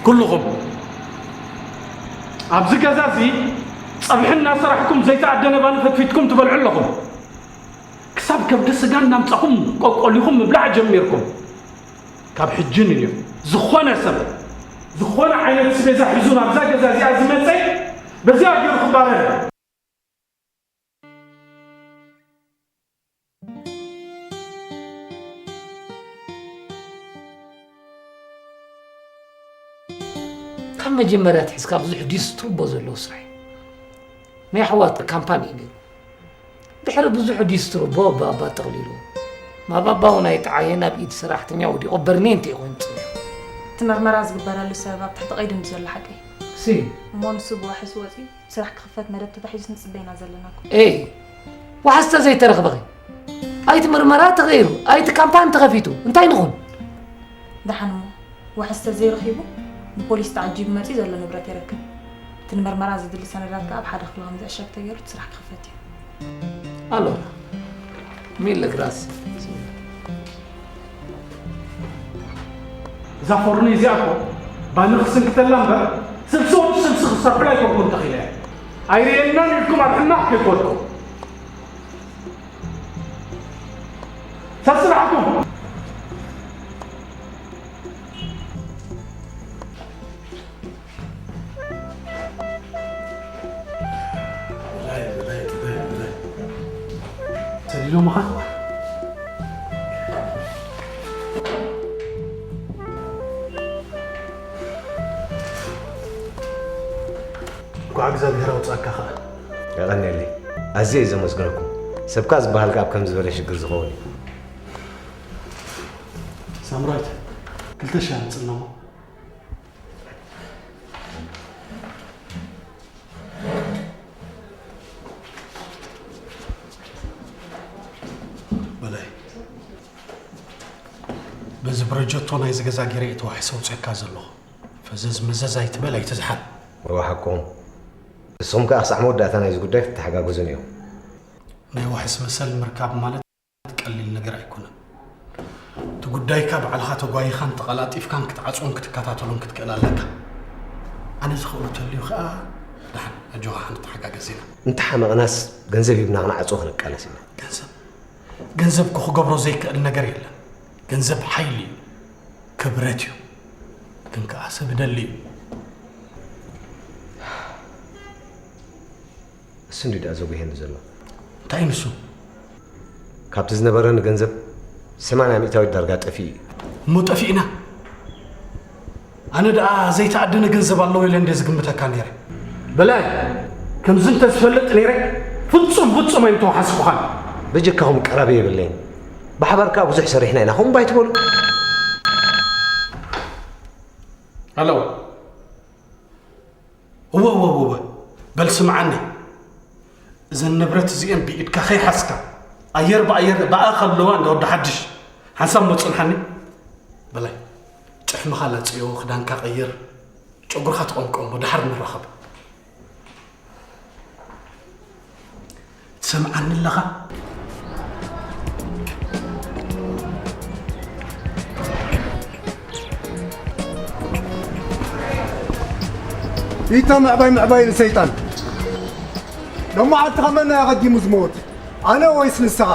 ኩልኹም ኣብዚ ገዛ እዚ ጸብሒ እናሰራሕኩም ዘይተኣደነ ባኒ ፈትፊትኩም ትበልዑ ኣለኹም። ክሳብ ከብዲ ስጋ እናምጻኹም ቆልቆሊኹም ምብላዕ ጀሚርኩም። ካብ ሕጂ ንዮ ዝኾነ ሰብ ዝኾነ ዓይነት ስቤዛ ሒዙ ናብዛ ገዛ እዚኣ ዝመጸ በዚኣ ገይሩ ክባረር። ካብ መጀመርያ ኣትሒዝካ ብዙሕ ዲስትሩቦ ዘለዎ ስራሕ እዩ። ናይ ኣሕዋት ካምፓኒ እዩ ነይሩ። ድሕሪ ብዙሕ ዲስትሩቦ ባባ ጠቕሊሉ። ማባባ እውን ኣይጠዓየን፣ ኣብ ኢድ ሰራሕተኛ ወዲቑ በርኔንቲ እዩ ኮይኑ ጸኒሑ። እቲ መርመራ ዝግበረሉ ሰበብ ኣብ ትሕቲ ቀይዲ እንዲ ዘሎ ሓቂ። ሲ። እሞ ንሱ ብዋሕስ ወጺኡ ስራሕ ክኽፈት መደብ ተታሒዙ ንጽበ ኢና ዘለና እኮ። ኤይ፣ ዋሕስ ተዘይተረኽበኺ? ኣይቲ ምርመራ ተገይሩ፣ ኣይቲ ካምፓኒ ተኸፊቱ፣ እንታይ ንኹን? ደሓን እሞ፣ ዋሕስ ተዘይረኺቡ፣ ብፖሊስ ተዓጂቡ መጺኡ ዘሎ ንብረት የረክብ። እቲ ንመርመራ ዘድሊ ሰነዳት ከኣ ኣብ ሓደ ክፍሊ ከም ዝዕሸግ ተገይሩ እቲ ስራሕ ክኽፈት እዩ። ኣሎና፣ ሚለ ግራሲ። እዛ ፎርኒ እዚኣ እኮ ባኒ ክስንክተላ እምበር ስልሲ ወዲ ስልሲ ክሰርሑላ ኣይኮንኩን ተኺለ። ኣይርእየናን ኢልኩም ኣብ ሕማቕ ከይኮንኩም። ሰስራሕኩም። ብላይ፣ ብላይ፣ ብላይ፣ ብላይ። ሰሊሎምኻ? እንኳዕ እግዚኣብሔር ኣውጻእካ ኸኣ። የቐንየለይ። ኣዝየ እየ ዘመስግነኩም። ሰብካ ዝበሃል ከኣ ኣብ ከምዚ ዝበለ ሽግር ዝኸውን እዩ። ሳምራዊት፣ ክልተ ሻሂ ኣምጽእና እሞ። በላይ፣ በዚ ፕሮጀክቶ ናይዚ ገዛ ገይረ እየ ተዋሒሰ ኣውፅአካ ዘለኹ። ፈዘዝ መዘዝ ኣይትበል፣ ኣይትዝሓል። እወ፣ ሓቅኹም። ንስኹም ከኣ ክሳዕ መወዳእታ ናይዚ ጉዳይ ክትተሓጋገዙኒ ኢኹም። ናይ ዋሕስ መሰል ምርካብ ማለት ቀሊል ነገር ኣይኮነን። እቲ ጉዳይካ ባዕልኻ ተጓይኻን ተቐላጢፍካን ክትዓጽዎን ክትከታተሎን ክትክእል ኣለካ። ኣነ ዝኽእሎ ተልዩ ከኣ ደሓን ኣጆኻ ክንተሓጋገዝ ኢና። እንተሓመቕናስ ገንዘብ ሂብና ክንዓጽዎ ክንቃለስ ኢና። ገንዘብ? ገንዘብ እኮ ክገብሮ ዘይከኣል ነገር የለን። ገንዘብ ሓይሊ እዩ፣ ክብረት እዩ። ግን ከኣ ሰብ ይደሊ እዩ። እሱ እንዲ ደኣ ዘጉሄኒ ዘሎ። እንታይ ንሱ? ካብቲ ዝነበረኒ ገንዘብ ሰማንያ ሚእታዊት ዳርጋ ጠፊኡ እዩ። እሞ ጠፊእና? ኣነ ደኣ ዘይተኣደነ ገንዘብ ኣለዎ ኢለ እንደ ዝግምተካ ነይረ። በላይ፣ ከምዚ እንተ ዝፈልጥ ነይረ፣ ፍጹም፣ ፍጹም ኣይምተዋሓስኩኻን። በጀካኹም ቀረበ የብለይን። ብሓባር ከኣ ብዙሕ ሰሪሕና ኢና። ከምኡ ኣይትበሉ። ሃሎ። እወ፣ እወ፣ እወ፣ እወ። በል ስምዓኒ። እዘን ንብረት እዚኤን ብኢድካ ከይሓዝካ፣ ኣየር ብኣየር ብኣኻ ኣለዋ እንዳ ወዲ ሓድሽ። ሓንሳብ እሞ ጽንሓኒ። በላይ፣ ጭሕምኻ ላጽዮ፣ ክዳንካ ቀይር፣ ጨጉርኻ ተቐምቀሞ፣ ደሓር ንራኸብ። ትሰምዓኒ ኣለኻ? ኢታ ምዕባይ ምዕባይ ንሰይጣን። ሎማዓንቲ ከመና ኣቐዲሙ ዝመውት? ኣነ ወይስ ንስኻ?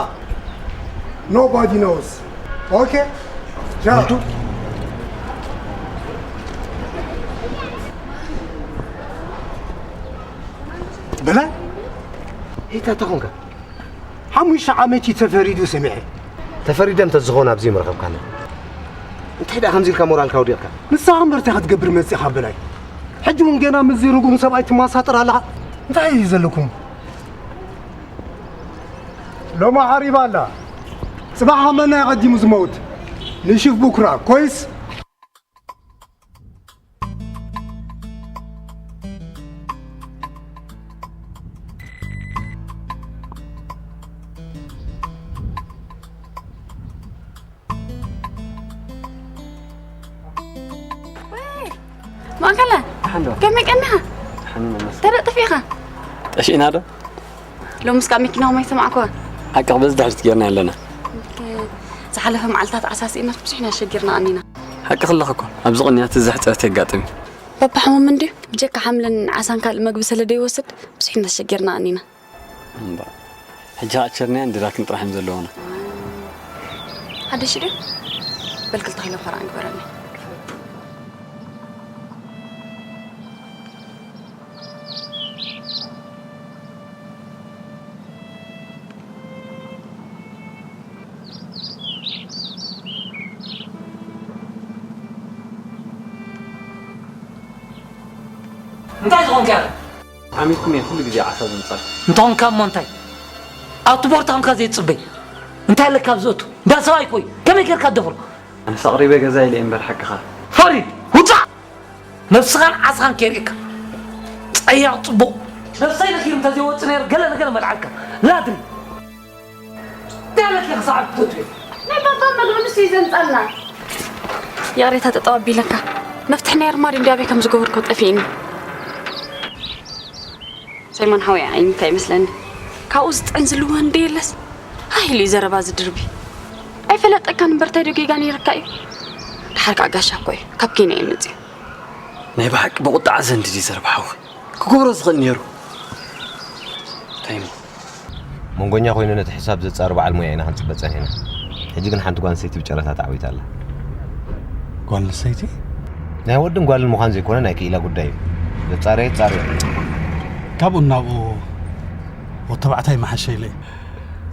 Nobody knows. Okay? ቻው። በላይ? ኢታ ተኾንካ? ሓሙሽተ ዓመት እዩ ተፈሪዱ ሰሚዐ። ተፈሪደ እንተ ዝኾን ኣብዚ ምረኸብካና። እንታይ ደኣ ከምዚ ኢልካ ሞራልካ ወዲቕካ? ንስኻ እምበር እንታይ ክትገብር መጺኻ በላይ? ሕጂ እውን ገና ምስዚ ርጉም ሰብኣይ ትመሳጠር ኣለኻ? እንታይ እዩ ዘለኩም? ሎሚ ዓሪባ ኣላ። ጽባሕ መን ኣቐዲሙ ዝመውት? ንሽፍ ቡክራ፣ ኮይስ? ወይ! ማእከለ፣ ሓንዶ። ከመይ ቀኒኻ? ሓኒ መመስ። ተለጥፊ ኢኻ? ጠሺእና ዶ? ሎምስ ካብ መኪናኹም ኣይሰማዕኩዎን። ሓቂ በዚ ድሕሪት ጌርና ኣለና። ኦኬ። ዝሓለፈ መዓልታት ዓሳሲእናስ ብዙሕ ኢና ሸጊርና ቀኒና። ሓቂ ከለኺ እኮ ኣብዚ ቅንያት እዚ ሕጽረት የጋጥም እዩ። በብሕሙም እንድዩ። ብጀካ ሓምልን ዓሳን ካልእ መግቢ ስለ ደይወስድ ብዙሕ እናተሸገርና ቀኒና። እምባ። ሕጂ ኸኣ ቸርንያን ድራክን ጥራሕ እዮም ዘለዉና። ሓደሽ ድዩ? በል ክልተ ኪሎ ፈራን ግበረኒ። እንታይ ዝኾንካ ኢኻ? ዓሚልኩም እየ ኩሉ ግዜ ዓሳ ዘምጻልኩም። እንተኾንካ እሞ እንታይ? ኣብቲ ቦርታ ኾንካ ዘይትጽበይ? እንታይ ኣለካ ኣብዚ እቱ? እንዳ ሰብኣይ ኮይ፣ ከመይ ጌርካ ትደፍሮ? ኣነስ ኣቕሪበ ገዛ ኢለ እየ እምበር ሓቅኻ። ፈሪድ፣ ውጻእ! ነብስኻን ዓስኻን ከይርእየካ። ጸያቕ ጽቡቕ። ነብሰይ ነኪሩ እንተዘይወጽእ ነይሩ ገለ ነገር መልዓልካ። ላድሪ። እንታይ ኣለኪ ክሳዕ ትፈትዊ? ናይ ባባ መግቢ ንሱ እዩ ዘምጻልና። ይቕሬታ ጠጠው ኣቢለካ። መፍትሕ ናይ ኣርማድዮ እንዲ ኣበይ ከም ዝገበርኮ ጠፊእኒ። ሳይሞን ሓወይ ዓይንካ ይመስለኒ። ካብኡ ዝጥዕን ዝልወ እንደ የለስ። ሃይ ኢሉ እዩ ዘረባ ዝድርቢ። ኣይፈለጠካን እምበር እንታይ ዶ ጌጋ ነይርካ እዩ? ደሓር ከዓ ጋሻ እኮ እዩ። ካብ ኬንያ እዩ መፅዩ። ናይ ብሓቂ ብቑጣዓ ዘንድድ እዩ ዘረባ ሓወይ። ክገብሮ ዝኽእል ነይሩ። እንታይ እሞ? መንጎኛ ኮይኑ ነቲ ሕሳብ ዘጻሪ በዓል ሞያ ኢና ክንጽበ ጸኒሕና። ሕጂ ግን ሓንቲ ጓል ኣንስተይቲ ብጨረታ ተዓዊታ ኣላ። ጓል ኣንስተይቲ? ናይ ወድን ጓልን ምዃን ዘይኮነ ናይ ክኢላ ጉዳይ እዩ። ዘጻረየ ይጻረዮ። ካብኡ ናብኡ ወዲ ተባዕታይ መሓሸ ኢለ።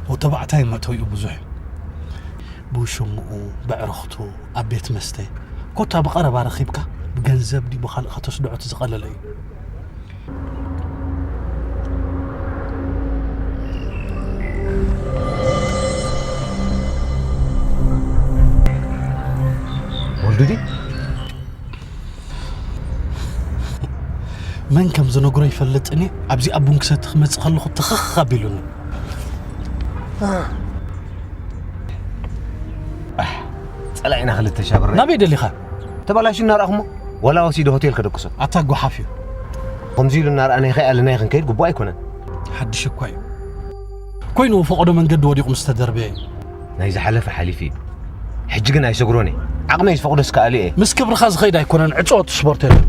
ወዲ ተባዕታይ መእተዊኡ ብዙሕ እዩ። ብውሽምኡ፣ በዕርኽቱ፣ ኣብ ቤት መስተ፣ ኮታ ብቐረባ ረኺብካ ብገንዘብ ድዩ ብኻልእ ከተስድዖ እቲ ዝቐለለ እዩ። ወልዱ ድዩ? መን ከም ዝነግሮ ይፈልጥን እየ። ኣብዚ ኣብ ቡን ክሰቲ ክመጽእ ከለኹ ተኸኽ ኣቢሉኒ። ኣህ፣ ጸላኢና ክልተ ሻብረ። ናበይ ደሊኻ? ተባላሹ እናረኣኹሞ፣ ዋላ ወሲደ ሆቴል ከደቅሶ። ኣታ ጓሓፍ እዩ። ከምዚ ኢሉ እናረኣናይ ከይኣለናይ ክንከይድ ግቡእ ኣይኮነን። ሓድሽ እኳ እዩ። ኮይኑ ፈቐዶ መንገዲ ወዲቑ ምስ ተደርበየ እዩ። ናይ ዝሓለፈ ሓሊፉ እዩ። ሕጂ ግን ኣይሰግሮን እየ። ዓቕመይ ዝፈቕዶ እስከ ኣልየ እየ። ምስ ክብርኻ ዝኸይድ ኣይኮነን፣ ዕጾ እቲ ስፖርት የለን።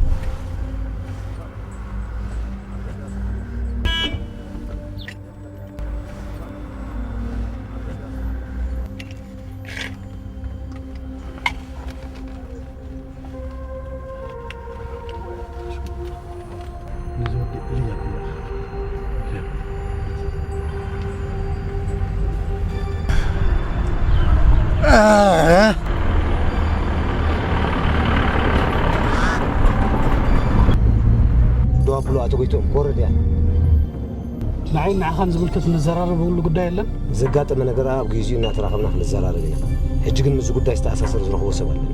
ዶ ኣብሉ ኣቶ ጎይቶም፣ ኮረድ እያ። ንዓይ ንዓኻን ዝምልከት እንዘራረበሉ ጉዳይ የለን። ዘጋጠመ ነገር ኣብ ግዚኡ እናተራኸብና ክንዘራረብ ኢና። ሕጂ ግን ምስዚ ጉዳይ ዝተኣሳሰር ዝረኽቦ ሰብ ኣለና።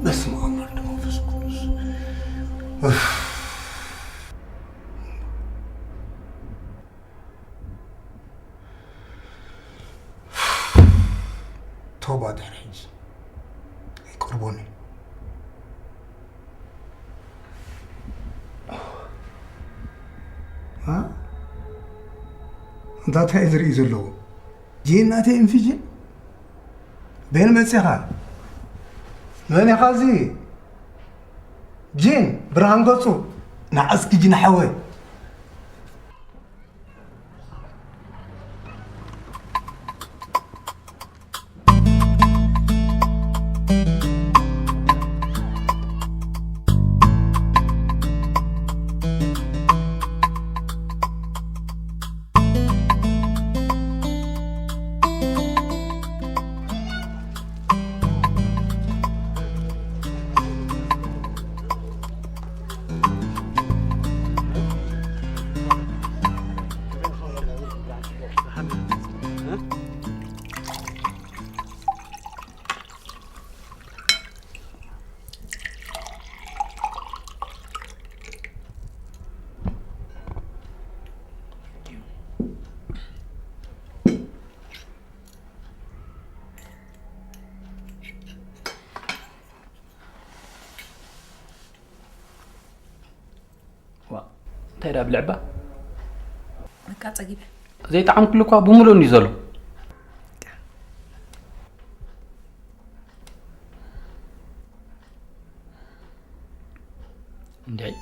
በስመ አብ ወወልድ ወመንፈስ ቅዱስ። ኡፍ። ቶባ ድሕሪ ሕጂ ኣይቀርቦን እዩ። እ? እንታይ እንታይ ዝርኢ ዘለዎ? ጂን ናተይ ኢንፊጅን? በየን መጺኻ? መን ኢኻ እዚ? ጂን ብርሃን ገጹ። ንዓ እስኪ ጂን ሓወይ። እንታይ ደኣ ብልዕባ? በቃ ጸጊበ። ዘይጠዓምኩሉ እኳ ብምሉእ እንድዩ ዘሎ። እንድዒ፣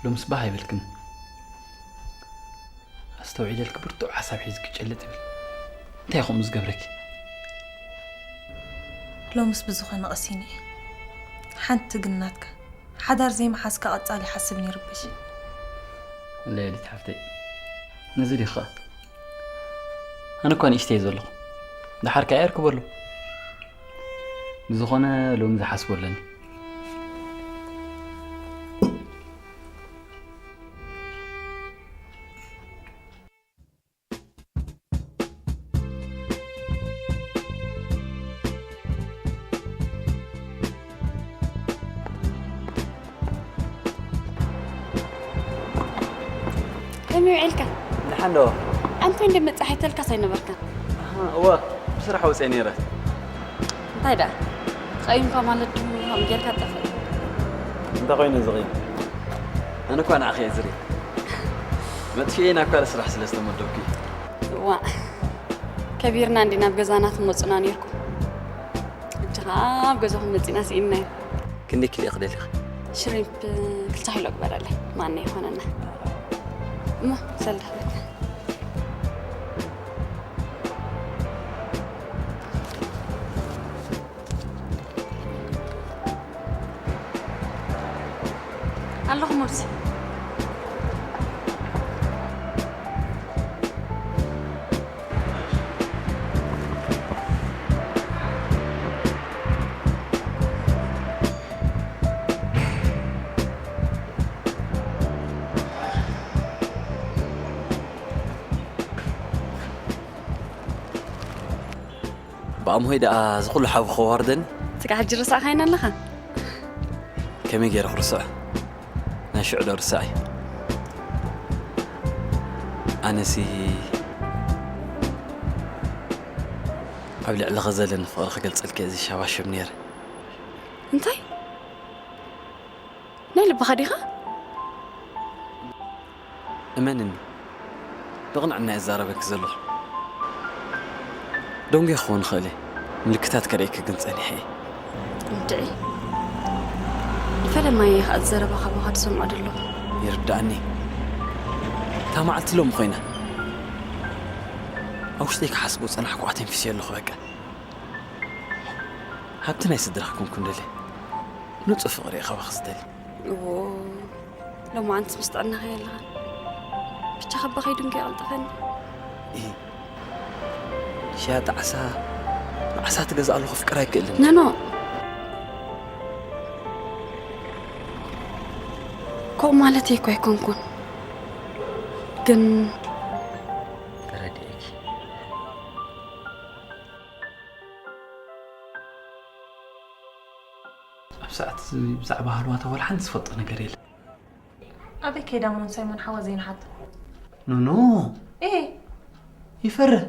ሎምስ ባህ ኣይበልክን። ኣስተውዒለልኪ ብርቱዕ ሓሳብ ሒዝኪ ጭልጥ ይብል። እንታይ ከምኡ ዝገብረኪ? ሎምስ ብዝኾነ ቀሲነ እየ። ሓንቲ ግን ናትካ፣ ሓዳር ዘይምሓዝካ ቀጻሊ ሓስብን ይርብሽን። ለሊት ሓፍተይ፣ ነዚ ዲኻ? ኣነ እኳ ንእሽተይ ዘለኹ፣ ደሓር ከኣ የርክበሉ። ብዝኾነ ሎሚ ዝሓስቦ ኣለኒ። ከመይ ውዒልካ? ደሓን ዶ? ኣንተ እንደ መጻሒተልካስ ኣይነበርካን። ኣሃ፣ እወ፣ ብስራሕ ወፅየ ነይረ። እንታይ ደኣ? ተቐይምካ ማለት ድዩ? ከምኡ ጌርካ ጠፍእ? እንታይ ኮይኑ ዝቕይም? ኣነ እኳ ንዓኺ እየ ዝርኢ። መጥፊኤ ናብ ካልእ ስራሕ ስለ ዝተመደብኩ እዩ። ዋእ፣ ከቢርና እንዲ ናብ ገዛና ትመጹና ነይርኩም። ሕጂ ኸኣ ኣብ ገዛኹም መጺና ስኢንና እዩ። ክንደይ ኪሎ ክደልኺ? ሽሪምፕ ክልተ ኪሎ ግበረለይ፣ ማና ይኾነና። እሞ ሰልዲ ክበካ። ኣለኹ ሞሲ። ብኣምሆይ ደኣ እዚ ኩሉ ሓዊ ከዋርደኒ? ስጋዕ ሕጂ ርሳዕካይን ኣለኻ? ከመይ ገይረ ክርስዖ? ናይ ሽዑ ዶ ርሳዕ እዩ? ኣነሲ ኣብ ልዕልኺ ዘለኒ ፍቕሪ ክገልጸልኪ እዚ ሻባሽብ ነይረ። እንታይ? ናይ ልብኻ ዲኻ? እመንኒ፣ ብቕንዕና እየ ዝዛረበኪ ዘለኹ። ደንጉየ ክኸውን ይኽእል እየ፣ ምልክታት ከርእየኪ ግን ጸኒሐ እየ። እንድዒ፣ ንፈለማይ እየ ኸኣ ዘረባ ካባኻ ዝሰምዖ ዘለኹ። ይርድኣኒ። እታ መዓልቲ ሎሚ ኮይና፣ ኣብ ውሽጠይ ክሓስቦ ዝጸናሕኩ ኣተንፊሰዮ ኣለኹ በቃ። ሃብቲ ናይ ስድራኺ ክኩን ደልየ። ንጹህ ፍቕሪ እየ ካባኺ ዝደሊ። እዎ፣ ሎማዓንትስ ምስ ጥዕናኻ የለኻን። ብቻ ከባ ከይዱ እንከ ይቐልጥፈኒ። እሂ፣ ሸያጢ ዓሳ ንዓሳ ትገዝኣሉ ከፍቅር ኣይክእልን። ኖኖ፣ ከምኡ ማለተይ እኮ ኣይኮንኩን። ግን ተረዲኤኪ። ኣብ ሰዓት እዚ ብዛዕባ ሃልዋታ ዋላ ሓንቲ ዝፈልጦ ነገር የለን። ኣበይ ከይዳ እሞ ንሳይሞን ሓዋ ዘይንሓቶ? ኖኖ፣ እሄ፣ ይፈርህ።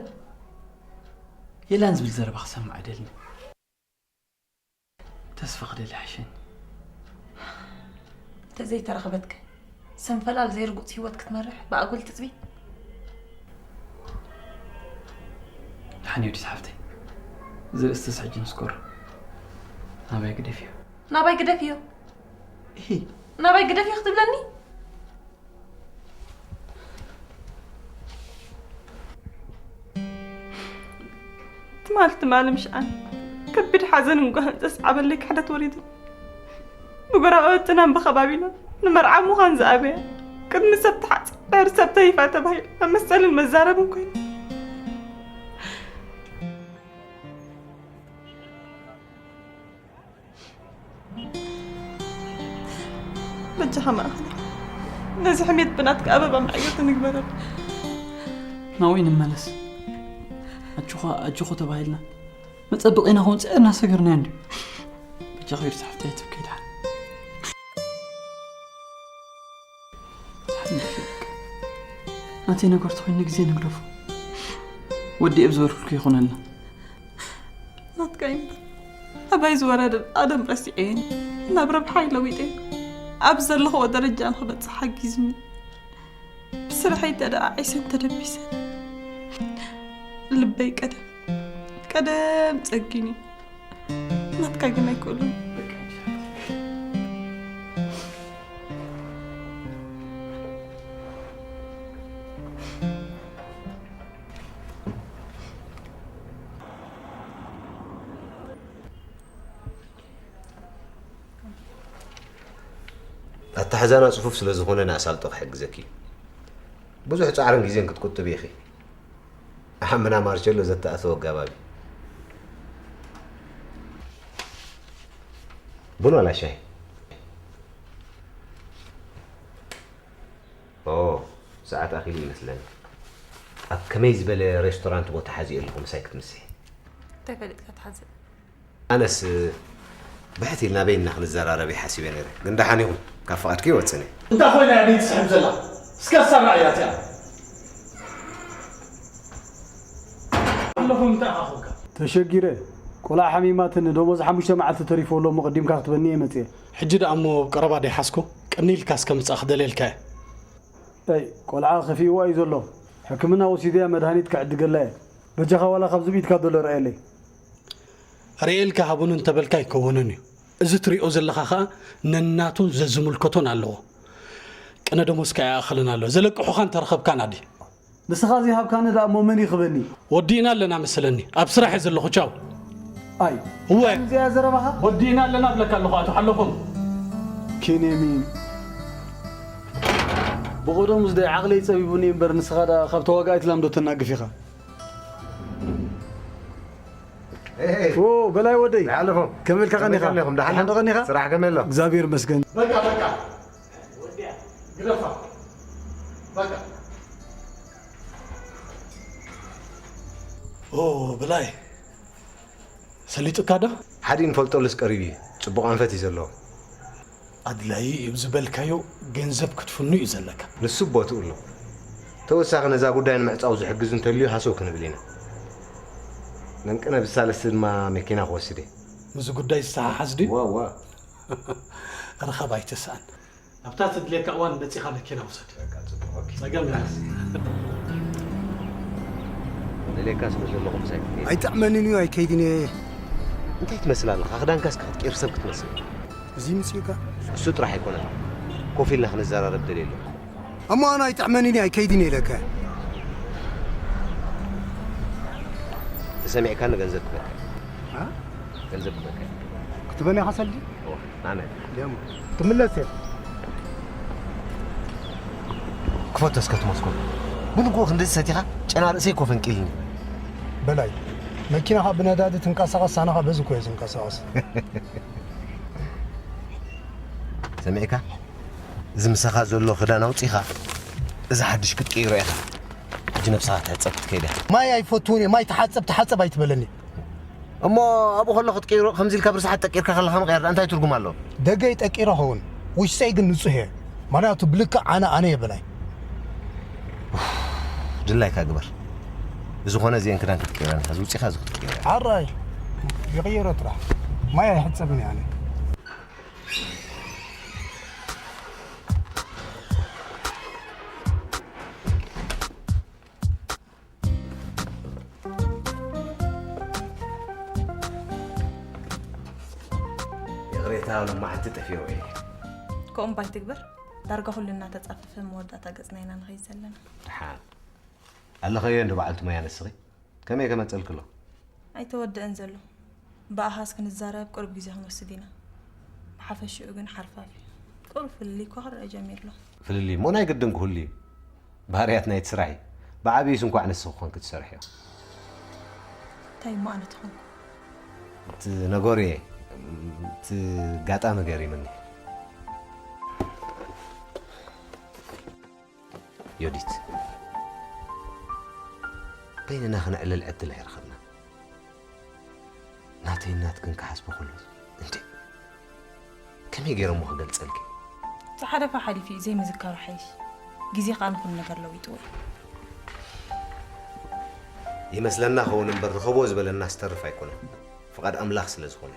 የላን ዝብል ዘረባ ክሰምዕ ኣይደልን። ተስፋ ክደሊ ይሕሸኒ። እንተዘይተረኸበትከ? ሰንፈላል ዘይርጉጽ ህይወት ክትመርሕ ብኣጉል ትጽቢት? ደሓን እዩ ዲስ ሓፍተይ። እዚ ርእስቲስ ሕጂ ንስኮሮ። ናባይ ግደፍዮ። ናባይ ግደፍዮ? እሂ። ናባይ ግደፍዮ ክትብለኒ? ትማል ትማል ምሽኣን ከቢድ ሓዘንን ጓህን ዘስዓበለይ ክሕደት ወሪዱ። ብጎረባብትና ብኸባቢና ንመርዓ ምዃን ዝኣበያ ቅድሚ ሰብ ትሓጽ ድሕሪ ሰብ ተይፋ ተባሂሉ መመሰልን መዛረብን ኮይኑ። በጃኻ ማእኸለይ ነዚ ሕሜት ብናትካ ኣበባ መዓየቲ ንግበረሉ። ናብኡ ንመለስ። ኣጆኻ ኣጆኹ ተባሂልና መጸበቒና ከውንጽ እናሰገርና እንድዩ። በጃኻ ይርሳሕ ፍትሒ ትብከይ ደሓን። ናተይ ነገር ተኾይኑ ግዜ ንግደፎ። ወዲ እብ ዝበልኩልኩ ይኹነልና። ናትካ ይምበር። ኣባይ ዝወረደ ኣደም ረሲዐየን ናብ ረብሓይ ለዊጠ ኣብ ዘለኽዎ ደረጃ ንኽበጽሕ ሓጊዝኒ። ስርሐይ ተደዓዒሰን ተደቢሰን ልበይ ቀደም ቀደም ጸጊኑ እዩ። ናትካ ግን ኣይክእሉን። ኣተሓዛና ጽፉፍ ስለ ዝኾነ ንኣሳልጦ ክሕግዘኪ እዩ። ብዙሕ ጻዕርን ግዜን ክትቁጥቢ ኢኺ። ኣሓምና ማርቸሎ ዘተኣተወ ኣጋባብ እዩ። ቡን ዋላ ሻሂ? ኦ፣ ሰዓት ኣኺሉ ይመስለኒ። ኣብ ከመይ ዝበለ ሬስቶራንት ቦታ ሓዚኤ ኣለኹ ምሳይ ክትምስሒ? እንታይ ፈሊጥካ ትሓዝእ? ኣነስ ብሕት ኢልና በይንና ክንዘራረብ እየ ሓሲበ ነይረ፣ ግን ደሓን ይኹን ካብ ፍቓድኪ ይወፅን እየ። እንታይ ኮይና እያ ደይ ትስሕብ ዘላ? እስከ ኣሳራዕያ እቲኣ። ኣለኹ ምንታይ ኣኻኹካ? ተሸጊረ፣ ቆልዓ ሓሚማትኒ፣ ደሞዝ ሓሙሽተ መዓልቲ ተሪፎ ኣሎ እሞ ቀዲምካ ክትበኒ እየ መፅየ። ሕጂ ደኣ እሞ ኣብ ቀረባ ደይሓዝኩ፣ ቀኒልካ እስከ ምጻእ ክደልየልካ እየ። ኣይ፣ ቆልዓ ከፊእዋ እዩ ዘሎ። ሕክምና ወሲደያ መድሃኒት ክዕድገላ እየ። በጃኻ ዋላ ካብዚ ብኢድካ ዶ ረኣየለይ። ርእየልካ ሃቡኒ እንተበልካ ኣይከውንን እዩ። እዚ ትሪኦ ዘለኻ ኸኣ ነናቱን ዘዝምልከቶን ኣለዎ። ቅነ ደሞዝካ ኣይኣኸልን ኣሎ። ዘለቅሑኻ እንተረኸብካን ኣዲ። ንስኻ ዘይሃብካኒ ደኣ እሞ መን ይኽበኒ? ወዲእና ኣለና መሰለኒ። ኣብ ስራሕ እየ ዘለኹ። ቻው። ኣይ። እወ። ከምዚኣ ዘረባኻ? ወዲእና ኣለና እብለካ ኣለኹ ኣቶ ሓለፎም። ኬንያሚን። ብቐደሙ ዝደ ዓቕለይ ጸቢቡኒ እምበር ንስኻ ደኣ ካብ ተዋጋኣይ ትላም ዶ ተናግፍ ኢኻ? ኦ በላይ ወደይ ሓለፎም። ከመይ ኢልካ ቀኒኻ? ከመይ ቀኒኹም? ደሓን ደሓን ዶ ቀኒኻ? ስራሕ ከመይ ኣሎ? እግዚኣብሔር ይመስገን። በቃ በቃ። ወዲያ ግደፋ። በቃ። ኦ በላይ ሰሊጡካ ዶ? ሓደ ንፈልጠሉስ ቀሪቡ እዩ። ጽቡቕ ኣንፈት እዩ ዘለዎ። ኣድላዪ እዩ ዝበልካዮ ገንዘብ ክትፍኑ እዩ ዘለካ። ንሱ ቦትኡ ኣሎ። ተወሳኺ ነዛ ጉዳይ ንምዕጻው ዝሕግዝ እንተልዩ ሃሰው ክንብል ኢና። ነንቅነ ብሳልስቲ ድማ መኪና ክወስድ እየ። ምስዚ ጉዳይ ዝተሓሓዝ ድዩ? ዋ ዋ። ርኸብ ኣይትስኣን። ኣብታ ትድልየካ እዋን መጺኻ መኪና ውሰድ። በቃ ጽቡቕ፣ ኦኬ። ጸገም የለን። ደልየካ ስለ ዘለኹ ምሳይ ክትከይድ። ኣይጥዕመንን እዩ ኣይከይድን እየ። እንታይ ትመስል ኣለኻ? ክዳንካ እስከ ክትቅይር ሰብ ክትመስል። እዚ ምጽእካ? እሱ ጥራሕ ኣይኮነን። ኮፍ ኢልና ክንዘራረብ ደልየ ኣለኹ። እሞ ኣነ ኣይጥዕመንን እዩ ኣይከይድን እየ ኢለካ። ተሰሚዕካኒ ገንዘብ ክበካ። አ? ገንዘብ ክበካ። ክትበኒ ኢኻ ሰልዲ? እወ፣ ኣነ። ደሞ። ትምለስ እየ። ክፈቶ እስከ ትመስኮት። ብንግሆ ክንድዚ ሰቲኻ ጨና ርእሰይ እኮ ፈንቂልኒ። በላይ፣ መኪናኻ ብነዳዲ ትንቀሳቐስ፣ ሳናኻ በዚ እኮ እየ ዝንቀሳቐስ። ሰሚዕካ? እዚ ምሳኻ ዘሎ ክዳን ኣውጺኻ፣ እዚ ሓድሽ ክትቅይሮ ኢኻ። ሕጂ ነብስኻ ክትሕጸብ ክትከይድ ኢኻ። ማይ ኣይፈትውን እየ፣ ማይ ተሓጸብ፣ ተሓጸብ ኣይትበለኒ። እሞ ኣብኡ ከሎ ክትቅይሮ፣ ከምዚ ኢልካ ብርስሓት ጠቂርካ ከለኻ ምቕያር ደኣ እንታይ ትርጉም ኣለዎ? ደገይ ጠቂረ ኸውን፣ ውሽጠይ ግን ንጹህ እየ። ምኽንያቱ ብልክዕ ኣነ ኣነ እየ በላይ። ድላይካ ግበር። ብዝኾነ እዚአን ክዳን ክትቅይረን ኢኻ፣ እዚ ውጺኻ እዚ ክትቅይሮ። ኣራይ፣ ይቕይሮ ጥራሕ። ማይ ኣይሕጸብን እየ ኣነ። ይቕሬታ፣ ሎማዓንቲ ጠፊኤ ውዒለ። ከምኡ እምባ ኣይትግበር። ዳርጋ ኩሉ እናተጻፈፈ መወዳእታ ገጽና ኢና ንኸይድ ዘለና። ደሓን። ኣለኸዮ እንዶ በዓልቲ ሞያ ንስኺ? ከመይ ከመጸልክሎ? ኣይተወደአን ዘሎ። ብኣሃዝ ክንዛረብ ቅሩብ ግዜ ክንወስድ ኢና። ብሓፈሽኡ ግን ሓርፋፍ እዩ። ቅሩብ ፍልልይ እኳ ክረአ ጀሚሩ ኣሎ። ፍልልይ እሞ ናይ ግድን ክህሉ እዩ። ባህርያት ናይቲ ስራሕ እዩ። ብዓብዩስ እንኳዕ ንስኺ ኮንኪ ትሰርሕዮ። እንታይ እሞ ኣነ ተኾንኩ? እቲ ነጎርየ፣ እቲ ጋጣሚ ገሪምኒ። ዮዲት፣ በይንና ክነዕልል ዕድል ኣይረኸብናን። ናተይን ናትክን ክሓስቦ ከሎ፣ እንዴ፣ ከመይ ገይረ እሞ ክገልጸልኪ? ዝሓለፈ ሓሊፉ እዩ፣ ዘይምዝካሩ ሓይሽ። ግዜ ከኣ ንኹሉ ነገር ለዊጥዎ እዩ። ይመስለና ኸውን እምበር፣ ርኸቦ ዝበለና ዝተርፍ ኣይኮነን፣ ፍቓድ ኣምላኽ ስለ ዝኾነ።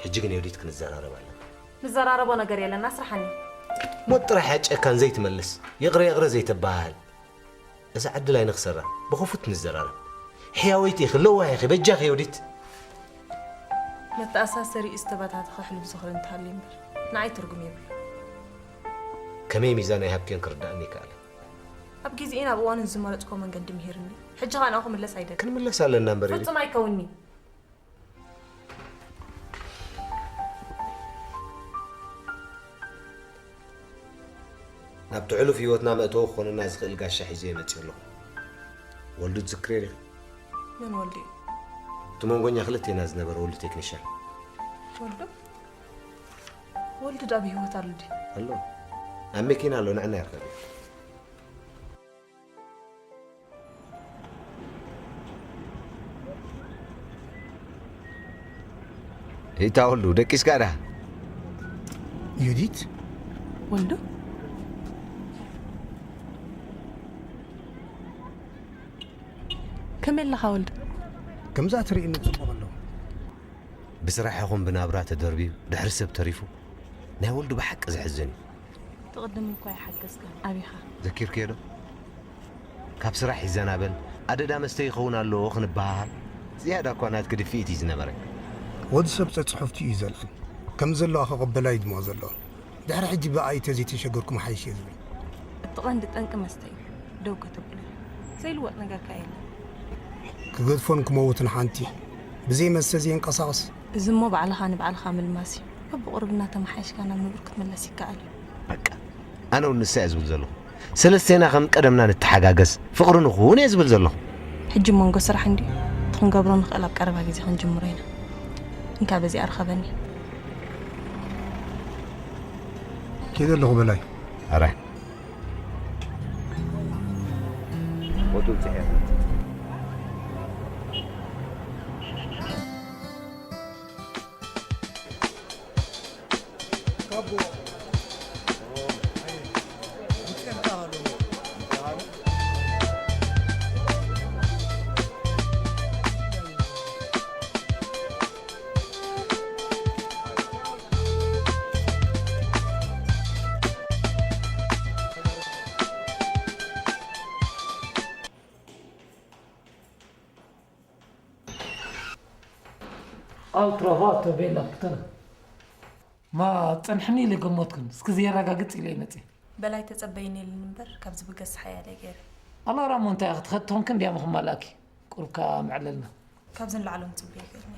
ሕጂ ግን ዮዲት ክንዘራረብ ኣለና። ንዘራረቦ ነገር የለን፣ ኣስርሓኒ። ሞት ጥራሕ እያ ጨካን ዘይትመልስ፣ ይቕረ ይቕረ ዘይተበሃህል። እዛ ዕድል ኣይንኽሰራ፣ ብኽፉት ንዘራረብ። ሕያወይቲ ኢኺ፣ ለዋህ ኢኺ፣ በጃኺ ዮዲት። መተኣሳሰሪኡ ዝተበታተኸ ሕሉፍ ዝኽሪ እንተሃልዩ እምበር ንዓይ ትርጉም የብሉ። ከመይ ሚዛን ኣይሃብክዮን ክርድኣኒ ይከኣል። ኣብ ግዜኡን ኣብ እዋኑን ዝመረጽኮ መንገዲ ምሂርኒ። ሕጂ ኸኣ ንኣኹ ምለስ ኣይደልን። ክንምለስ ኣለና እምበር ዮዲት። ፍጹም ኣይከውንኒ። ናብቲ ሕሉፍ ህይወትና መእተዊ ክኾነና ዝኽእል ጋሻ ሒዘ እየ መጺኡ ኣለኹ። ወልዱ ትዝክርዮ ዲኺ? መን ወልዱ እዩ? እቲ መንጎኛ ክልቴና ዝነበረ ወልዱ ቴክኒሻን። ወልዱ? ወልዱ ዳብ ህይወት ኣሎ ድዩ? ኣሎ። ኣብ መኪና ኣሎ፣ ንዕና ይርከብ እዩ። እታ ወልዱ ደቂስካ ዳ? ዩዲት ወልዱ? ከመይ ኣለኻ ወልዱ? ከምዛ ትርእየኒ ጽቡቕ ኣለኹ። ብስራሕ ይኹን ብናብራ ተደርብዩ ድሕሪ ሰብ ተሪፉ ናይ ወልዱ ብሓቂ ዘሕዝን እዩ። ትቕድም እኳ ይሓገዝካ ኣቢኻ። ዘኪርክዮ ዶ? ካብ ስራሕ ይዘናበል፣ ኣደዳ መስተ ይኸውን ኣለዎ ክንበሃሃል ዝያዳ እኳ ናትኪ ድፍኢት እዩ ዝነበረ። ወዲ ሰብ ጸጽሑፍቲ እዩ ዘልዕል። ከም ዘለዋ ክቕበላ እዩ ድማ ዘለዎ። ድሕሪ ሕጂ ብኣይ ተዘይተሸገርኩም ሓይሽ እየ ዝብል። እቲ ቐንዲ ጠንቂ መስተ እዩ። ደው ከተብሎ ዘይልወጥ ነገር ከኣ የለን። ክገድፎን ክመውትን ሓንቲ። ብዘይ መስተ ዘይንቀሳቐስ። እዚ እሞ ባዕልኻ ንባዕልኻ ምልማስ እዩ። በብቑሩብ እናተመሓየሽካ ናብ ንቡር ክትምለስ ይከኣል እዩ። በቃ ኣነ እውን ንሳ እየ ዝብል ዘለኹ። ሰለስቴና ከም ቀደምና ንተሓጋገዝ፣ ፍቕሪ ንኹን እየ ዝብል ዘለኹ። ሕጂ መንጎ ስራሕ እንድዩ። እቲ ክንገብሮ ንኽእል ኣብ ቀረባ ግዜ ክንጅምሮ ኢና። እንካ በዚኣ ርኸበኒ። ከይደ ኣለኹ በላይ። ኣረ ወጡ ጽሕያ Ho trovato bella puttana. ማ ጸንሕኒ ኢለ ገመትኩን። እስኪ ዘየረጋግጽ ኢለ ይመጽእ። በላይ ተጸበይኒ ኢልኒ እምበር ካብዚ ብገስ ሓያለይ ገይረ። ኣላራሞ እንታይ ክትኸድ ትኾንኪ እንዲያም ክማላኪ ቁርካ ምዕለልና። ካብዚ ንላዕሎም ጽበይ ገይርኒ።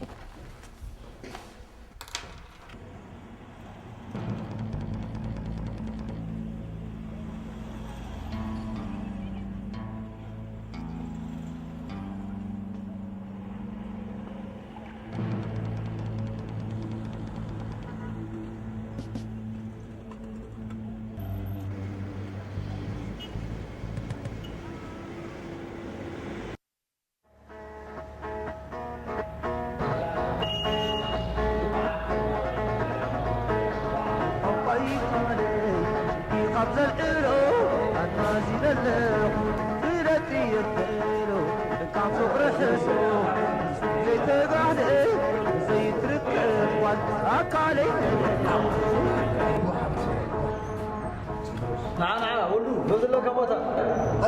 ንዓ ንዓ ወሉ በዚ ኣለካ ቦታ።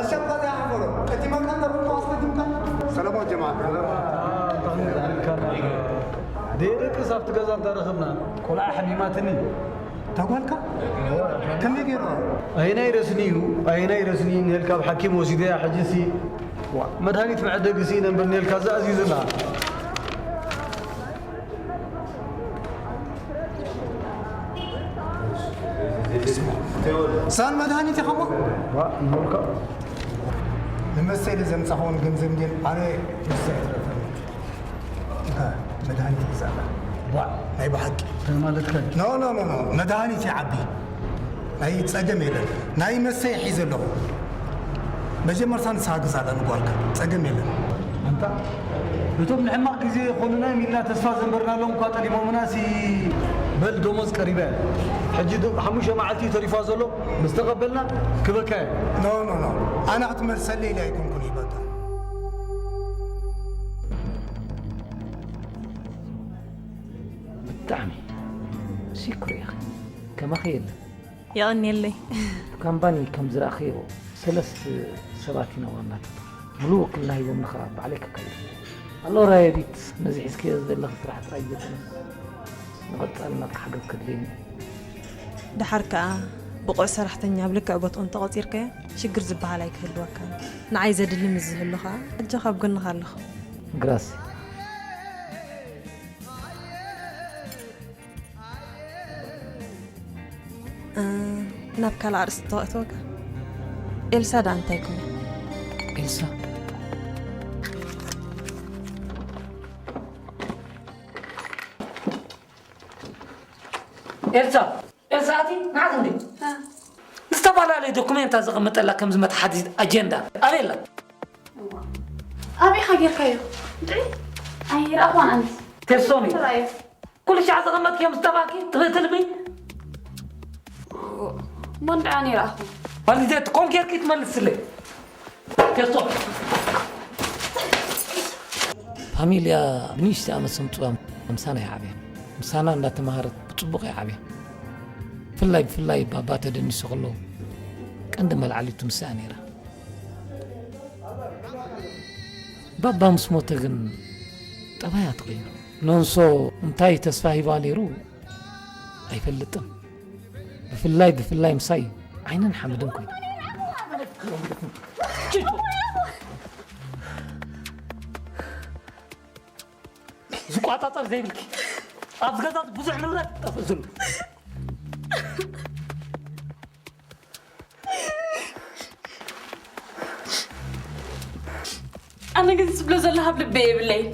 ኣሸባሪ ኣሕፈሮ እቲ መቃን ተረድቶ ኣስቀድምካ። ሰላማት ጀማዓ። ደይደቅስ ኣብቲ ገዛ እንተረኽብና ቆልዓ ሓሚማትኒ። ተጓልካ ከመይ ገይሩ? ኣይናይ ረስኒ እዩ ኣይናይ ረስኒ ነልካ ኣብ ሓኪም ወሲደያ ሕጂሲ። መድሃኒት መዐደግሲ ነንበር ነልካ እዛ ኣዚዙና። ሳን መድሃኒት ኢኻ እሞ? ዋ እምበልካ። ንመስተይ ዘምጻኸውን ገንዘብ እንድየን ኣነ ንሳ ይትረፈኒ። እንካ መድሃኒት ይዛላ። ዋ ናይ ብሓቂ። ማለትካ። ኖ ኖ ኖ ኖ መድሃኒት ይዓቢ። ናይ ጸገም የለን። ናይ መስተይ ሒዘ ኣለኹ። መጀመርታ ንስኻ ግዛላ ንጓልካ። ጸገም የለን። ኣንታ እቶም ንሕማቕ ግዜ ይኾኑና እዮም ኢልና ተስፋ ዘንበርናሎም እኳ ጠሊሞምና ሲ። በል ደሞዝ ቀሪባ እያ። ሕጂ ዶ- ሓሙሽተ መዓልቲ እዩ ተሪፋ ዘሎ። ምስ ተቐበልና ክበካ እየ። ኖ ኖ ኖ ኣነ ክትመልሰለይ ኢለ ኣይኮንኩን ሂበካ። ብጣዕሚ ሲኩር ኢኺ። ከማኺ የለን። የቐንየለይ። ካምባኒ ከም ዝረኣኽዮ ሰለስተ ሰባት ኢና ዋናታት። ሙሉእ ውክልና ሂቦምኒ ኸኣ ባዕለይ ከካይዶ። ኣሎ ራየዲት፣ ነዚ ሒዝክዮ ዘለኺ ስራሕ ጥራይ ዘይኮነስ ንቐጻሊ ናትካ ሓገዝ ከድልየኒ እዩ። ደሓር ከኣ ብቑዕ ሰራሕተኛ ኣብ ልክዕ ቦትኡ እንተቖጺርካዮ ሽግር ዝበሃል ኣይክህልወካን። ንዓይ ዘድሊ ምስ ዝህሉ ከኣ ኣጆኻ ኣብ ጎንኻ ኣለኹ። ግራሲ። እ፣ ናብ ካልእ ኣርእስቲ ተወእተወካ። ኤልሳ ደኣ እንታይ ኮነ? ኤልሳ። ኤልሳ፣ ኤልሳ ኣቲ ንዓት እንዴ? ዝተፈላለዩ ዶኩሜንታት ዘቐመጠላ ከምዚ መትሓዚ ኣጀንዳ ኣበይ ኣላ? ኣበይ ኢኻ ጌርካዮ? እንጥዒ ኣይረኣኽዋን ኣነስ ቴሶኒ፣ ተራእዮ ኩሉ ሻዕ ዘቐመጥክዮም ዝጠፋእኪ ትብእትልቢ? እሞ እንድዒ ኣነ ይረኣኹ ፋሚልያ ትኮን ጌርኪ ትመልስለይ። ቴሶኒ። ፋሚልያ ብንእሽተይ ዓመት ሰምፅዋ ምሳና ይዓብያ። ምሳና እንዳተምሃረት ብፅቡቕ ይዓብያ። ብፍላይ ብፍላይ ባባ ተደኒሱ ከሎ ቀንዲ መልዓሊቱ ምሳ እያ ነይራ። ባባ ምስ ሞተ ግን ጠባያ ተቐይሩ። ኖንሶ እንታይ ተስፋ ሂባ ነይሩ ኣይፈልጥን። ብፍላይ ብፍላይ ምሳይ ዓይንን ሓመድን ኮይኑ። ዝቋጣጠር ዘይብልኪ ኣብዚ ገዛ ብዙሕ ንብረት ጠፍእ ዝሉ ኣነ ግን ዝብሎ ዘለኻ ኣብ ልበይ የብለይን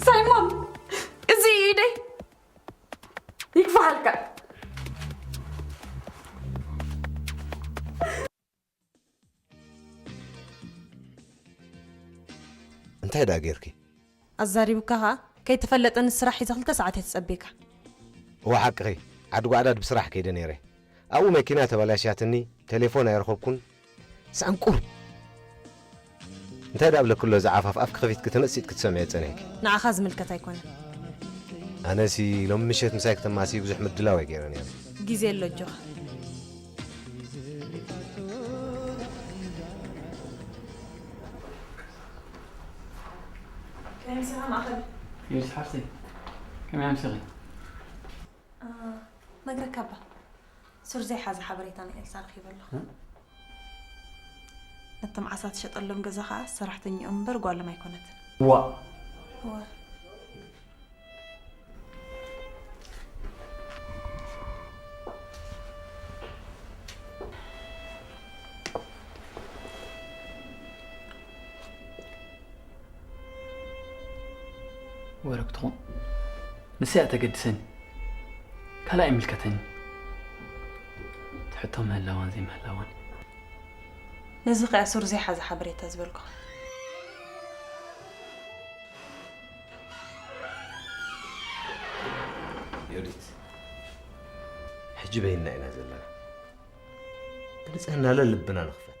ሳይሞን እዚ እዩ ኢደይ ይግፋሃልካ እንታይ ደኣ ጌርኪ? ኣዛሪቡካ ኸኣ ከይተፈለጠኒ ስራሕ ሒዘ ክልተ ሰዓት እየ ተጸቢካ። እዋ ሓቅኺ፣ ዓዲ ጓዕዳድ ብስራሕ ከይደ ነይረ። ኣብኡ መኪና ተበላሽያትኒ፣ ቴሌፎን ኣይረኸብኩን። ሳንቁር እንታይ ደኣ ብለክሎ እዚ ዓፋፍ ኣፍኪ ከፊትኪ ተመሲጥኪ ትሰምዒ ጸኒሕኪ። ንዓኻ ዝምልከት ኣይኮነን። ኣነሲ ሎም ምሸት ምሳይ ክተማሲ ብዙሕ ምድላው እየ ገይረ ነይረ። ግዜ ኣሎ ኣጆኻ። ከመይ ምሳኻ ማእኸል? ዮዲት ሓፍተይ ከመይ ኣምሲኺ? ነግረካ እባ ሱር ዘይሓዘ ሓበሬታ ንኤልሳ ረኺበ ኣለኹ። ነቶም ዓሳ ትሸጠሎም ገዛ ኸኣ ሰራሕተኛኦም እምበር ጓሎም ኣይኮነትን። ዋእ! እወ። ወረብትኹም ንሳ እያ ተገድሰኒ፣ ካልእ ኣይምልከተኒ። ትሕቶ ምህላዋን ዘይምህላዋን። ነዚ ኸኣ ሱር ዘይሓዘ ሓበሬታ ዝበልኩኻ። ዮዲት፣ ሕጂ በይንና ኢና ዘለና። ብንጽህናለ ልብና ንኽፈት።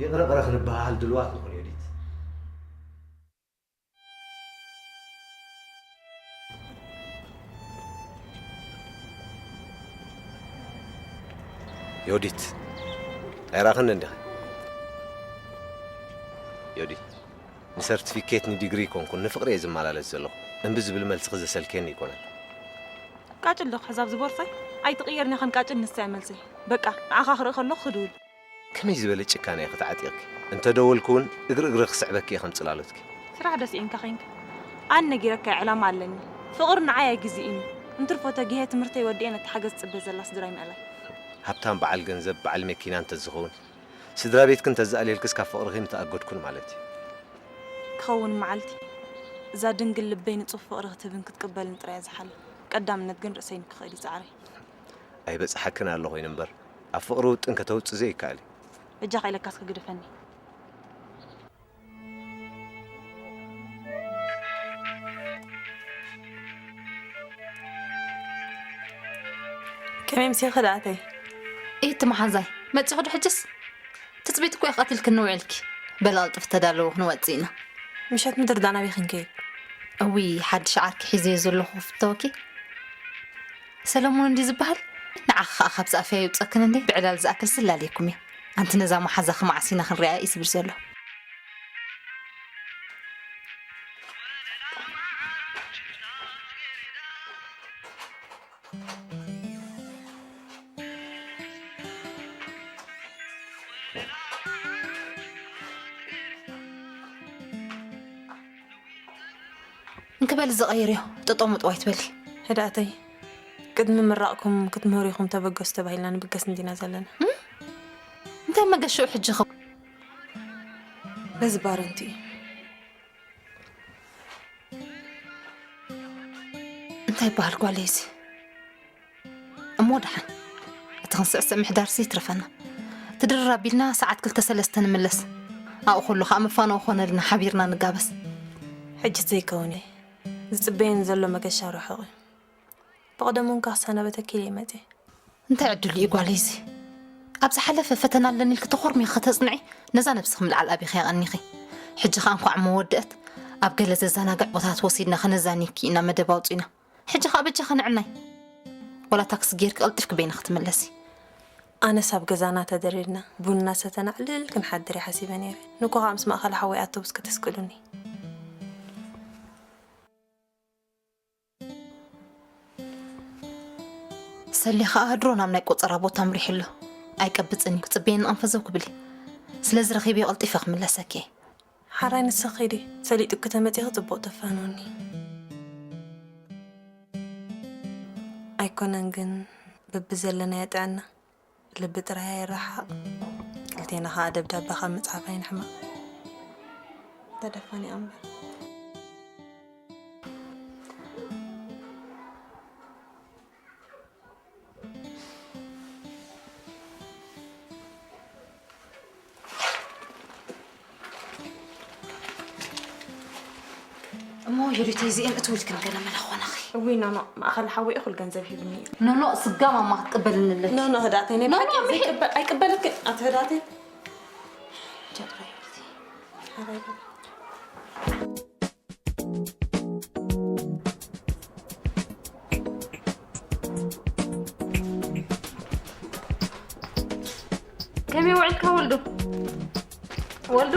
ይቕረ ቕረ ክንበሃሃል ድልዋት ንኹን ዮዲት። ዮዲት ኣይራኽን እንዲኻ ዮዲት ንሰርቲፊኬት ንዲግሪ ይኮንኩን ንፍቕሪ እየ ዝመላለስ ዘለኹ እምቢ ዝብል መልስኺ ዘሰልክየኒ ይኮነን ቃጭል ዶ ክሕዝ ኣብዚ ቦርሳይ ኣይትቕየርኒ ከም ቃጭል ንሳ እያ መልሰይ በቃ ንዓኻ ክርኢ ከለኹ ክድውል ከመይ ዝበለ ጭካነ ኢኺ ተዓጢቕኪ እንተ ደወልኩ እውን እግሪ እግሪ ክስዕበኪ እየ ከም ጽላሎትኪ ስራሕ ዶ ስኢንካ ኬንካ ኣነ ነጊረካ እየ ዕላማ ኣለኒ ፍቕሪ ንዓይ ኣይግዝእን እዩ እንትርፎ ተጊሀ ትምህርተይ ወዲኤ ነቲ ሓገዝ ዝጽበ ዘላ ስድራይ ምእላይ ሃብታም በዓል ገንዘብ በዓል መኪና እንተዝኸውን ስድራቤትኪ እንተዝኣልየልክስ ካብ ፍቕርኺ ምተኣገድኩን ማለት እዩ ክኸውን መዓልቲ እዛ ድንግል ልበይ ንጹህ ፍቕሪ ክትህብን ክትቅበልን ጥራይ እየ ዝሓልም ቀዳምነት ግን ርእሰይ ንክኽእል እዩ ጻዕረይ ኣይበጽሓክን ኣሎ ኮይኑ እምበር ኣብ ፍቕሪ ውጥን ከተውጽእ ዘይከኣል እዩ በጃኻ ኢለካ እስኪ ግደፈኒ ከመይ ምሲኺ ደኣተይ ኢቲ መሓዛይ መጺኹ ዶ ሕጅስ ትጽቢት እኮ ይቐትልክኒ ውዒልኪ በል ኣልጥፍ ተዳለዉ ክንወጽእ ኢና ምሸት ምድሪ ዳና ቤኺ ንከይድ እውይ፣ ሓድሽ ዓርኪ ሒዘዮ ዘለኹ ክፍተወኪ። ሰለሞን እንዲ ዝበሃል? ንዓኺ ኸዓ ካብዚ ኣፍያ ይውፀክን እንዴ? ብዕላል ዝኣክል ስላለየኩም እየ። ኣንቲ ነዛ መሓዛኺ መዓስ ኢና ክንሪኣ እዩ ዝብል ዘሎ። እንክበል ዝቐይርዮ፣ ጠጠው መጠው ኣይትበሊ። ህድኣተይ፣ ቅድሚ ምራቕኩም ክትምህሩ ኢኹም ተበገሱ ተባሂልና ንብገስ እንዲና ዘለና። እንታይ መገሽኡ ሕጂ ኸ? በዚ ባረንቱ እዩ። እንታይ ይበሃል ጓለይ እዚ? እሞ ደሓን፣ እቲ ክንስዕስዕ ምሕዳርሲ ይትረፈና። ትድርር ኣቢልና ሰዓት ክልተ ሰለስተ ንምለስ። ኣብኡ ከሎ ኸኣ መፋነዊ ኮነልና፣ ሓቢርና ንጋበስ። ሕጂ ዘይከውን እየ። ዝጽበየኒ ዘሎ መገሻ ርሑቕ እዩ። ብቐደሙ እንካ ክሰናበተኪ ኢለ እየ መጽየ። እንታይ ዕድል እዩ ጓለይ እዚ? ኣብ ዝሓለፈ ፈተና ኣለኒ ኢልኪ ተኾርሚኺ ከተጽንዒ፣ ነዛ ነብስኺ ምልዓል ኣቢኺ ኣቐኒኺ። ሕጂ ኸኣ እንኳዕ እሞ ወደአት፣ ኣብ ገለ ዘዘናግዕ ቦታታት ወሲድና ከነዛንየኪ ኢና መደብ ኣውጺእና። ሕጂ ኸኣ በጃኺ ንዕናይ። ዋላ ታክሲ ጌርኪ ቀልጢፍኪ በይንኺ ትምለሲ። ኣነስ ኣብ ገዛና ተደሪርና ቡን እናሰተና ዕልል ክንሓድር እየ ሓሲበ ነይረ። ንኮ ኸኣ ምስ ማእኸል ሓወይ ኣቶቡስ ከተስቅሉኒ። ሰሌ ኸኣ ድሮ ናብ ናይ ቆጸራ ቦታ ኣምሪሑ ኣሎ። ኣይቀብጽን እዩ። ክጽበየኒ ኣንፈዘው ክብል እዩ። ስለዚ ረኺበዮ ቀልጢፈ ክምለሰኪ እየ። ሓራይ ንስኺ ኪዲ፣ ሰሊጡኪ ተመጺኺ ጽቡቕ ተፋንውኒ። ኣይኮነን ግን በብዘለናዮ ጥዕና ልቢ ጥራይ ኣይረሓቕ። ክልቴና ኸኣ ደብዳበ ካብ ምጽሓፍ ኣይንሕመቕ። ተደፋኒኣ እምበር። እሞ ዮዲተይ፣ እዚኤን እትውልክን ገለ መለ ኾነኺ። እውይ ኖኖ፣ ማእኸል ሓወይ እኹል ገንዘብ ሂብኒ እዩ። ኖኖ፣ ስጋ ማማ ክትቅበልኒ ኣለኪ። ኖኖ፣ ህዳተይ፣ ናይ ኖኖ፣ ብሓቂ ምሒ- ዘይቅበል፣ ኣይቅበልክን፣ ኣቲ ህዳተይ። ጃድራ ዮዲተይ። ሓራይ በል። ከመይ ውዒልካ ወልዱ? ወልዱ፣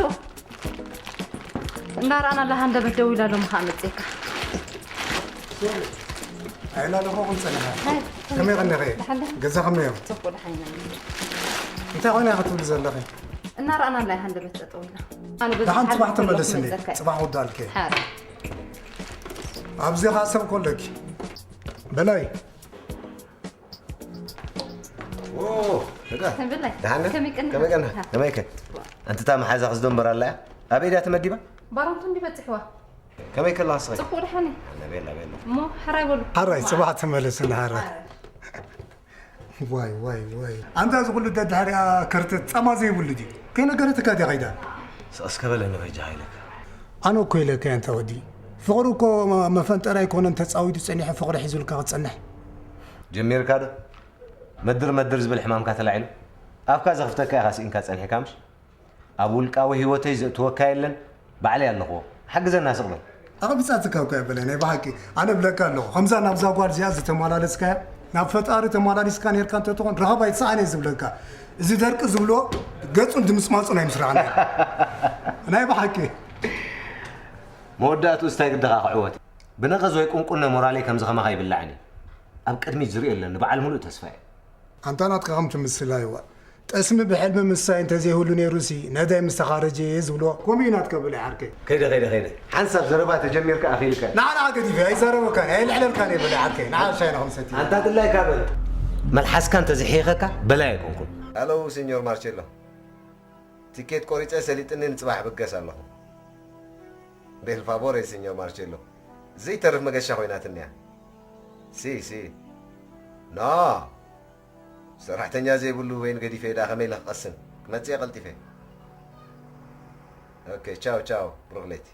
እንዳረኣና ኣላ ሃንደበት ደው ኢላ ኣሎ፣ ምኻ መጽእካ። ኣይላለኹ ቁም ጸኒሐ። ሃይ፣ ከመይ ቀኒኺ? ደሓን ዶ? ገዛ ከመይ እዮም? ጽቡቕ፣ ደሓን ኢና። እንታይ ኾይና ክትብሊ ዘለኺ? እናረኣና ኣላ ሃንደበት ጠጠው ኢላ። ኣነ በዚ ደሓን ሓሊፉ ጽባሕ ከለኹ ተመለስኒ። መጸካ እየ። ጽባሕ ውዳልኪ። ሓረ። ኣብዚ ኸኣ ሰብ ኮለኪ። በላይ። ኦ፣ ደጋ። ብላይ። ደሓን ነህ? ከመይ ቀኒኻ? ከመይ ቀኒኻ? ሃ። ከመይ ከ? ኣንቲ እታ መሓዛኺ ዝዶ እምበር ኣላ እያ? ኣበይ ድያ ተመዲባ? ባረንቱ እንዲ በጺሕዋ። ከመይ ከላ ንስኺ? ጽቡቕ ደሓን እየ። ኣነ ቤላ፣ ቤላ። እሞ፣ ሓራይ በሉ። ሓራይ፣ ጽባሕ ተመለስና፣ ሓራይ። ዋይ፣ ዋይ፣ ዋይ። ኣንታ እዚ ኩሉ ደድሕሪኣ ከርተት ጻማ ዘይብሉ ድዩ? ከይነገረትካ ድያ ከይዳ? ስቕ እስከ በለኒ በጃኻ ኢለካ። ኣነ እኮ ኢለካ እየ ኣንታ ወዲ። ፍቕሪ እኮ መ-፣ መፈንጠር ኣይኮነን ተጻዊዱ ጸኒሑ ፍቕሪ ሒዙልካ ክጸንሕ። ጀሚርካ ዶ? መድር መድር ዝብል ሕማምካ ተላዒሉ? ኣፍካ ዘኽፍተካ ኢኻ ስኢንካ ጸኒሕካ ምሽ? ኣብ ውልቃዊ ህይወተይ ዘእትወካ የለን፣ ባዕለይ ኣለኽዎ። ሓግዘና ስቕ በል። ኣቐቢጻትካ እኮ እያ በለይ፣ ናይ ብሓቂ። ኣነ እብለካ ኣለኹ፣ ከምዛ ናብዛ ጓል እዚኣ ዝተመላለስካያ፣ ናብ ፈጣሪ ተመላሊስካ ኔርካ እንተትኾን፣ ረኸባ ኣይትሰኣን እየ ዝብለካ። እዚ ደርቂ ዝብሎ ገጹን ድምጽማጹን ኣይምስራዕና። ናይ ብሓቂ። መወዳእትኡስ እንታይ ግድኻ ክዕወት? ብነቐዝ ወይ ቁንቁነ ሞራለይ ከምዚ ከማኻ ኣይብላዕን እዩ። ኣብ ቅድሚት ዝሪኦ የለን፣ ንበዓል ሙሉእ ተስፋ እየ። ኣንታ ናትካ ከም ትምስል ኣይዋ። ጠስሚ ብሕልሚ ምሳይ እንተዘይህሉ ነይሩሲ፣ ነዳይ ምስ ተኻረጀ እየ ዝብሎ። ከምኡ እዩ ናትካ በላይ ዓርከይ። ከይደ፣ ከይደ፣ ከይደ። ሓንሳብ ዘረባ ተጀሚርካ ኣኺልካ። ንዓ፣ ንዓ ገዲፈ፣ ኣይዛረበካን፣ ኣይልዕለልካን እየ በላይ ዓርከይ። ንዓ ሻሂና ክንሰቲ። ኣንታ ድላይካ በል። መልሓስካ እንተዝሕይኸካ በላይ ኣይኮንኩን። ሃሎ፣ ሲኞር ማርቼሎ። ቲኬት ቆሪጸ ሰሊጥኒ ንጽባሕ ብገስ ኣለኹ። ቤል ፋቮሬ፣ ሲኞር ማርቼሎ። ዘይተርፍ መገሻ ኮይናትኒ እያ። ሲ፣ ሲ። ኖ። ሰራሕተኛ ዘይብሉ ወይን ገዲፈ ደኣ ከመይ ኢለ ክቐስን? ክመጽእ እየ ቀልጢፈ። ኦኬ፣ ቻው፣ ቻው። ብሩኽ ለይቲ።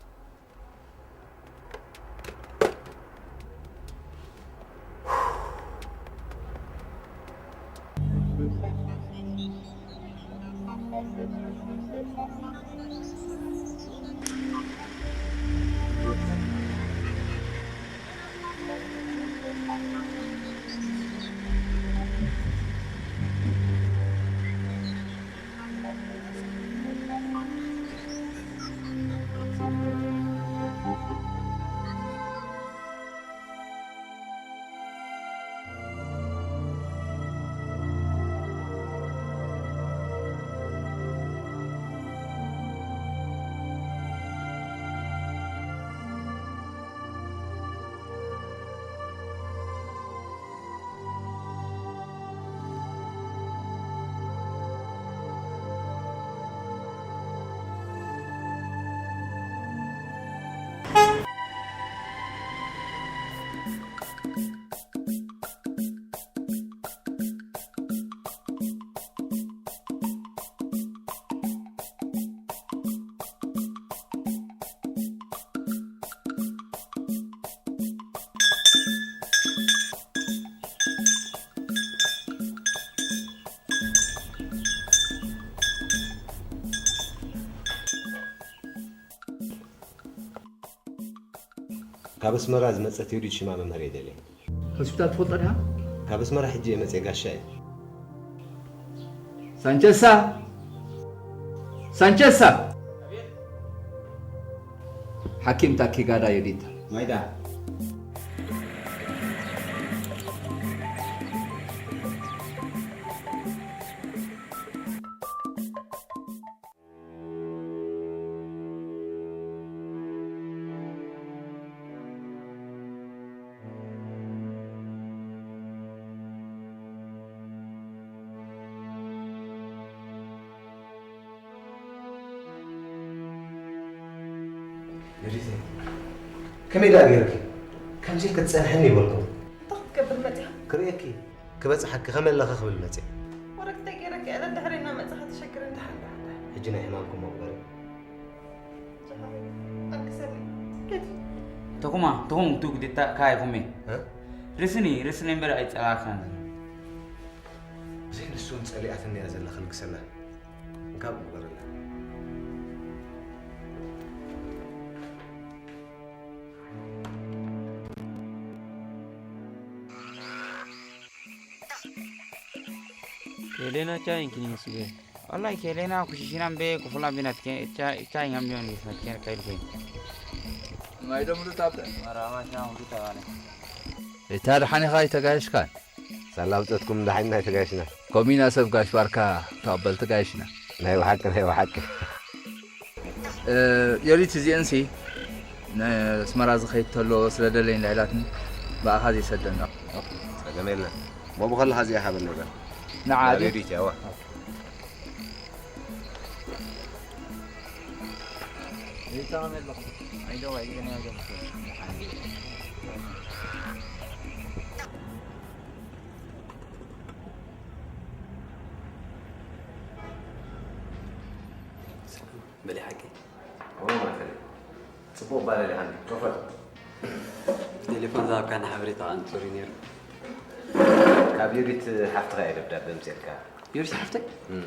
ካብ ኣስመራ ዝመጸት ዮዲት ሽማ መምህር የደልየ። ሆስፒታል ትፈልጦ ድኻ? ካብ ኣስመራ ሕጂ እየ መጽየ ጋሻ እየ። ሳንቸሳ! ሳንቸሳ! ሓኪም ታኪጋዳ ዮዲታ። ማይዳ። ዮዲተይ፣ ከመይ ደኣ ገይርኪ? ከምዚ ኢልኪ ትጸንሕኒ ይበልኩ። እንታይ ክትገብር መጺኻ? ክርእየኪ፣ ክበጽሓኪ፣ ከመይ ኣለኺ ክብል መጺእ። ወረቅተይ ገይረኪ፣ እለ ድሕሪ እናመጻኻ ተሸግረኒ። ደሓን፣ ደሓን፣ ደሓን። ሕጂ ናይ ሕማምኩም መቑበሪ። ጀሃ፣ ኣልክሰኒ። ኬፍ። ተኹማ፣ ተኹም ቱግ ዲታ ካይ ኩሜ። እ? ርስኒ፣ ርስኒ እምበር ኣይጸላእካን። ብዘይ ንሱ እውን ጸሊኣትኒ እያ ዘላ፣ ከልግሰላ። እንካብ ግበረላ። Elena ቻይን ኪኒንስቤ። والله كيلينا كوشيشينا مبي كفلا بينا تكين، تشا-، تشاين هم يون يسنا تكين كايل كين. ما يدوم دو تابتا. مرحبا، شام دو تابانا. እታ ደሓን ኢኻ ኣይተጋየሽካን? ሳላ ኣውፀትኩም ደሓን ኢና ኣይተጋየሽና። ኮሚና ሰብ ጋሽ ባርካ ተቐበልቲ ጋየሽና። ናይ ብሓቂ፣ ናይ ብሓቂ። እ፣ ዮዲት እዚአንሲ ንኣስመራ ዝኸይድ ተሎ ስለ ደለይን ልዕላትን ብኣኻ ዘይሰደን። ጸገም የለን። ሞቡ ከለኻ እዚኣ ሃበኒ እዛ። ንዓ ናብ ድዩ? ዮዲት እያ፣ እዋ። ይታመን ኣለኹ። ኣይደው፣ ኣይደው፣ ኣይደው። በሊ ሓቂ። ኦ፣ ማእከል። ጽቡቕ ባል ኢኻ፣ ጦፈር። ቴሌፎን ዝሃብካኒ ሓበሬታ ከኣ ንጹር እዩ ነይሩ። ካብ ዮዲት ሓፍትኻ እየ ደብዳበ ኣምጺኣልካ። ዮዲት ሓፍተይ? እም።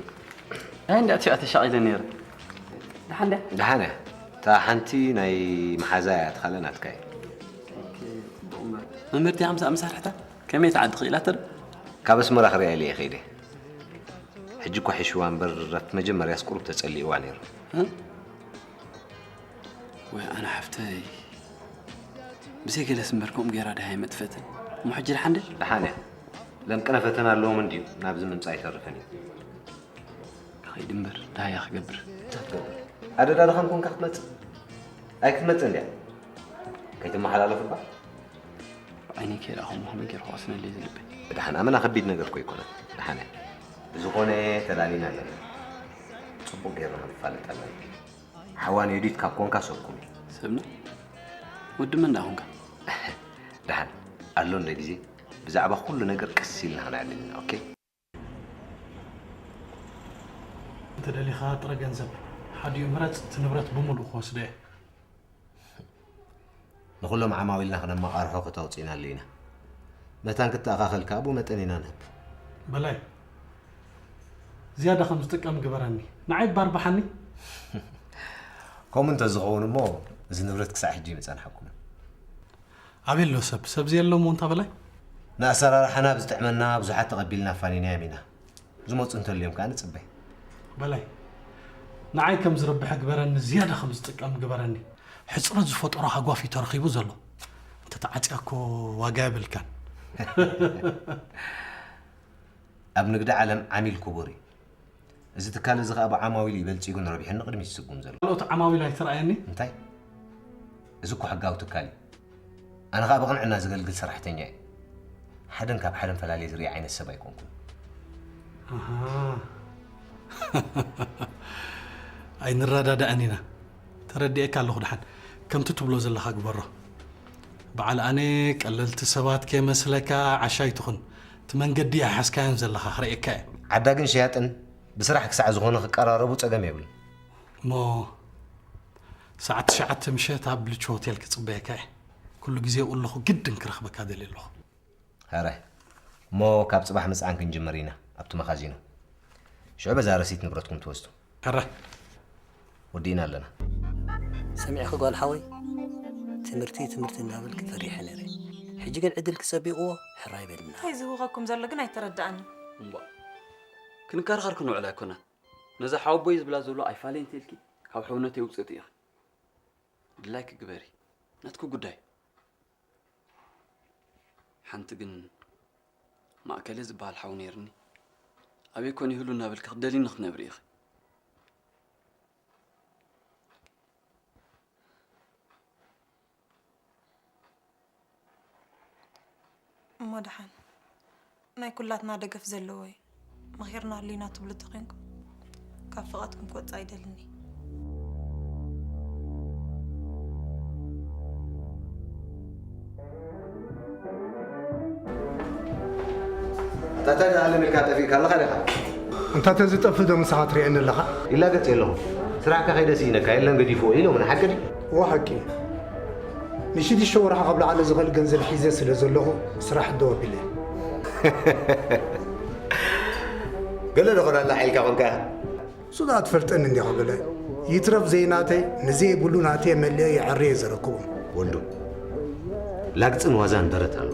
ኣይ፣ እንዳ ኣጥፊኣ ተሻቒለ ነይረ። ደሓን ድያ? ደሓን እያ። እታ ሓንቲ ናይ መሓዛ እያ፣ እታ ካልእ ናትካ እዩ። ኦኬ፣ ጽቡቕ እምበር። መምህርቲ ሓምሳ መሳርሕታ ከመይ ትዓዲ ክኢላታ ዶ? ካብ ኣስመራ ክሪኣ ኢለ እየ ከይደ። ሕጂ እኮ ሒሽዋ እምበር፣ ኣብቲ መጀመርያስ ቁሩብ ተጸሊእዋ ነይሩ። እ? ወይ ኣነ ሓፍተይ፣ ብዘይ ገለስ እምበር ከምኡ ገይራ ደሃይ መጥፈትን። እሞ ሕጂ ደሓን ደ? ደሓን እያ። ለምቅነ ፈተና ኣለዎም እንድዩ፣ ናብዚ ምምጻእ ኣይተርፍን እዩ። ክኸይድ እምበር፣ ደሃያ ክገብር። እንታይ ክትገብር? ኣደዳ ደኸም ኮንካ ክትመጽእ? ኣይክትመጽእ እንድያ። ከይትመሓላለፍ እባ። ዓይነይ ከይረኣኹ እሞ ከመይ ገይሩ ክቐስነለይ ዝልበይ? ደሓን ኣመና ከቢድ ነገር እኮ ኣይኮነን። ደሓን እያ። ብዝኾነ ተላሊና ኣለና። ጽቡቕ ጌርና ክንፋለጥ ኣለና። ሓዋ ንዮዲት ካብ ኮንካ ሰብኩም እዩ። ሰብና? ወዲ መን ደኣ ኮንካ? ደሓን ኣሎ እንደ ግዜ ብዛዕባ ኩሉ ነገር ቀስ ኢልና ክንዕልል ኢና፣ ኦኬ? እንተ ደሊኻ ጥረ ገንዘብ ሓዲኡ ምረጽ፣ እቲ ንብረት ብምሉኡ ክወስዶ እየ። ንኹሎም ዓማዊልና ክነመቓርሖ ክተውፅኢናሉ ኢና። መታን ክተኣኻኸል ከኣ ብኡ መጠን ኢና ንህብ። በላይ፣ ዝያዳ ከም ዝጥቀም ግበረኒ። ንዓይ ባርባሓኒ። ከምኡ እንተዝኸውን እሞ፣ እዚ ንብረት ክሳዕ ሕጂ ምጸንሐኩምን። ኣበይ ኣሎ ሰብ? ሰብ ዘየሎ እሞ እንታ በላይ? ንኣሰራርሓና ብዝጥዕመና ብዙሓት ተቐቢልና ኣፋኒናዮም ኢና። ዝመጹ እንተልዮም ከኣ ንጽበ። በላይ፣ ንዓይ ከም ዝረብሐ ግበረኒ፣ ዝያዳ ከም ዝጥቀም ግበረኒ። ሕጽረት ዝፈጠሮ ሃጓፍ እዩ ተረኺቡ ዘሎ። እንተተዓጽያ እኮ ዋጋ የብልካን። ኣብ ንግዲ ዓለም ዓሚል ክቡር እዩ። እዚ ትካል እዚ ኸኣ ብዓማዊል እዩ በልጺጉን ረቢሑን ንቕድሚት ዝስጉም ዘሎ። ካልኦት ዓማዊል ኣይተራእየኒ? እንታይ? እዚ እኮ ሕጋዊ ትካል እዩ። ኣነ ኸኣ ብቕንዕና ዘገልግል ሰራሕተኛ እየ። ሓደን ካብ ሓደን ፈላልየ ዝርኢ ዓይነት ሰብ ኣይኮንኩን። ኣሃ። ኣይንረዳዳእን ኢና። ተረዲኤካ ኣለኹ። ደሓን ከምቲ ትብሎ ዘለኻ ግበሮ። በዓል ኣነ ቀለልቲ ሰባት ከይመስለካ ዓሻ ኣይትኹን። እቲ መንገዲ ኣይሓዝካዮን ዘለኻ ክርእየካ እየ። ዓዳ ግን ሸያጥን ብስራሕ ክሳዕ ዝኾነ ክቀራረቡ ጸገም የብሉን። እሞ ሰዓት ትሽዓተ ምሸት ኣብ ብልቹ ሆቴል ክጽበየካ እየ። ኩሉ ግዜ ኣብኡ ኣለኹ፣ ግድን ክረኽበካ ደልየ ኣለኹ። ሕራይ እሞ ካብ ጽባሕ ምጽዓን ክንጅምር ኢና ኣብቲ መኻዚኖ። ሽዑ በዛ ረሲት ንብረትኩም ትወስዱ። ሕራይ ወዲእና ኣለና። ሰሚዕኺ ጓል ሓወይ፣ ትምህርቲ ትምህርቲ እናበልኪ ፈሪሐ ነይረ። ሕጂ ግን ዕድልኪ ጸቢቕዎ ሕራይ በልና። እንታይ ዝህውኸኩም ዘሎ ግን ኣይተረድኣንን። እምቧእ ክንከራኸር ክንውዕል ኣይኮናን። ነዛ ሓወቦይ ዝብላ ዘሎ ኣይፋለይን ተልኪ ካብ ሕውነተይ ውጽእቲ ኢኺ። ድላይኪ ግበሪ፣ ናትኪ ጉዳይ። ሓንቲ ግን ማእከለ ዝበሃል ሓው ነይርኒ። ኣበይ ኮን ይህሉ እናበልኪ ክትደልይኒ ክትነብሪ ኢኺ። እሞ ደሓን ናይ ኩላትና ደገፍ ዘለዎ እዩ። መኺርና ኣሊና ትብሉ ተኾይንኩም ካብ ፍቓድኩም ክወጽእ ኣይደልን እየ። ኣታ እንታይ ደኣ ለሚድካ ጠፊእካ ኣለኻ ዲኻ? ኣንታ ተዝጠፍእ ዶ ምሳኻ ትርእየኒ ኣለኻ? ይላገጽ እየ ኣለኹ። ስራሕካ ከይደ ስኢነካ የለን ገዲፍዎ ኢሎምኒ ሓቂ ድዩ? እወ ሓቂ እዩ። ንሽዱሽተ ወርሒ ካብ ላዕሊ ዝኽእል ገንዘብ ሒዘ ስለ ዘለኹ ስራሕ ደው ኣቢለ እየ። ገለ ዶ ክኾነላ ኢልካ ኾንካ ኢኻ? እሱ ደኣ ትፈልጠኒ እንዲኻ በለ። ይትረፍ ዘይናተይ ንዘይብሉ ናተይ መሊኤ የዐርየ ዘረክቦ። ወልዱ፣ ላግጽን ዋዛን በረት ኣሎ።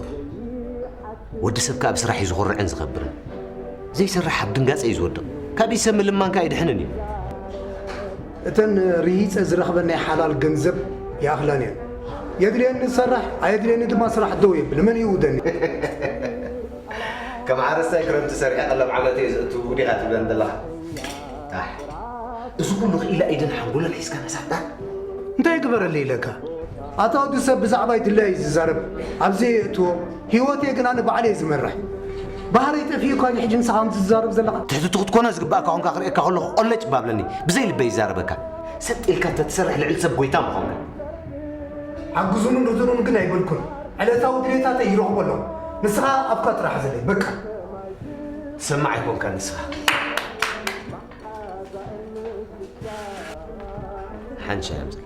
ወዲ ሰብ ከኣ ብስራሕ እዩ ዝኾርዕን ዝኸብርን። ዘይሰርሕ ኣብ ድንጋጸ እዩ ዝወድቕ። ካብ ኢድ ሰብ ምልማን ከኣ ኣይድሕንን እዩ። እተን ርሂጸ ዝረኽበን ናይ ሓላል ገንዘብ ይኣኽላን እየን። የድልየኒ ዝሰርሕ ኣየድልየኒ ድማ ስራሕ ደው የብል። መን ይውደኒ? ከም ሓረስታይ ክረምቲ ሰሪሐ ቀለብ ዓመተይ ዘእቱ ዲኻ ትብለኒ ዘለኻ? ኣሕ፣ እዚ ኩሉ ክኢላ ኢድን ሓንጎልን ሒዝካ መሳጣ? እንታይ ግበረለይ ኢለካ? ኣታ ወዲ ሰብ ብዛዕባይ ድላዩ እዩ ዝዛረብ፣ ኣብ ዘየእትዎ ህይወተይ ግን ኣነ ባዕለይ እየ ዝመርሕ። ባህረይ ጠፊኡ እኳ ሕጂ ንስኻ ከምዚ ትዛረብ ዘለኻ። ትሕቲ ትኹት ኮነ ዝግባእካ ኮንካ ክርእየካ ከለኹ ቆለጭ እባ ብለኒ፣ ብዘይ ልበይ ይዛረበካ። ሰጥ ኢልካ እንተትሰርሕ ልዕሊ ሰብ ጎይታ ምኾንካ። ሓግዙንን ርድኡንን ግን ኣይበልኩን። ዕለታዊ ድሌታተይ ይረኽቦ ኣለኹ። ንስኻ ኣፍካ ጥራሕ ዘለይ በቃ። ትሰምዕ ኣይኮንካን ንስኻ። ሓንሻ እዮም ዝብሉ።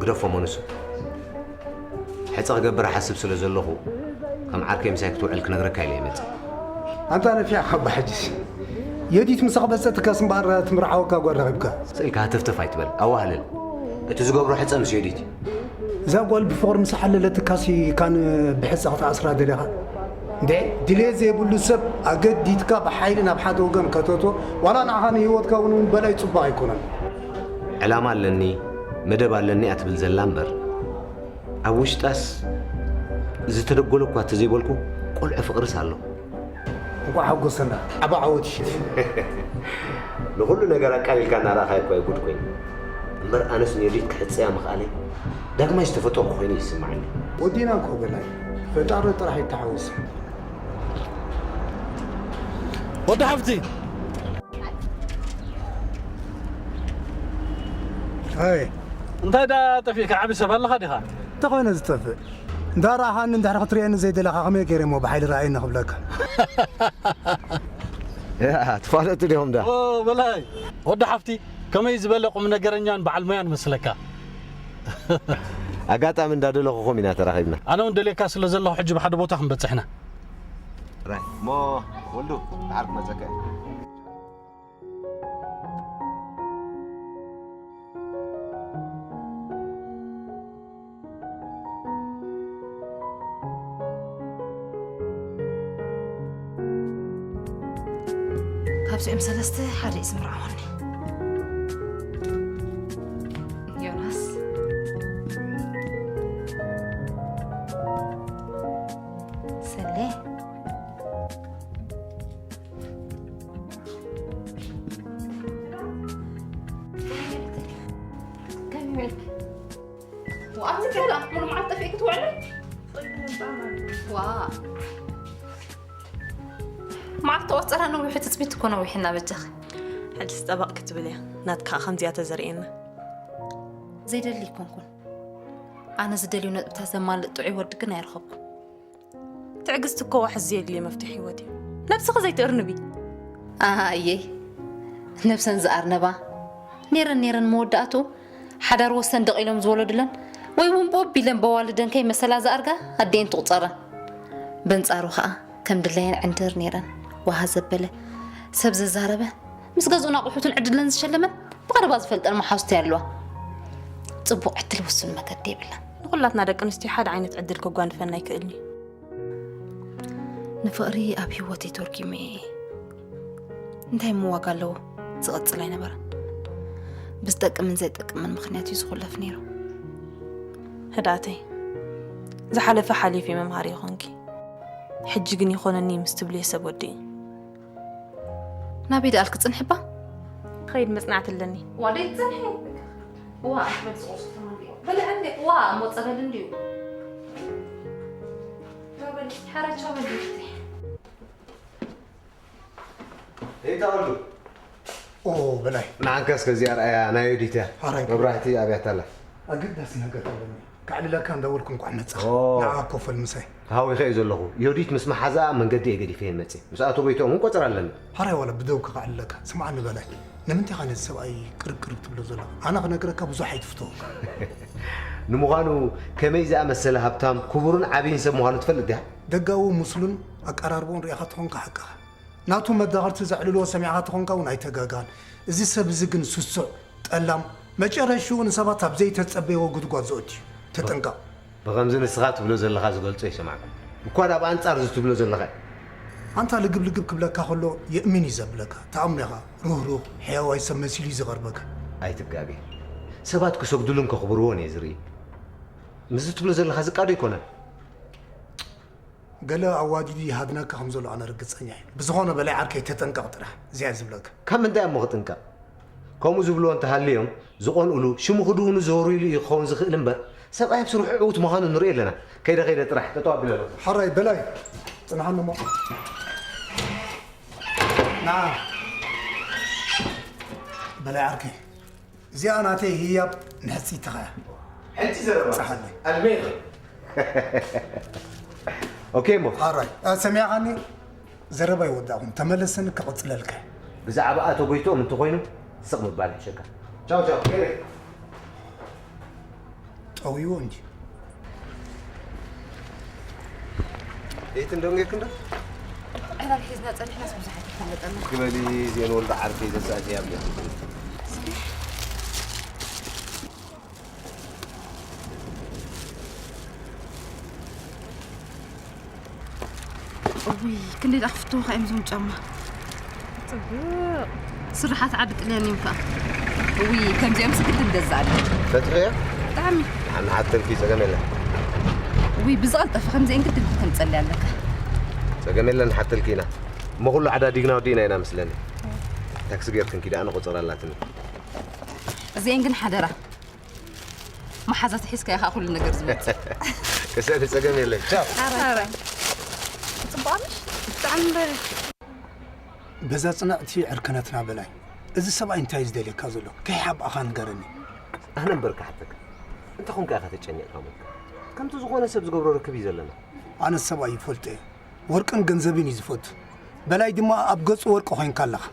ግደፎ መኑሱ። ሕጸ ክገብር እሓስብ ስለ ዘለኹ ከም ዓርከይ ምሳይ ክትውዕል ክነግረካ ኢለ እየ መጺእ። ኣንታ ነፊዕካ እባ ሕጂስ የዲት ምሳኽ በጸትካስ እምበኣር ትምርዓወካ ጓል ረኺብካ። ስእልካ ሃተፍተፍ ኣይትበል ኣዋህልል። እቲ ዝገብሮ ሕጸ ምስ ዮዲት እዩ። እዛ ጓል ብፍቕሪ ምስ ሓለለትካሲ ካን ብሕጸ ክትኣስራ ደሊኻ? እንዴ ድሌት ዘይብሉ ሰብ ኣገዲድካ ብሓይሊ ናብ ሓደ ወገን ከተቶ ዋላ ንዓኻ ንህይወትካ እውን እውን በላይ ጽቡቕ ኣይኮነን። ዕላማ ኣለኒ መደብ ኣለኒ እያ ትብል ዘላ እምበር ኣብ ውሽጣስ ዝተደጎለ እኳ ተዘይበልኩ ቆልዑ ፍቕርስ ኣሎ። እንቋዕ ሓጎሰና ዓቢ ዓወት ይሽት። ንኹሉ ነገር ኣቃሊልካ እናረኣኻዮ እኳ እዩ ጉድ ኮይኑ። እምበር ኣነስ ንዮዲት ክሕጸያ ምኽኣለይ ዳግማይ ዝተፈጠርኩ ኮይኑ እዩ ዝስምዓኒ። ወዲና እኮ በላይ ፈጣሪ ጥራሕ ይተሓወስ። ወዲ ሓፍቲ ኣይ እንታይ ዳ ጠፊእካ ዓቢ ሰብ ኣለኻ ዲኻ? እንተኾይነ ዝጠፍእ እንዳ ረኣኻኒ እንድሕሪ ክትርእየኒ ዘይደለኻ ከመይ ገይረ እሞ ብሓይሊ ረኣየኒ ክብለካ? ትፋለጡ ዲኹም ዳ? በላይ ወዲ ሓፍቲ ከመይ ዝበለ ቁም ነገረኛን በዓል ሞያን መስለካ? ኣጋጣሚ እንዳደለኹኹም ኢና ተራኺብና። ኣነ እውን ደልየካ ስለ ዘለኹ ሕጂ ብሓደ ቦታ ክንበጽሕ ኢና። ራይ እሞ ወልዱ ደሓር ክመጸካ እየ። ካብዚኦም ሰለስተ ሓደ እዩ ዝምርዓወኒ። ዮናስ፣ ሰሌ፣ ከመይ ውዒልኪ? ወኣቲ ገላ ሙሉ መዓልቲ ጠፊእኪ ትውዕሊ? ዋ። መዓልቲ ተቖጸረ ነዊሑ ትጽቢት እኮ ነዊሕና በጃኺ። ሕጅስ ጠበቕ ክትብል እያ። ናትካ ከምዚኣ ተዘርእየና። ዘይደሊ ኣይኮንኩን። ኣነ ዝደልዩ ነጥብታት ዘማልእ ጥዑይ ወዲ ግን ኣይረኸብኩን። ትዕግስቲ እኮ ዋሕዚ የድልዮ መፍትሒ ህይወት እዩ። ነብስኺ ዘይትእርንቢ። ኣየይ፣ ነብሰን ዝኣርነባ ነይረን ነይረን፣ መወዳእቱ ሓዳር ወሰን ደቂሎም ዝወለዱለን ወይ እውን ቦብ ኢለን በዋልደን ከይመሰላ ዝኣርጋ ኣዴን ትቑፀረን። በንፃሩ ከዓ ከም ድላየን ዕንድር ነይረን ዋሃ ዘበለ ሰብ ዘዛረበ፣ ምስ ገዝኡን ኣቑሑቱን ዕድለን ዝሸለመን ብቐረባ ዝፈልጠን መሓዙቲ ኣለዋ። ፅቡቕ ዕድል ውሱን መገዲ የብላን። ንኹላትና ደቂ ኣንስትዮ ሓደ ዓይነት ዕድል ከጓንፈና ኣይክእልን እዩ። ንፍቕሪ ኣብ ህይወተይ ተርጒመ እየ። እንታይ እሞ ዋጋ ኣለዎ? ዝቐጽል ኣይነበረን። ብዝጠቅምን ዘይጠቅምን ምኽንያት እዩ ዝኹለፍ ነይሩ። ህድኣተይ፣ ዝሓለፈ ሓሊፉ እዩ፣ መምሃሪ ይኾንኪ። ሕጂ ግን ይኾነኒ ምስ ትብልዮ ሰብ ወዲእኒ። ናበይ ደኣልኪ ጽንሕባ? ኸይድ መጽናዕቲ ኣለኒ። ዋደይ ጽንሒ። ዋ፣ ኣትበል ዝቑርሱ ተማሊቑ። በልዐ እንዴ? ዋ፣ እሞ ጸበል እንድዩ። ቻው በል፣ ሓራ ቻው በል። እይ ተወልዱ። ኦ፣ በላይ። ንዓንካስ ከዚኣ ርኣያ ናይ ዮዲት እያ። ሓራይ። መብራህቲ ኣብያታ ኣላ። ኣገዳሲ ነገር ኣለኒ። ከዕልለካ እንዳበልኩ እንኳዕ መጻኻ። ኦ። ንዓ ኮፈል ምሳይ። ተሃዊኸ እየ ዘለኹ። ዮዲት ምስ መሓዛኣ መንገዲ እየ ገዲፈ እየ መጽእ። ምስ ኣቶ ጎይትኦም እውን ቆጸራ ኣለኒ። ሓራይ ዋላ ብደውኪ ከዕልለካ። ስምዓኒ በላይ። ንምንታይ ኢኻ ነዚ ሰብኣይ ቅርብ ቅርብ ትብሎ ዘለኻ? ኣነ ክነግረካ ብዙሕ ኣይትፍትዎ። ንምዃኑ ከመይ ዝኣመሰለ ሃብታም፣ ክቡርን ዓብይን ሰብ ምዃኑ ትፈልጥ ዲኻ? ደጋዊ ምስሉን ኣቀራርባኡን ርኢኻ ተኾንካ ሓቅኻ። ናቱ መዳኸርቲ ዘዕልልዎ ሰሚዕኻ ተኾንካ እውን ኣይተጋግኻን። እዚ ሰብ እዚ ግን ስሱዕ፣ ጠላም፣ መጨረሽኡ ንሰባት ኣብ ዘይተጸበይዎ ጉድጓድ ዘእቱ እዩ። ተጠንቀቕ። ብኸምዚ ንስኻ ትብሎ ዘለኻ ዝገልጾ ኣይሰማዕኩን። እኳ ደኣ ብኣንጻር እዚ ትብሎ ዘለኻ። ኣንታ ልግብ ልግብ ክብለካ ከሎ የእምን እዩ ዘብለካ። ተኣምኖ ኢኻ። ሩህሩህ፣ ሕያዋይ ሰብ መሲሉ እዩ ዝቐርበካ። ኣይትጋገ። ሰባት ክሰግዱሉን ከኽብርዎን እየ ዝርኢ። ምስዚ ትብሎ ዘለኻ ዝቃዶ ኣይኮነን። ገለ ኣዋዲዱ ይሃድነካ ከም ዘሎ ኣነ ርግጸኛ እየ። ብዝኾነ በላይ ዓርከይ ተጠንቀቕ ጥራሕ። እዚኣ እየ ዝብለካ። ካብ ምንታይ እሞ ክጥንቀቕ? ከምኡ ዝብልዎ እንተሃልዮም ዝቐንኡሉ፣ ሽሙ ክድውኑ ዘወርይሉ እዩ ክኸውን ዝኽእል እምበር፣ ሰብኣይ ኣብ ስርሑ ዕዉት ምዃኑ ንርኢ ኣለና። ከይደ ከይደ ጥራሕ ጠጠው ኣቢለ ኣለኹ። ሓራይ በላይ፣ ጽንሓኒ እሞ። ንዓ። በላይ ዓርከይ፣ እዚኣ ናተይ ህያብ ንሕጽይትኻ እያ። ሕንቲ ዘረባ። ጸሓለይ። ኣልሜ። ኦኬ እሞ። ሓራይ፣ እ፣ ሰሚዕኻኒ? ዘረባ ይወዳእኹም። ተመለሰኒ ከቕጽለልካ። ብዛዕባ ኣቶ ጎይትኦም እንተኾይኑ ስቕ ምባል ይሕሸካ። ቻው፣ ቻው። ጠውይዎ እንጂ። ቤት እንደው ጌርክ እንደው? ዕላል ሒዝና ጸኒሕናስ ብዙሕ ኣይተፋለጠና። ግበሊ፣ እዚአን ወልዶ ዓርከይ ዘሳእቲ እያ ብለኪ። እውይ፣ ክንደይ ደኣ ክፍትዉኻ እዮም እዞም ጫማ። ጽቡቕ። ስርሓት ዓዲ ጥልያን እዮም ከኣ። እውይ፣ ከምዚኦም ስግድን ገዛእለ። ፈትሕዮ? ብጣዕሚ። ንሓተልኪ ጸገም የለን። እውይ፣ ብዝቐልጠፈ ከምዚአን ግድን ክተምጸሊ ኣለካ። ጸገም የለን፣ ንሓተልኪ ኢና። እሞ ኩሉ ዓዳዲግና ወዲእና ኢና መስለኒ። ታክሲ ጌርክን ኪዳ፣ ኣነ ቁጽር ኣላትኒ። እዚአን ግን ሓደራ። መሓዛት ሒዝካ ኢኻ ኩሉ ነገር ዝመጽእ። ከሰኒ ጸገም የለን። ቻው። ኣረ። ጽቡቕ ኣምሽ? ብጣዕሚ እምበር። በዛ ጽንዕቲ ዕርከነትና በላይ። እዚ ሰብኣይ እንታይ እዩ ዝደልየካ ዘሎ? ከይሓብኣኻ ንገረኒ። ኣነ እምበር ክሓተካ። እንተ ኾንካ ኢኻ ተጨኒቕካ ሞትካ። ከምቲ ዝኾነ ሰብ ዝገብሮ ርክብ እዩ ዘለና። ኣነ ሰብኣይ ይፈልጦ እየ። ወርቅን ገንዘብን እዩ ዝፈቱ። በላይ ድማ ኣብ ገጹ ወርቂ ኮይንካ ኣለኻ።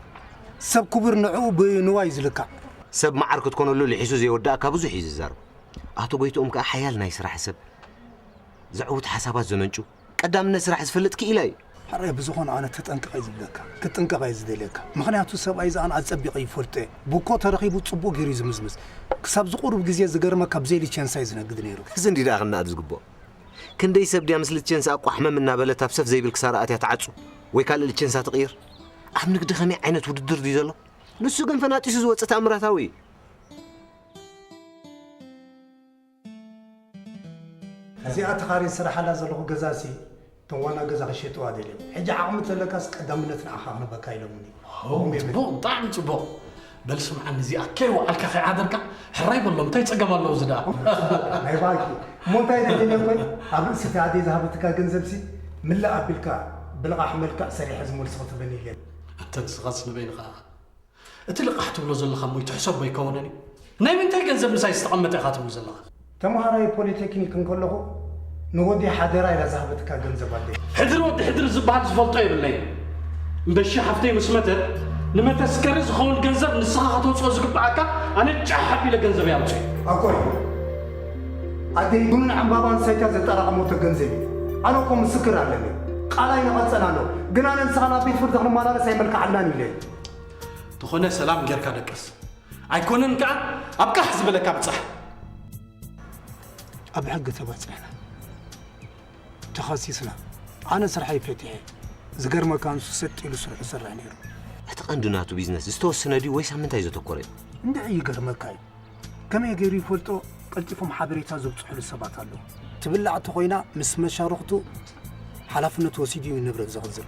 ሰብ ክቡር ንዕኡ ብንዋይ እዩ ዝልካዕ። ሰብ መዓር ክትኮነሉ ልሒሱ ዘይወዳእካ ብዙሕ እዩ ዝዛረብ። ኣቶ ጎይትኦም ከኣ ሓያል ናይ ስራሕ ሰብ፣ ዘዕውት ሓሳባት ዘመንጩ፣ ቀዳምነት ስራሕ ዝፈልጥ ክኢላ እዩ። ሕራይ ብዝኾነ ኣነ ተጠንቀቕ እየ ዝብለካ፣ ክትጥንቀቕ እየ ዝደልየካ። ምኽንያቱ ሰብኣይ ዝኣን ኣጸቢቐ ይፈልጦ እየ። ብኮ ተረኺቡ ጽቡቕ ገይሩ እዩ ዝምዝምዝ። ክሳብ ዝቑሩብ ግዜ ዝገርመካ ብዘይ ሊቸንሳ እዩ ዝነግድ ነይሩ። እዚ እንዲ ደኣ ክንኣድ ዝግብኦ። ክንደይ ሰብ ድያ ምስ ሊቸንሳ ኣቋሕመም እናበለት ኣብ ሰፍ ዘይብል ክሳራ ኣትያ ትዓጹ ወይ ካልእ ሊቸንሳ ትቕይር? ኣብ ንግዲ ከመይ ዓይነት ውድድር ድዩ ዘሎ? ንሱ ግን ፈናጢሱ ዝወጽእ ተኣምራታዊ እዩ። እዚኣ ተኻርየ ዝሰርሓላ ዘለኹ ገዛሲ፣ እቶም ዋና ገዛ ክሸጥዋ ደልዮም። ሕጂ ዓቕሚ ተለካስ ቀዳምነት ንዓኻ ክንበካ ኢሎምኒ። ኦ፣ ጽቡቕ፣ ብጣዕሚ ጽቡቕ። በል ስምዓኒ፣ እዚኣ ከይወዓልካ ከይዓደርካ ሕራይ በሎም፣ እንታይ ጸገም ኣለዎ እዚ ደኣ? ናይ ባንኪ። እሞ እንታይ ደልየ ኮይ? ኣብ ርእሲ እቲ ኣደይ ዝሃበትካ ገንዘብሲ፣ ምልእ ኣቢልካ ብልቓሕ መልክዕ ሰሪሐ ዝመልሶ ክትበኒ ኢለ። ኣንተ ንስኻስ ንበይንኻ እቲ ልቓሕ ትብሎ ዘለኻ እሞ ይትሕሰቦ ኣይከውንን እዩ። ናይ ምንታይ ገንዘብ ምሳይ ዝተቐመጠ ኢኻ ትብል ዘለኻ? ተምሃራይ ፖሊቴክኒክ እንከለኹ ንወዲ ሓደራ ኢላ ዝሃበትካ ገንዘብ ኣለ። ሕድሪ ወዲ ሕድሪ ዝበሃል ዝፈልጦ የብለይን። እምበሺ ሓፍተይ ምስ መተት ንመተስከሪ ዝኸውን ገንዘብ ንስኻ ከተውፅኦ ዝግብኣካ ኣነ ጫሕ ኣቢለ ገንዘብ ያውፅእ። ኣኮይ ኣደይ ቡንን ዕምባባን ሰትያ ዘጠራቐመቶ ገንዘብ እዩ። ኣነ እኮ ምስክር ኣለኒ። ቃላይ ንቐጸን ኣሎ። ግን ኣነ ንስኻ ናብ ቤት ፍርዲ ክንመላለስ ኣይመልክዓልናን ኢለ። ተኾነ ሰላም ጌርካ ደቅስ። ኣይኮነን ከኣ ኣብ ቃሕ ዝበለካ ብጻሕ። ኣብ ሕጊ ተባጺሕና ተኸሲስና ኣነ ስርሐይ ፈቲሐ። ዝገርመካ ንሱ ሰጥ ኢሉ ስርሑ ዝሰርሕ ነይሩ። እቲ ቀንዲ ናቱ ቢዝነስ ዝተወሰነ ድዩ ወይስ ኣብ ምንታይ ዘተኮረ እዩ? እንድዒ ይገርመካ እዩ። ከመይ ገይሩ ይፈልጦ? ቀልጢፎም ሓበሬታ ዘብጽሑሉ ሰባት ኣለዉ። ትብላዕ እንተኾይና ምስ መሻርኽቱ ሓላፍነት ወሲዱ እዩ ንብረት ዘኽዝን።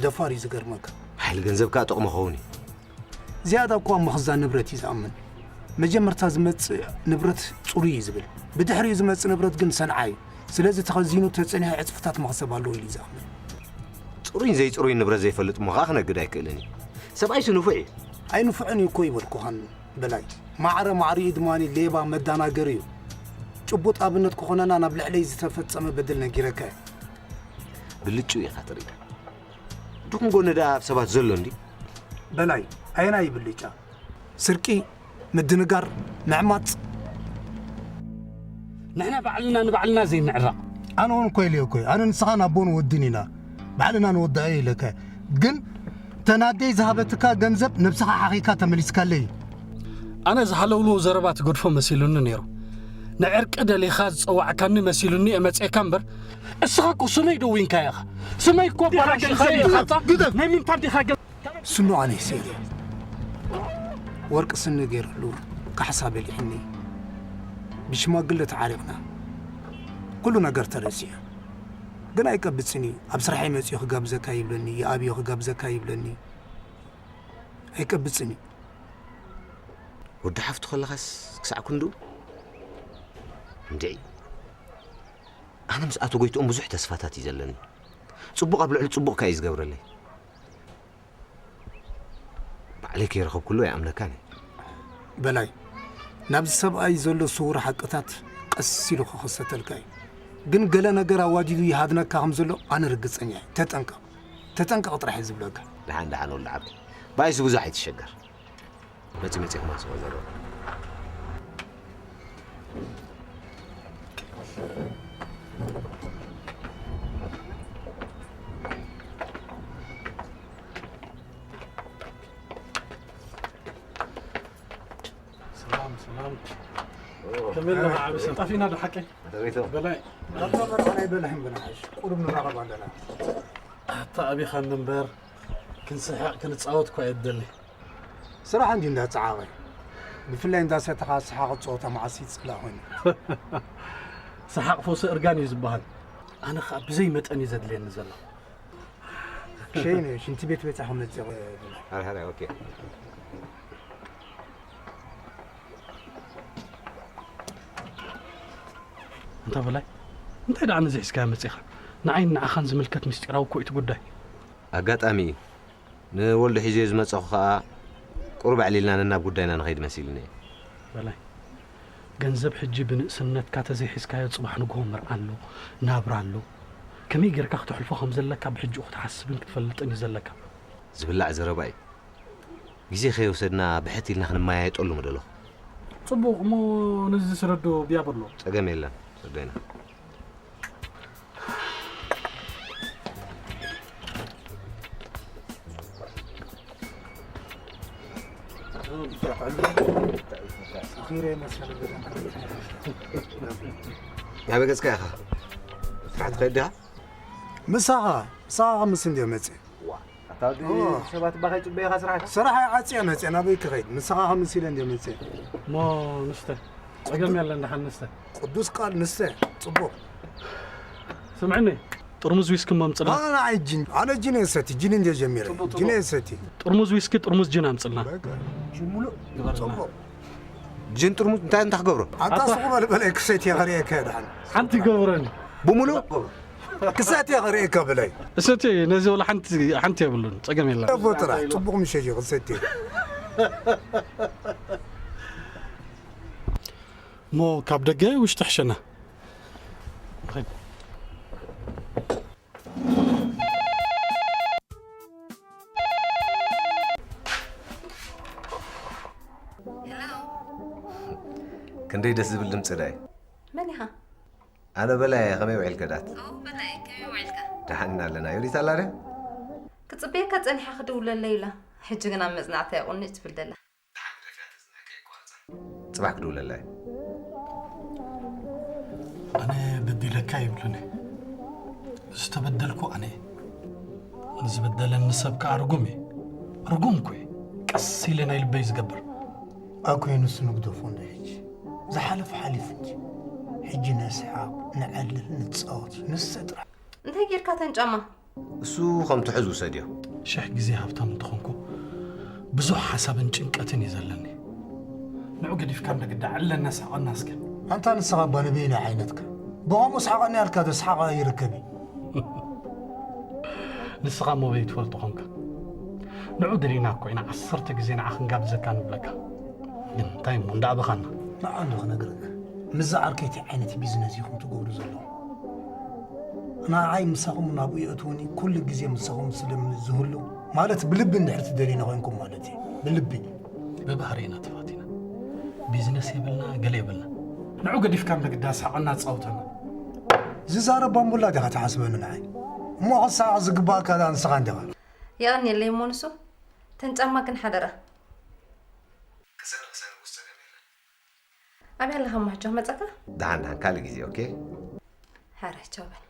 ደፋር እዩ ዝገርመካ። ሓይሊ ገንዘብ ከኣ ጥቕሙ ኸውን እዩ። ዝያዳ እኳ ኣብ ምኽዛን ንብረት እዩ ዝኣምን። መጀመርታ ዝመጽእ ንብረት ጽሩይ እዩ ዝብል። ብድሕሪኡ ዝመጽእ ንብረት ግን ሰንዓ እዩ። ስለዚ ተኸዚኑ ተጸኒሑ ዕጽፍታት መኽሰብ ኣለዎ ኢሉ እዩ ዝኣምን። ጽሩይን ዘይጽሩይን ንብረት ዘይፈልጥ እሞ ከኣ ክነግድ ኣይክእልን እዩ። ሰብኣይሲ ንፉዕ እዩ። ኣይንፉዕን እዩ እኮ ይበልኩኻን በላይ። ማዕረ ማዕሪኡ ድማ ሌባ መዳናገሪ እዩ። ጭቡጥ ኣብነት ክኾነና ናብ ልዕለይ ዝተፈጸመ በደል ነጊረካ እየ። ብልጭኡ ኢኻ ትርኢ። ድኹም ጎኒ ደኣ ኣብ ሰባት ዘሎ እንዲ? በላይ፣ ኣየናይ ብልጫ? ስርቂ፣ ምድንጋር፣ ምዕማጽ። ንሕና ባዕልና ንባዕልና ዘይንዕረቕ። ኣነ እውን እኮ ኢለ እኮ፣ ኣነ ንስኻን ኣቦን ወድን ኢና። ባዕልና ንወድዖ ኢለካ። ግን ተናደይ ዝሃበትካ ገንዘብ ነብስኻ ሓኺካ ተመሊስካለይ። ኣነ ዝሃለውልዎ ዘረባ ትገድፎ መሲሉኒ ነይሩ። ንዕርቂ ደሊኻ ዝጸዋዕካኒ መሲሉኒ እየ መጺኤካ እምበር፣ እስኻ እኮ ስመይ ደዊንካ ኢኻ። ስመይ እኮ ዲኻ ባላሽ ገንዘብ ኢኻ። ኢኻ። ግደፍ። ናይ ምንታይ ዲኻ ገንዘብ? ስኑ ኣነ ይሰይድ። ወርቂ ስኒ ገይርሉ ካሕሳ በሊዕኒ። ብሽማግለ ተዓሪቕና። ኩሉ ነገር ተረሲዑ። ግን ኣይቀብጽን እዩ። ኣብ ስራሐይ መጺኡ ክጋብዘካ ይብለኒ፣ ይኣብዮ ክጋብዘካ ይብለኒ። ኣይቀብጽን እዩ። ወዲ ሓፍቱ ከለኻስ ክሳዕ ክንድኡ? እንድዒ። ኣነ ምስ ኣቶ ጎይትኦም ብዙሕ ተስፋታት እዩ ዘለኒ። ጽቡቕ ኣብ ልዕሊ ጽቡቕ ከኣ እዩ ዝገብረለይ። ባዕለይ ከይረኸብኩሉ ኣይኣምነካን እየ። በላይ፣ ናብዚ ሰብኣይ ዘሎ ስዉር ሓቅታት ቀስ ኢሉ ክኽሰተልካ እዩ። ግን ገለ ነገር ኣዋዲዱ ይሃድነካ ከም ዘሎ ኣነ ርግጸኛ እየ። ተጠንቀቕ። ተጠንቀቕ ጥራሕ እየ ዝብለካ። ደሓን፣ ደሓን ወዲ ዓብዲ። ብኣይሲ ብዙሕ ኣይትሸገር። መጺ መጺ ክማስቆ ዘረባ። ሰላም፣ ሰላም። ኦ። ከመይ ኣለኻ ዓቢ ሰብ? ጠፊእና ዶ ሓቀይ? ኣቶ ጎይትኦም። በላይ። ኣብዛ መርዓ ናይ በላይን ብንሓሽ ቁሩብ ንራኸብ ኣለና። ኣታ ኣቢኻኒ እምበር፣ ክንስሕቕ ክንጻወት እኳ እየ ዝደሊ። ስራሕ እንድዩ እንዳጸዓቐ። ብፍላይ እንዳሰተኻ ሰሓቕ ጸወታ መዓስ ይጽላእ ኮይኑ። ሰሓቕ ፈውሲ እርጋን እዩ ዝበሃል። ኣነ ኸኣ ብዘይ መጠን እዩ ዘድልየኒ ዘሎ። ሸይነ፣ ሽንቲ ቤት በጻ ክመጽእ። ሃይ፣ ሃይ፣ ኦኬ። እንታ በላይ፣ እንታይ ደኣ ነዚ ሒዝካዮ መጺኻ? ንዓይን ንዓኻን ዝምልከት ምስጢራዊ እኮ እዩ እቲ ጉዳይ። ኣጋጣሚ እዩ። ንወልዱ ሒዘዮ ዝመጸኹ ኸኣ፣ ቁሩብ ኣዕሊልና ነናብ ጉዳይና ንኸይድ መሲሉኒ እየ። በላይ፣ ገንዘብ ሕጂ ብንእስነትካ ተዘይሒዝካዮ፣ ጽባሕ ንግሆ መርዓ ኣሎ፣ ናብራ ኣሎ። ከመይ ጌርካ ክተሕልፎ ከም ዘለካ ብሕጂኡ ክትሓስብን ክትፈልጥን እዩ ዘለካ። ዝብላዕ ዘረባ እዩ። ግዜ ከይወሰድና ብሕት ኢልና ክንመያየጠሉ ምደለኹ። ጽቡቕ፣ እሞ ነዚ ስረዶ ብያ በሎ። ጸገም የለን፣ ወደይና። ኣኺረ መሰለ ገዛ። ናበይ ገጽካ ኢኻ? ስራሕ ትኸይድ ዲኻ? ምሳኻ፣ ምሳኻ ምስ እንድዮ መጽእ። ዋ፣ ኣታ ወዲ ኦ። ሰባት ባኸይ ጽበየኻ ስራሕ ኢኻ? ስራሕ ዓጽየ መጽእ፣ ናበይ ክኸይድ? ምሳኻ ምስ ኢለ እንድዮ መጽእ። እሞ ንስተ፣ ጸገም የለን፣ ደሓን ንስተ። ቅዱስ ቃል ንስተ፣ ጽቡቕ። ስምዕኒ፣ ጥርሙዝ ዊስኪ እሞ ኣምጽልና። ኣነ ኣይ ጂን፣ ኣነ ጂን እየ ሰቲ፣ ጂን እንድየ ጀሚረ፣ ጽቡቕ፣ ጂን ጽቡቕ። እየ ሰቲ። ጥርሙዝ ዊስኪ፣ ጥርሙዝ ጂን ኣምጽልና። በቃ። ጂን ሙሉእ ግበረልና። ጽቡቕ። ጂን ጥርሙዝ እንታይ፣ እንታይ ክገብሮ? ኣታ ኣታ ስቕ በል በለይ፣ ክሰትየ ከርእየካ እየ ደሓን። ሓንቲ ገብረኒ። ብምሉእ? ክሰትየ ከርእየካ በለይ። እሰቲ፣ ነዚ ወላ ሓንቲ፣ ሓንቲ የብሉን፣ ጸገም የለን። እቦ ጥራሕ፣ ጽቡቕ ምሸት እዩ፣ ክሰትየ። እሞ ካብ ደገ ውሽጢ ሕሸና። ክንደይ ደስ ዝብል ድምፂ ዳይ። መን ኢኻ? ኣነ በላይ እየ፣ ከመይ ውዒልከ ዳት? ኦ በላይ፣ ከመይ ውዒልካ? ደሓን ኣለና። ዮዲት ኣላ ድያ? ክጽበየካ ጸኒሓ ክድውለለይ ኢላ። ሕጂ ግን ኣብ መጽናዕታ እያ ቁንጭ ትብል ደላ። ጽባሕ ክድውለላ እየ። ኣነ በዲለካ ይብሉኒ። ዝተበደልኩ ኣነ እየ። ንዝበደለኒ ሰብ ከኣ ርጉም እየ። ርጉም እኮ እየ። ቀስ ኢለ ናይ ልበይ ዝገብር። ኣኮይ ንሱ ንግደፎ እንዶ ሕጂ። ዝሓለፈ ሓሊፉ እንጂ። ሕጂ ነስሓቕ፣ ንዕልል፣ ንጻወት፣ ንሰ ጥራሕ። እንታይ ጌርካ ተን ጫማ? እሱ ከም ትሑዝ ውሰድዮ። ሽሕ ግዜ ሃብታም እንተኾንኩ ብዙሕ ሓሳብን ጭንቀትን እዩ ዘለኒ። ንዑ ገዲፍካ እንደ ግዳ ዕለና ሳቐና እስከ። ኣንታ ንስኻ እባ ንበይና ዓይነትካ ብኸምኡ ስሓቐኒ ኣልካ ዶ ስሓቕ ኣይርከብ እዩ። ንስኻ እሞ በይትፈልጦ ኾንካ። ንዑ ደሊና እኮ ኢና ዓሰርተ ግዜ ንዓ ክንጋብዘካ ንብለካ። ግን እንታይ እሞ እንዳኣበኻና። ንዓ እንዶ ክነግረካ ምስዛ ዓርከይቲ ዓይነት ቢዝነስ ኢኹም ትገብሩ ዘለኹም። ንዓይ ምሳኹም ናብኡ የእትውኒ ኩሉ ግዜ ምሳኹም ስለ ዝህሉ ማለት ብልቢ እንድሕር ትደልዩኒ ኮይንኩም ማለት እዩ ብልቢ። ብባህሪ ኢና ተፋቲና ቢዝነስ የብልና ገለ የብልና። ንዑ ገዲፍካ እንዶ ግዳ ሳቐና ኣጻውተና። ዝዛረብ ባምቡላ ዲኻ ትሓስበኒ ንዓይ? እሞ ክሳቕ ዝግባእካ ደኣ ንስኻ እንዲኻ። የቐንየለይ እሞ ንሱ ተን ጫማ ግን ሓደራ። ክሰን ክሰን ውስጥ ገበለ ኣበይ ኣለኻ እሞ ሕጂ ክመጸካ? ደሓን ደሓን ካልእ ግዜ ኦኬ። ሓራይ ቻው በል።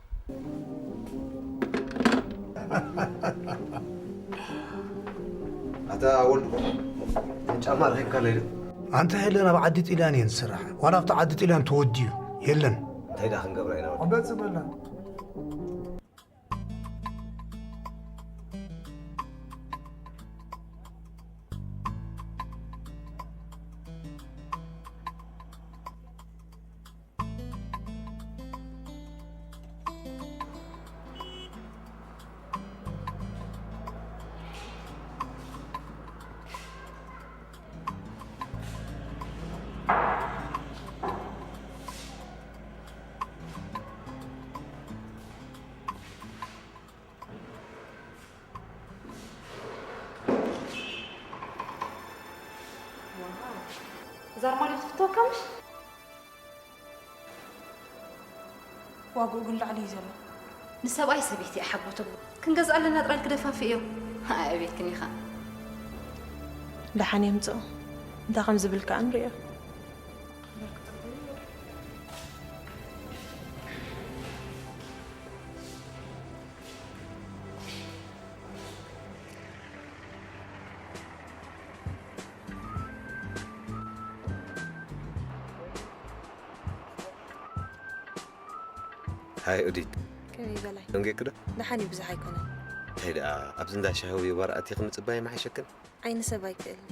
ኣታ ወልዱ ተን ጫማ ረኺብካ ለይሉ ኣንተ ሄለን ኣብ ዓዲ ጢልያን እየን ዝስራሕ ዋላ ኣብቲ ዓዲ ጢልያን ተወድዩ የለን እንታይ ደኣ ክንገብራ ኢና ወዲ? ኣበጽ በላ እዛ ኣርማድዮ ክትፍተወካ ምሽ? ዋግኡ ግን ላዕሊ እዩ ዘሎ። ንሰብኣይ ሰበይቲ እያ ሓቦ ትብሎ። ክንገዝኣ ኣለና ጥራይ ክደፋፍእዮ። ኣይ ኣቤት ክኒኻ። ደሓን የምፅኦ። እንታይ ከም ዝብል ከዓ ንሪኦ። ሃይ ኡዲት። ከመይ በላይ? ደንጌክ ዶ? ደሓን እዩ፣ ብዙሕ ኣይኮነን። እንታይ ደኣ፣ ኣብዚ እንዳ ሻሂ ወይ ባር ኣቲኺ ምጽባይ ይመሓሸክን? ዓይኒ ሰብ ኣይክእልን።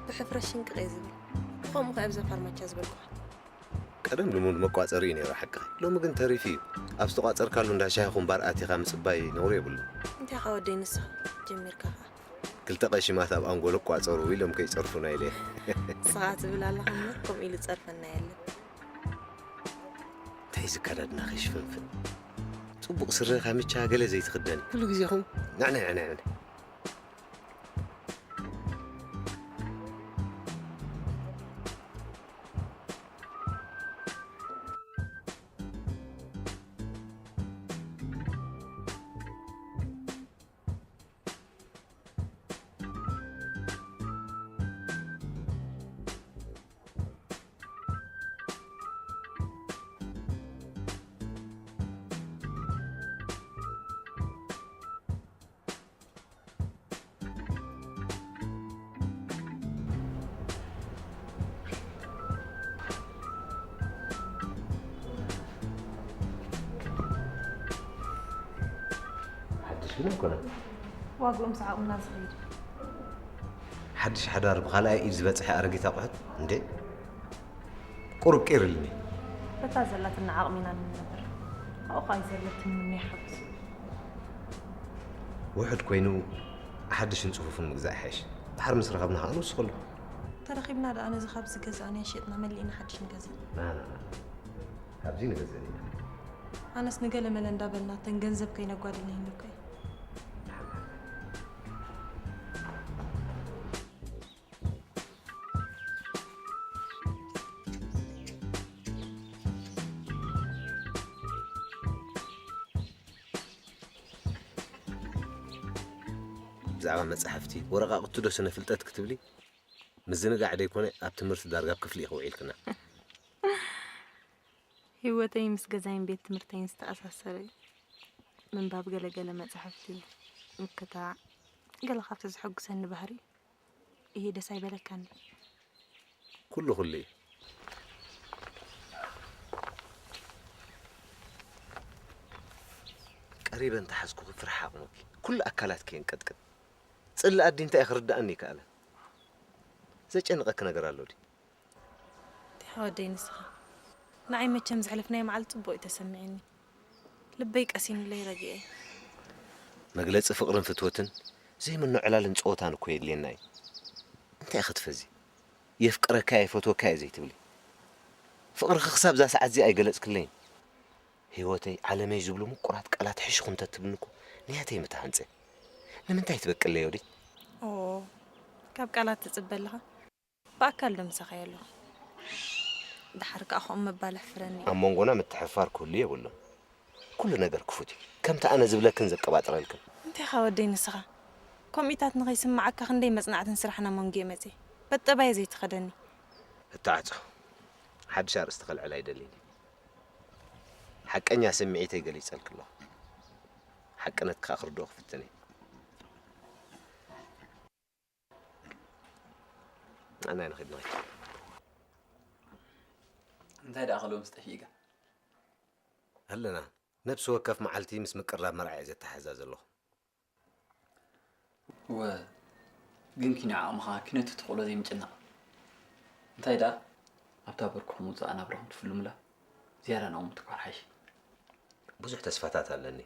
ብሕፍረት ሽንቅቕ እየ ዝብል። ብኸምኡ ከኣ ኣብዛ ፋርማቻ ዝበልኩኻ። ቀደም ልሙድ መቋጸሪ እዩ ነይሩ ሓቅኺ። ሎሚ ግን ተሪፉ እዩ። ኣብ ዝተቋጸርካሉ እንዳ ሻሂኹም ባር ኣቲኻ ምጽባይ ነውሪ የብሉን። እንታይ ኢኻ ወደይ ንስኻ ጀሚርካ ኸኣ። ክልተ ቀሺማት ኣብ ኣንጎሎ ቋጸሩ ኢሎም ከይጸርፉና ኢለ። ንስኻ ትብል ኣለኻ እምበር ከምኡ ኢሉ ጸርፈና የለን። እንታይ እዚ ኣከዳድናኺ ሽፍንፍን? ጽቡቕ ስረ ካምቻ ገለ ዘይትኽደኒ። ኩሉ ግዜኹም ንዕንዕ ንዕንዕ። ሓድሽ ግን ኣይኮነን። ዋግኡ ምስ ዓቕምና ዝኸይድ። ሓድሽ ሓዳር ብኻልኣይ ኢድ ዝበጽሐ ኣረጊት ኣቑሑት እንዴ? ቁሩብ ቂር ኢልኒ። በታ ዘላትና ዓቕሚ ኢና ንነብር። ካብኡ ኸኣ እዩ ዘለትኒ ምንያይ ሓጎስ። ውሑድ ኮይኑ ሓድሽን ጽፉፍን ምግዛእ ይሓይሽ። ድሓር ምስ ረኸብና ኸኣ ንውስኸሉ። ተረኺብና ደኣ ነዚ ካብዚ ገዛእናዮ ሸጥና መሊእና ሓድሽ ንገዝእ። ና ና ና፣ ካብዚ ንገዝእ ኢና። ኣነስ ንገለ መለ እንዳበልና እተን ገንዘብ ከይነጓድል ንህሉ እኮ እየ። ብዛዕባ መጻሕፍቲ ወረቓቕቲ ዶ ስነ ፍልጠት ክትብሊ ምዝንጋዕ ደይኮነ ኣብ ትምህርቲ ዳርጋ ኣብ ክፍሊ ኢኺ ውዒልክና። ህይወተይ ምስ ገዛይን ቤት ትምህርተይን ዝተኣሳሰረ እዩ። ምንባብ ገለገለ መጻሕፍቲ፣ ምክታዕ፣ ገለ ካብቲ ዝሕጉሰኒ ባህሪ እዩ። ደስ ኣይበለካን? ኩሉ ኩሉ እዩ። ቀሪበ እንተሓዝኩኺ ፍርሒ ዓቕሙኪ ኩሉ ኣካላትኪ የንቀጥቅጥ። ጽልኢ ኣዲ እንታይ ክርድኣኒ ይከኣለ። ዘጨንቐኪ ነገር ኣሎ ድዩ? እንታይ ወደይ ንስኻ? ንዓይ መቸም ዘሕለፍናዮ መዓልቲ ጽቡቕ እዩ ተሰሚዕኒ። ልበይ ቀሲኑለይ ረጊኤ። መግለጺ ፍቕርን ፍትወትን ዘይምኖ ዕላልን ጸወታን እኮ የድልየና እዩ። እንታይ ክትፈዚ? የፍቅረካ እየ፣ ይፈትወካ እየ ዘይትብሊ? ፍቕርኺ ክሳብ እዛ ሰዓት እዚኣ ኣይገለጽክለይን። ህይወተይ፣ ዓለመይ ዝብሉ ምቁራት ቃላት ሕሽኹ እንተትብልኒ እኮ ንያተይ ምተሃንጸ። ንምንታይ ትበቅለይ ወዲ? ኦ፣ ካብ ቃላት ትጽበ ኣለኻ? ብኣካል ዶ ምሳኻ ኣለኹ? ደሓር ከኣ ከምኡ ምባል ኣሕፍረኒ እዩ። ኣብ መንጎና ምትሕፍፋር ክህሉ የብሉን። ኩሉ ነገር ክፉት እዩ። ከምቲ ኣነ ዝብለክን ዘቀባጥረልክን። እንታይ ኢኻ ወደይ ንስኻ? ከምኡታት ንኸይስምዓካ ክንደይ መጽናዕትን ስራሕን ኣብ መንጎ እየ መጽየ። በጠባየ ዘይትኸደኒ። እተዓጾ። ሓድሽ ኣርእስቲ ከልዕል ኣይደልን እየ። ሓቀኛ ስምዒተይ ገሊጸልኪ ኣለኹ። ሓቅነት ከኣ ክርድኦ ክፍትን እየ። ንዓና ንኸይድ ንኸይድ። እንታይ ደኣ ከሎ ምስ ጠፊእካ? ኣለና። ነብሲ ወከፍ መዓልቲ ምስ ምቅራብ መርዓ እየ ዘተሓዛ ዘለኹ። እወ፣ ግን ኪነ ዓቕምኻ ኪነ ትኽእሎ ዘይምጭናቕ። እንታይ ደኣ ኣብታ በርኩኹም ውፃእ ናብራኹም ትፍልሙላ ዝያዳ ናብኡ ምትኳር ሓይሽ። ብዙሕ ተስፋታት ኣለኒ።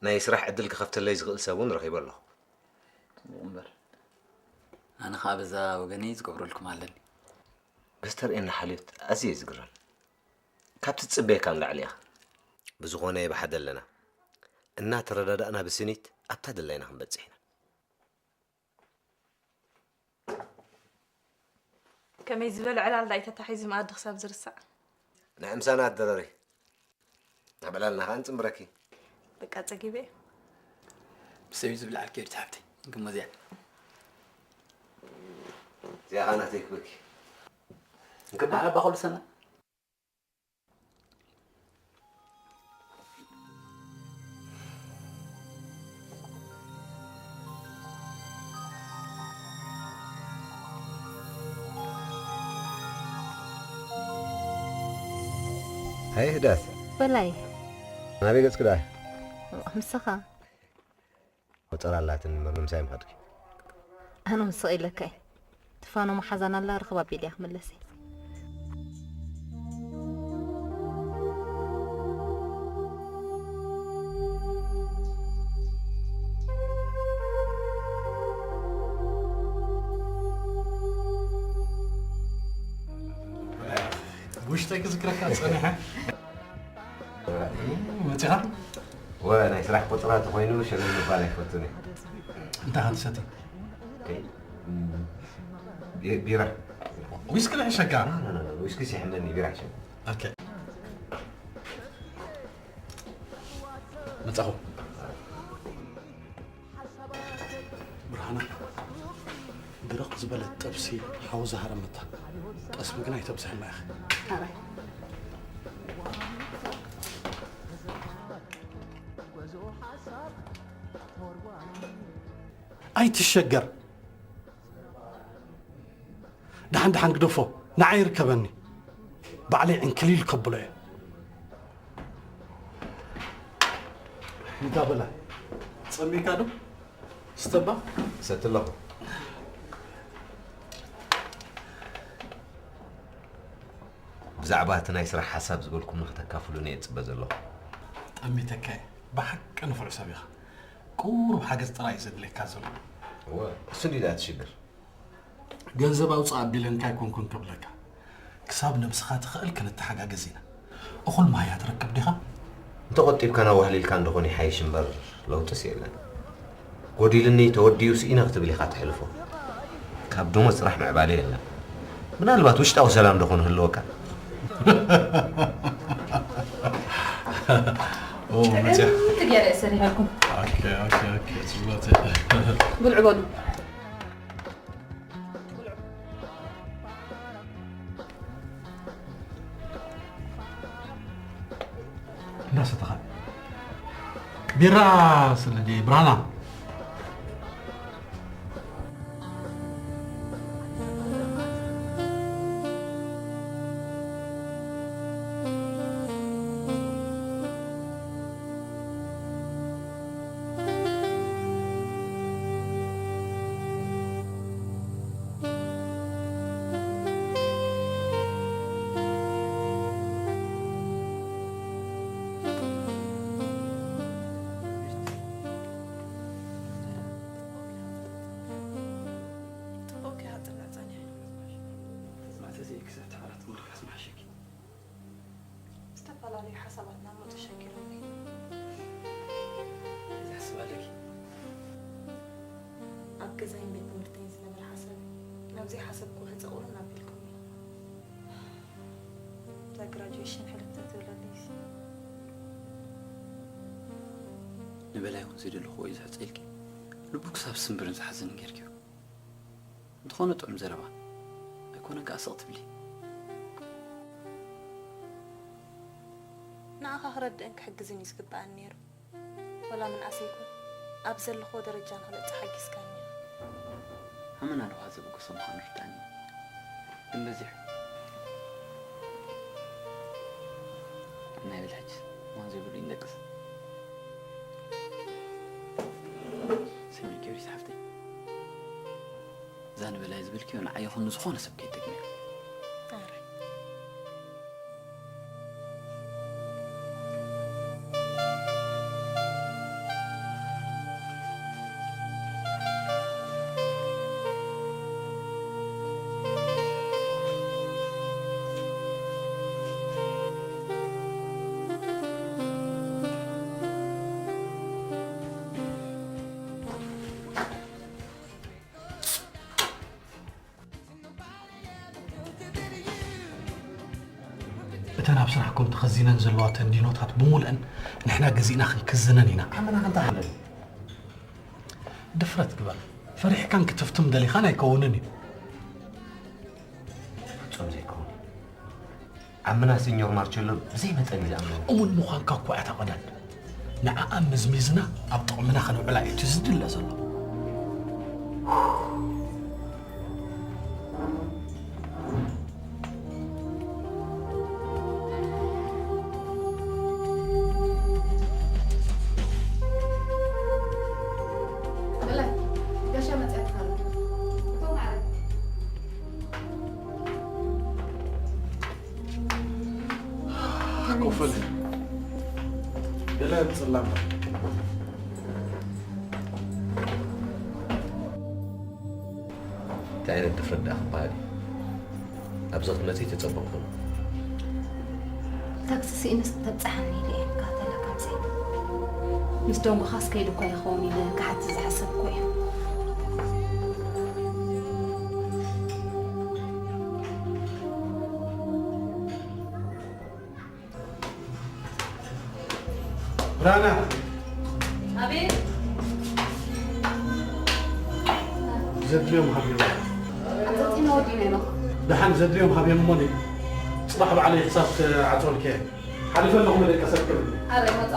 ናይ ስራሕ ዕድል ክኸፍተለይ ዝኽእል ሰብ እውን ረኺበ ኣለኹ። ጽቡቕ እምበር ኣነ ኸኣ በዛ ወገነይ ዝገብረልኩም ኣለኒ። በዚ ተርእየኒ ሓልዮት ኣዝየ እየ ዝግረም። ካብቲ ትጽበየካ ንላዕሊ ኢኻ። ብዝኾነ የብሓደ ኣለና። እናተረዳዳእና ብስኒት ኣብታ ደላይና ክንበጽሕ ኢና። ከመይ ዝበለ ዕላል ዳይ ተታሒዙ መኣዲ ክሳብ ዝርሳዕ። ናይ ምሳና ኣደረሪ። ናብ ዕላልና ኸኣ ንጽምብረኪ። በቃ ጸጊበ እየ። ብሰብ እዩ ዝብልዓልኪ ዮዲት ሓፍተይ። ግሞ እዚኣ እዚኣ ኸኣ ናተይ ክበኪ። እንክባ ኣባ ኩሉ ሰና ሃይ ህዳስ። በላይ። ናበይ ገጽኪ ደኣ? ምሳኻ። ቆጸራ ኣላትኒ፣ መርምምሳይ ምኸድኪ። ኣነ ምስ ኢለካ እየ። ትፋኖ መሓዛን ኣላ፣ ርኽብ ኣቢለ እየ ክምለስ እየ። ውሽጠይ ክዝክረካ ጸኒሐ። መጺኻ? ወ ናይ ስራሕ ቆጸራ ተኾይኑ ሸለል ምባል ኣይፈቱን እየ። እንታይ ክትሰቲ? ኦኬ። ቢ- ቢራ። ዊስኪ ንሕሸካ? ኖ፣ ኖ፣ ኖ፣ ዊስኪ ሲሕመኒ፣ ቢራ ይሸም። ኦኬ። መጻኹ። ብርሃና፣ ድርቕ ዝበለት ጥብሲ ሓዊ ዝሃረመታ። ጠስሚ ግን ኣይተብዝሕና ኢኻ። ኣይትሸገር። ደሓን ደሓን ግደፎ፣ ንዓይ ይርከበኒ። ባዕለይ ዕንክሊል ከብሎ እየ። እንታ በላ፣ ጸሚካ ዶ? ስተባ? ሰቲ ኣለኹ። ብዛዕባ እቲ ናይ ስራሕ ሓሳብ ዝበልኩም ንክተካፍሉኒ እየ ዝጽበ ዘለኹ። ጠሚተካ እየ። ብሓቂ ንፉዕ ሰብ ኢኻ። ቁሩብ ሓገዝ ጥራይ እዩ ዘድልየካ ዘሎ። እወ፣ እሱ እንዲዩ ደኣ እቲ ሽግር። ገንዘብ ኣውፅእ ኣቢለንካ ኣይኮንኩን ክብለካ። ክሳብ ነብስኻ ትኽእል ክንተሓጋገዝ ኢና። እኹል ማህያ ትረክብ ዲኻ? እንተቖጢብካን ኣዋህሊልካን ደኾን ይሓይሽ እምበር ለውጥስ የለን። ጎዲልኒ ተወዲኡ ስኢነ ክትብል ኢኻ ተሕልፎ። ካብ ደሞዝ ጥራሕ ምዕባለ የለን። ምናልባት ውሽጣዊ ሰላም ደኾን ህልወካ። ኦ፣ መጽያ። ጥገረ ሰሪሃልኩም። ኦኬ፣ ኦኬ፣ ኦኬ፣ ጽቡቅ። ብልዑ በሉ። እንዳሰተኻ። ቢራ ስለዲ ብራና። ጽቡቕ ከይሃጥና ጸኒሐ። ማእሰ ዘይክሰት ሓራት ምርካስ መሓሸኪ። ዝተፈላለዩ ሓሳባት ናብ ሞት ሸኪሮም። እዚ ሓሳብ ኣለኪ? ኣብ ገዛይን ቤት ትምህርተይን ዝነበረ ሓሳብ እዩ። ናብዚ ሓሳብ ክውሕፀ ቁርብ ኣቢልኩም እዩ። እዛ ግራጁዌሽን ሕልፍትፍት ትብለለይስ? ንበላይ እውን ዘይደለኹዎ እዩ ዝሕፀ ኢልኪ ልቡ ክሳብ ስምብርን ዝሓዘን ጌርኪዮ። እንተኾነ ጥዑም ዘረባ ኣይኮነን ከኣ ስቕ ትብሊ። ንዓኻ ክረድእን ክሕግዝን እዩ ዝግብኣኒ ነይሩ። ወላ ምንኣሰይ ይኹን ኣብ ዘለኽዎ ደረጃ ንኽበጽሕ ሓጊዝካኒ። ኣመና ኣለኹ ዘብገሶ ምዃኑ ርዳእኒ። ግን በዚሑ። ናይ በል ሕጂ እዋን ዘይብሉ እዩ ንደቅስ። ስምዒ ጊዮርጊስ ሓፍተይ። እዛ ንበላይ ዝብልክዮ ንዓይ ይኹን ንዝኾነ ሰብ ከይጠቅም እያ። ኣረ። እተን ኣብ ስራሕኩም ተኸዚነን ዘለዋ ተንዲኖታት ብምሉአን ንሕና ገዚእና ክንክዝነን ኢና። ኣመና ከንታ ሃለን። ድፍረት ግበር። ፈሪሕካን ክትፍትም ደሊኻን ኣይከውንን እዩ። ፍጹም ዘይከውን። ዓምና ሲኞር ማርቸሎ ብዘይ መጠን እዩ ዝኣምነኒ። እሙን ምዃንካ እኮ እያ እታ ቀዳድ። ንዓኣ መዝሚዝና ኣብ ጥቕምና ከነውዕላ እዩ እቲ ዝድለ ዘሎ። ኮፍ በል። ገለ ጽላም። እንታይ ዓይነት ድፍረት ደኣ ክበሃል እዩ? ኣብዚ ክትመጺ ተጸበቕኩ። ታክሲ ስኢነስ ክተብጽሓኒ ኢለ እየ ክከታተላ ከምዚ። ምስ ደንጎኻስ ከይዱ እኳ ይኸውን ኢለ ክሓትት ዝሓሰብኩ እየ። ብርሃነ። ኣቤት። ዘድልዮም ሃብዮም። ኣጸጺና ወዲና ኢና። ደሓን ዘድልዮም ሃብዮም እሞ፣ ጽባሕ ባዕለይ ክሳብ ክዓጽወልኪ እየ። ሓሊፈ ኣለኹ መደቀሰት ክብል። ኣረ፣ ይመጻ።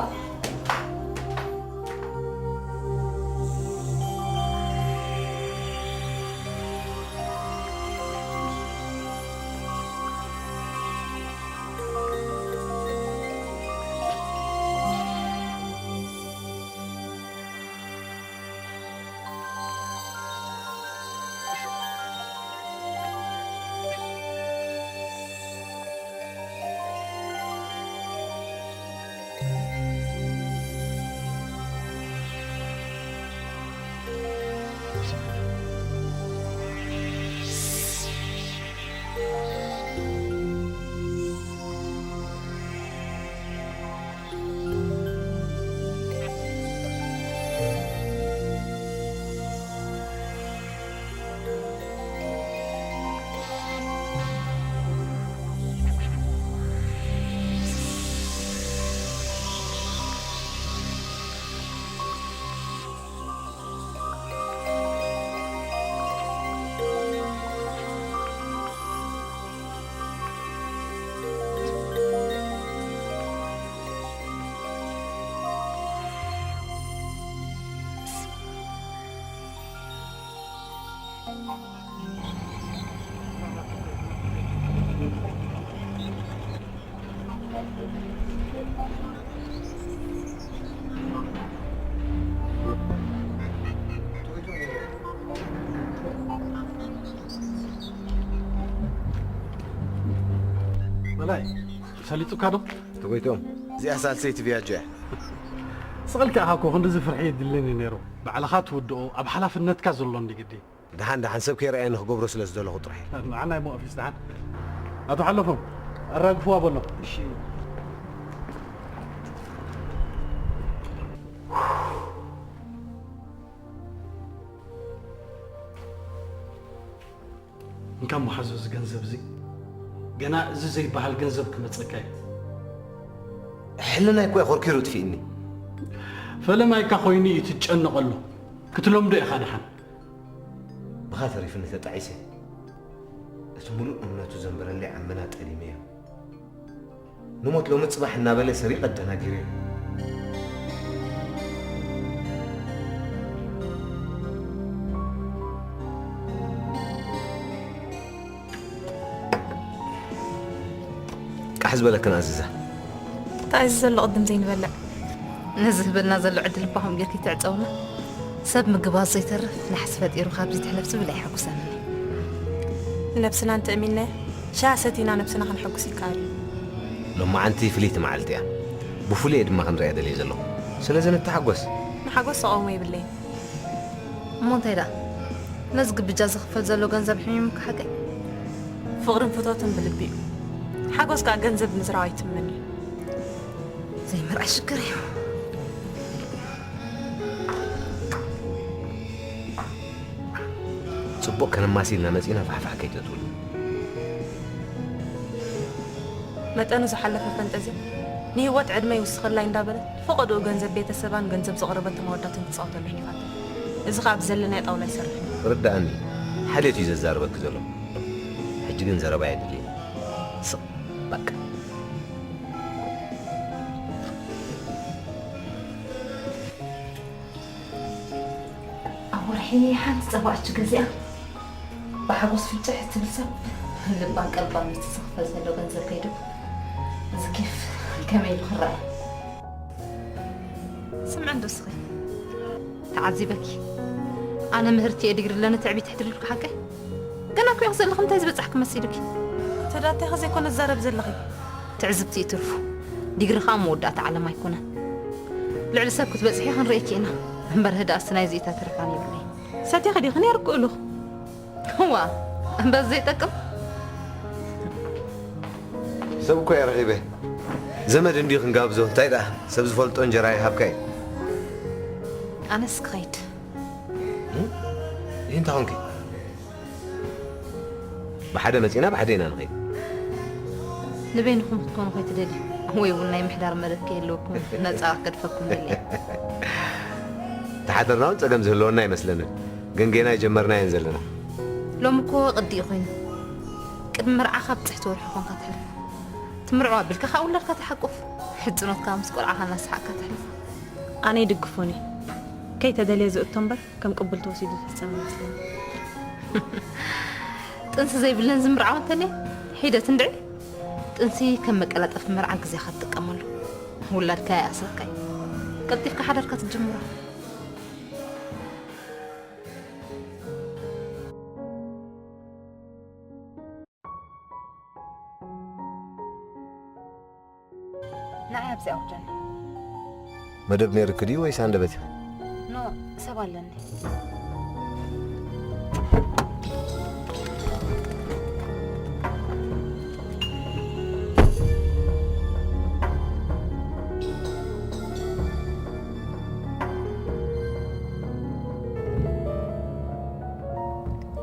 በላይ፣ ሰሊጡካ ዶ? ተጎይቶም። እዚኣ ሳልሰይቲ ቪያጆ እያ። ስቕ ኢልካ ኢኻ እኮ፣ ክንድዚ ፍርሒ የድልን እዩ ነይሩ። ባዕልኻ ትውድኦ፣ ኣብ ሓላፍነትካ ዘሎ እንዲ ግዲ። ደሓን ደሓን ሰብ ከይረኣየኒ ክገብሮ ስለ ዝደለኹ ጥራሕ። ንዓና እሞ ኣፊስ ደሓን። ኣቶ ሓለፎም፣ ኣራግፍዋ በሎ። እሺ። እንካ መሓዞ እዚ ገንዘብ እዚ ገና እዚ ዘይበሃል ገንዘብ ክመጸካ እዩ። ሕልናይ እኮ እዩ ኮርኪሩ ጥፊእኒ። ፈለማይካ ኮይኑ እዩ ትጨነቐሉ። ክትለምዶ ኢኻ ደሓን። ብኻ ተሪፍኒ ተጣዒሰ። እቲ ሙሉእ እምነቱ ዘንበረለይ ዓመና ጠሊመዮ። ንሞት ሎሚ ጽባሕ እናበለ ሰሪቕ ኣደናጊርዮ። ቃሕ ዝበለክን ኣዚዛ። እንታይ እዚ ዘሎ ቅድም ዘይንበልዕ? ነዚ ህበልና ዘሎ ዕድል እባ ከምኡ ጌርኪ ትዕጸውና። ሰብ ምግባዝ ዘይተርፍ ናሕሲ ፈጢሩ ካብዚ ትሕለፍ ዝብል ኣይሓጉሰንን እዩ። ንነብስና እንተእሚንናያ፣ ሻሂ ሰቲና ነብስና ከነሐጉስ ይከኣል እዩ። ሎማዓንቲ ፍልይቲ መዓልቲ እያ። ብፍሉይ እየ ድማ ክንሪኣ ደልየ ዘለኹ። ስለዚ ንተሓጎስ። ንሓጎስ ተቓውሞ የብለይን። እሞ እንታይ ደኣ? ነዚ ግብጃ ዝኽፈል ዘሎ ገንዘብ ሕሚሙካ ሓቀይ? ፍቕርን ፍቶትን ብልቢ እዩ። ሓጎስ ከኣ ገንዘብ ምዝራብ ኣይትምን እዩ። ዘይምርኣይ ሽግር እዩ። ጽቡቕ ከነማሲልና መጺና ፋሕፋሕ ከይተትብሉ። መጠኑ ዝሓለፈ ፈንጠዝያ ንህይወት ዕድመ ይውስኸላ እንዳበለት ፈቐድኡ ገንዘብ ቤተሰባን ገንዘብ ዘቕረበቶም ኣወዳትን ትጻወተሉ ኣሕሊፋቶ። እዚ ኸኣ ኣብ ዘለናዮ ጣውላ ይሰርሕ። ርድኣኒ፣ ሓልዮት እዩ ዘዛርበኪ ዘሎ። ሕጂ ግን ዘረባ የድልይ። ስቕ በቃ። ኣብ ወርሒ ሓንቲ ጸባእቹ ገዚኣ ብሓጎስ ፍጭሕ እትብል ሰብ ልባን ቀልባን ምስቲ ዝኽፈል ዘሎ ገንዘብ ከይዱ እዚ ኬፍ ከመይ ኢሉ ክረኣይ? ስምዒ እንዶ እስኺ። ተዓዚበኪ። ኣነ ምህርቲ እየ ዲግሪ ኣለኒ ትዕቢት ኣሕድርልኩ ሓቀይ? ገና እኮ ኢኺ ዘለኺ እንታይ ዝበጻሕኪ መሲሉኪ? ተዳቲኺ ዘይኮነ ዝዛረብ ዘለኺ። ትዕዝብቲ እዩ ትርፉ። ዲግሪ ኸኣ መወዳእታ ዓለም ኣይኮነን። ልዕሊ ሰብ ክትበጽሒ ክንርእየኪ ኢና። እምበር ህድኣትሲ ናይዚ እታ ትርፋን የብለይን። ሰቲኺ ዲኺ ነይርኩ እሉኽ? እዋ፣ እምበር ዘይጠቅም። ሰብ እኮ እየ ረኺበ። ዘመድ እንድዩ ክንጋብዞ። እንታይ ደኣ፣ ሰብ ዝፈልጦ እንጀራ ይሃብካ እዩ። ኣነስ ክኸይድ። እም? ይህ እንታይ ኾንኪ? ብሓደ መጺና ብሓደ ኢና ንኸይድ። ንበይንኹም ክትኮኑ ከይትደልዩ ወይ እውን ናይ ምሕዳር መደብ ከይህልወኩም ነጻ ክገድፈኩም ደልየ። ተሓደርና እውን ጸገም ዝህልወና ኣይመስለንን። ግን ጌና ኣይጀመርናየን ዘለና። ሎሚ እኮ ቅዲ እዩ ኮይኑ። ቅድሚ መርዓኻ ብጽሕቲ ወርሒ ኮንካ ተሕልፎ። ትምርዖ ኣቢልካ ካብ ውላድካ ትሓቁፍ። ሕጽኖትካ ምስ ቆልዓኻ እናሰሓቅካ ተሕልፎ። ኣነ ይድግፎን እየ። ከይተደልየ ዝእቶ እምበር ከም ቅቡል ተወሲዱ ዝፍጸም ይመስለኒ። ጥንሲ ዘይብለን ዝምርዓዋ እንተልየ ሒደት እንድዒ። ጥንሲ ከም መቀላጠፊ መርዓ ግዜኻ ትጥቀመሉ። ውላድካ ይኣስረካ እዩ። ቀልጢፍካ ሓዳርካ ትጅምሮ። ንዓይ ኣብዚ ኣውርደኒ። መደብ ነይርኪ ድዩ ወይስ ሃንደበት ኢኺ? ኖ፣ ሰብ ኣለኒ።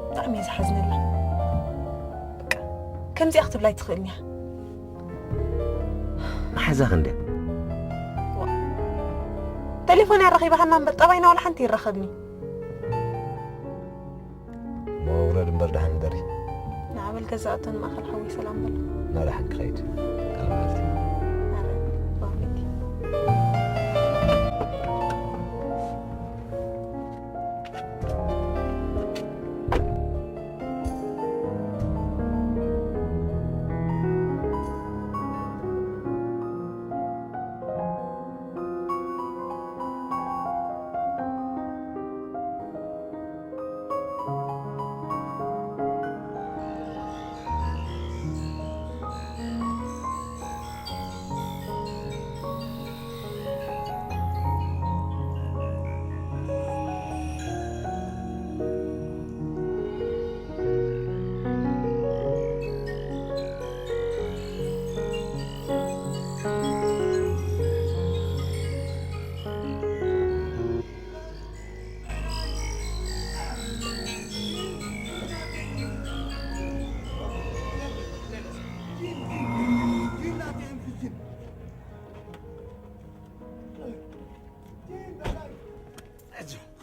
ብጣዕሚ እየ ዝሓዝነላ። በቃ፣ ከምዚኣ ክትብላ ኣይትኽእልን እያ። መሓዛኺ እንድያ። ዋ። ቴሌፎን እያ ረኺባሃና እምበር፣ ጠባይና ዋላ ሓንቲ ይራኸብኒ። እሞ ውረድ እምበር ደሓን ንበሪ። ንዓበል ገዛእቶ ንማእኸል ሓወይ ሰላም በሎ። ናብራ ሓቂ ከይድ። ካልእ መዓልቲ። ኣረ፣ ዋ፣ ቤቲ።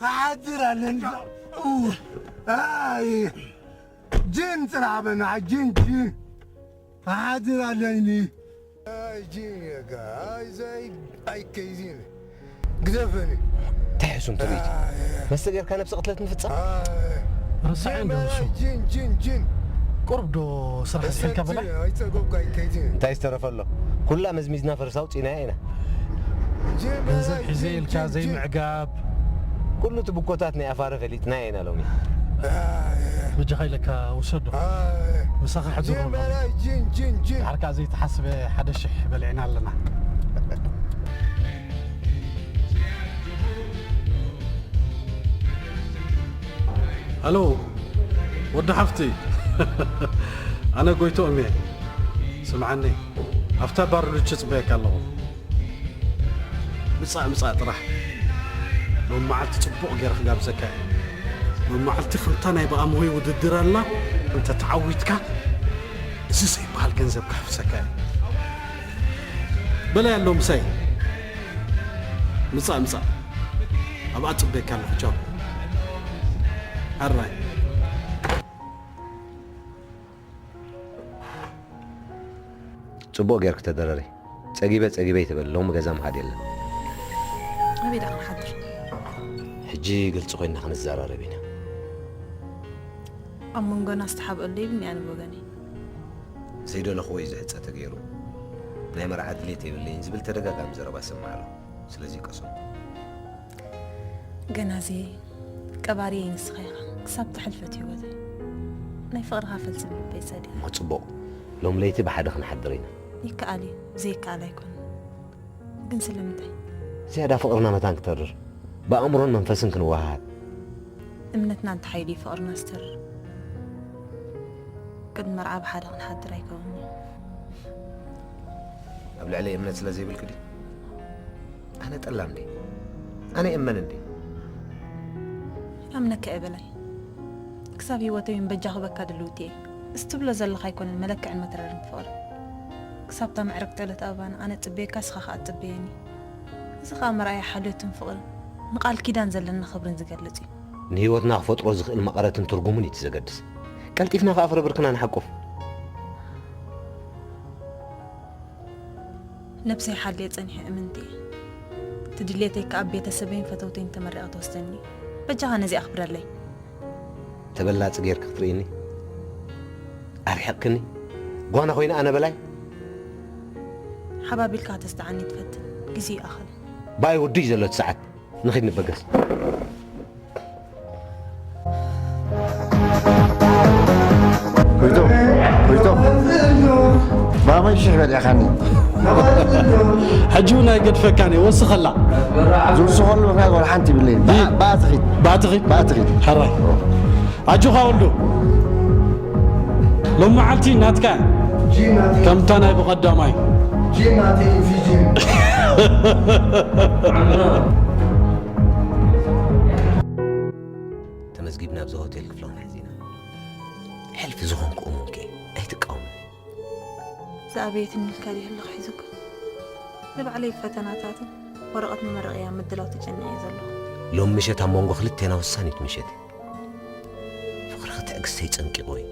ክሓድር ኣለኒ። ኡ፣ ኣይ፣ ጅን ጥራሕ በና፣ ጅን፣ ጅን። ክሓድር ኣለኒ። ኣይ፣ ጅን፣ የጋ፣ ኣይ፣ ዘይ፣ ኣይ፣ ከይዚን። ግደፈኒ። እንታይ ሕሱም ትርኢት? ኣይ፣ መስተ ጌርካ ነብሲ ቅትለት ምፍጻም? ኣይ፣ ረሳዕ ጅን፣ እንዶ ንሱ። ኣይ፣ ጅን፣ ጅን፣ ጅን። ቁሩብ ዶ ስራሕ ኣዝሒልካ በላይ? ኣይጸገብኩ፣ ኣይ፣ ከይዚን። እንታይ ዝተረፈ ኣሎ? ኩላ መዝሚዝና ፈርሳ ኣውጺእናያ ኢና። ገንዘብ ሒዘ ኢልካ ዘይምዕጋብ። ኩሉ እቲ ብኮታት ናይ ኣፋረ ፈሊጥናዮ ኢና ሎሚ። በጃኻ ኢለካ ውሰዶ። ምሳኻ ሕድሮ ኣሎ። ድሓር ከኣ ዘይተሓስበ ሓደ ሽሕ በሊዕና ኣለና። ኣሎ፣ ወዲ ሓፍቲ፣ ኣነ ጎይትኦም እየ። ስምዓኒ፣ ኣብታ ባር ሉቺ ጽበየካ ኣለኹ። ምጻእ፣ ምጻእ ጥራሕ። ሎም መዓልቲ ጽቡቕ ገይረ ክጋብዘካ እየ። ሎም መዓልቲ ከምታ ናይ ብኣምሆይ ውድድር ኣላ፣ እንተ ተዓዊትካ፣ እዚ ዘይበሃል ገንዘብ ክሕፍሰካ እየ። በላይ ኣሎ ምሳይ። ምጻእ፣ ምጻእ። ኣብኣ ጽበየካ ኣለኹ። ቻው። ኣራይ። ጽቡቕ ጌርኪ ተደረሪ። ጸጊበ ጸጊበ ይትበል፣ ሎሚ ገዛ ምኻድ የለን። ኣበይ ደኣ ክንሓድር? ሕጂ ግልጺ ኮይንና ክንዘራረብ ኢና። ኣብ መንጎና ዝተሓብአሉ የብልኒ ኣነ ብወገነይ። ዘይደለኽዎ እዩ ዝሕጸ ተገይሩ። ናይ መርዓ ድሌት የብለይን ዝብል ተደጋጋሚ ዘረባ እሰምዕ ኣለኹ። ስለዚ ቀሰኑ። ገና እዚ ቀባሪየይ ንስኻ ኢኻ፣ ክሳብ እታ ሕልፈት ህይወተይ። ናይ ፍቕርኻ ፈልሲ ብልበይ ጸዲቐ። እሞ ጽቡቕ፣ ሎም ለይቲ ብሓደ ክንሓድር ኢና። ይከኣል እዩ፣ ዘይከኣል ኣይኮነን። ግን ስለምንታይ? ዝያዳ ፍቕርና መታን ክተርር፣ ብኣእምሮን መንፈስን ክንወሃሃድ። እምነትና እንተሓይሉ እዩ ፍቕርና ዝተርር። ቅድሚ መርዓ ብሓደ ክንሓድር ኣይከውንን እዩ። ኣብ ልዕለይ እምነት ስለ ዘይብልኪ ድዩ? ኣነ ጠላም ድየ? ኣነ እመን እንድየ? ይኣምነካ እየ በላይ። ክሳብ ህይወተይ እውን በጃ ክበካ ድልውቲ እየ። እዚ ትብሎ ዘለኻ ኣይኮነን መለክዕን መትረርን ፍቕሪ። ክሳብ እታ መዕረግ ጠለት ኣበባና ኣነ ጽበየካ፣ ንስኻ ከኣ ትጽበየኒ። እዚ ከኣ መርኣያ ሓልዮትን ፍቕርን፣ ንቃል ኪዳን ዘለና ክብርን ዝገልጽ እዩ። ንህይወትና ክፈጥሮ ዝኽእል መቐረትን ትርጉምን እዩ እቲ ዘገድስ። ቀልጢፍና ከኣ ፍረ ብርክና ንሓቁፍ። ነብሰይ ሓልየ ጸኒሐ እምንቲ እየ። እቲ ድሌተይ ከኣ ቤተሰበይን ፈተውተይን ተመሪቐ ትወስደኒ እዩ። በጃኻ ነዚኣ ኣኽብረለይ። ተበላጺ ጌርኪ ክትርእይኒ? ኣርሒቕክኒ? ጓና ኮይነ ኣነ በላይ? ሓባቢልካ ከተስተዓኒ ትፈትን። ግዜ ይኣኽል። ባይ ውዱይ ዘሎ እቲ ሰዓት። ንኺድ ንበገስ። ጎይቶ፣ ጎይቶ። ባመን ሽሕ በሊዕኻኒ። ሕጂ እውን ኣይገድፈካን እየ፣ ወስኸላ። ዝውስኸሉ ምኽንያት ዋላ ሓንቲ ይብለይን። ይ- ብኣ ትኺድ። ብኣ ትኺድ? ብኣ ትኺድ። ሕራይ። ኣጆኻ ወልዱ። ሎም መዓልቲ ናትካ። ከምታ ናይ ብቐዳማይ። ተመዝጊብና ኣብዚ ሆቴል ክፍሊ ክንሕዝ ኢና። ሕልፊ ዝኾንኩ እሙን ከ ኣይትቃወምኒ። ዝኣበየትኒ ኢልካ ድየ ኣለኹ ሒዙካ? ንባዕለይ ፈተናታትን ወረቐት መመረቕያ ምድላው ተጨኒቐ እየ ዘለኹ። ሎም ምሸት ኣብ መንጎ ክልቴና ወሳኒት ምሸት እያ። ፍቕርኺ ትዕግስተይ ጸንቂቑ እዩ።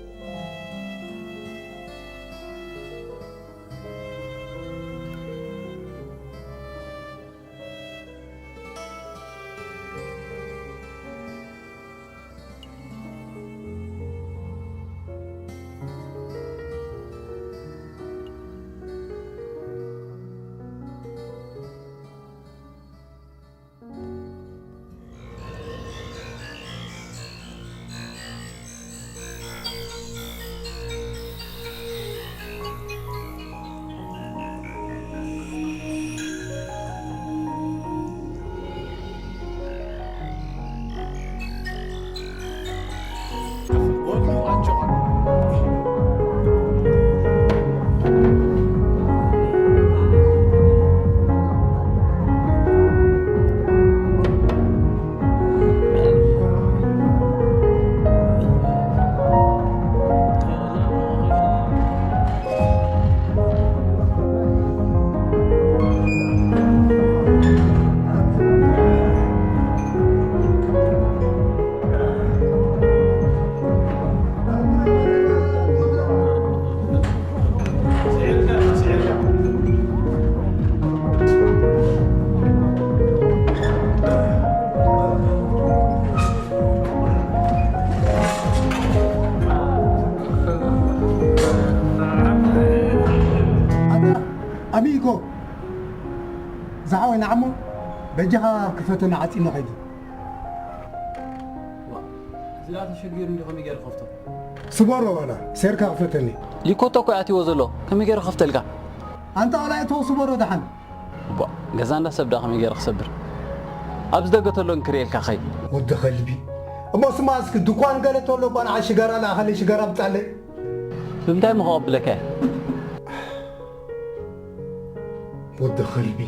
በጃኻ ክፈተኒ ዓጺመ ከይዱ። ዋ፣ እዚ ደኣ ተሸጊሩ እንዲ ከመይ ገይሩ ከፍቶ? ስበሮ ዋላ፣ ሴርካ ክፈተኒ። ሊኮቶ እኮ ኣትይዎ ዘሎ፣ ከመይ ገይሩ ከፍተልካ? ኣንታ ቆልዓ እቶ ስበሮ ደሓን። ቧ፣ ገዛ እንዳ ሰብ ደኣ ከመይ ገይረ ክሰብር? ኣብዚ ደገ ተሎ እንክርእየልካ ኸይድ። ወዲ ከልቢ። እሞ ስማ እስኪ ድኳን ገለ ተሎ ጓና ሽጋራ ለኣኸለይ ሽጋራ ምጻለይ። ብምንታይ እሞ ከቐብለካ እየ? ወዲ ከልቢ።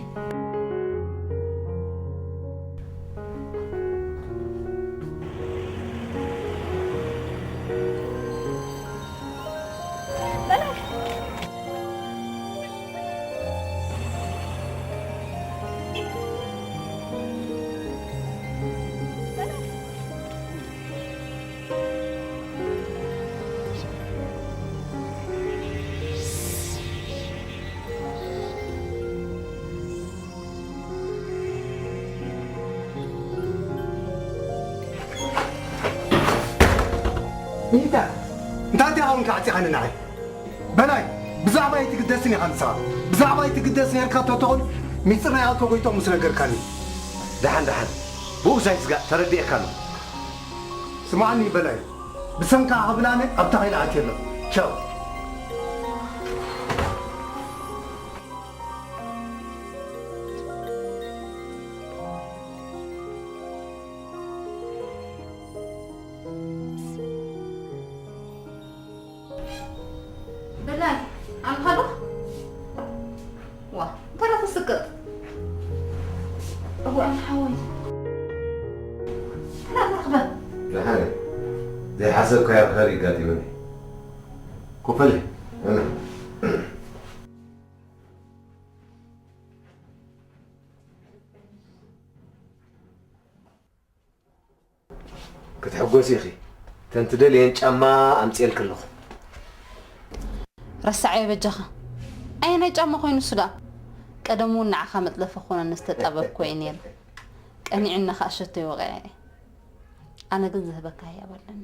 ሚታ፣ እንታይ ዲኻ እውን ከዓጺኻኒ ንዓይ? በላይ፣ ብዛዕባ ኣይትግደስን ኢኻ ንስኻ። ብዛዕባ ኣይትግደስ ነርካ ተትኾን፣ ሚስጥር ናይ ኣቶ ጎይቶም ምስ ነገርካኒ። ደሓን፣ ደሓን። ብኡስ ኣይትስጋእ፣ ተረዲኤካ ኣሎ። ስምዓኒ በላይ፣ ብሰንካ ክብላነ ኣብታ ኸይነ ኣትየ ኣለኹ። ቻው። በላይ፣ ኣንኻዶ? ዋ፣ እንታይ ትስቅጥ? እዋእ፣ ሓወይ። እንታይ ትረኽበ? ደሓን እየ። ዘይሓሰብካዮ ነገር ይጋጢመኒ። ኮፈለ። እም። ክትሕጎሲ ኢኺ። እተን ትደልየን ጫማ ኣምጽኤልኪ ኣለኹ። ረሳዐዮ በጃኻ። ኣየናይ ጫማ ኮይኑ እሱ ደኣ? ቀደም እውን ንዓኻ መጥለፊ ክኾነኒ ዝተጣበብኩ እየ ነይረ። ቀኒዕኒ ከኣ ሸቶይ ወቒዐ እየ። ኣነ ግን ዝህበካ ህያብ ኣለኒ።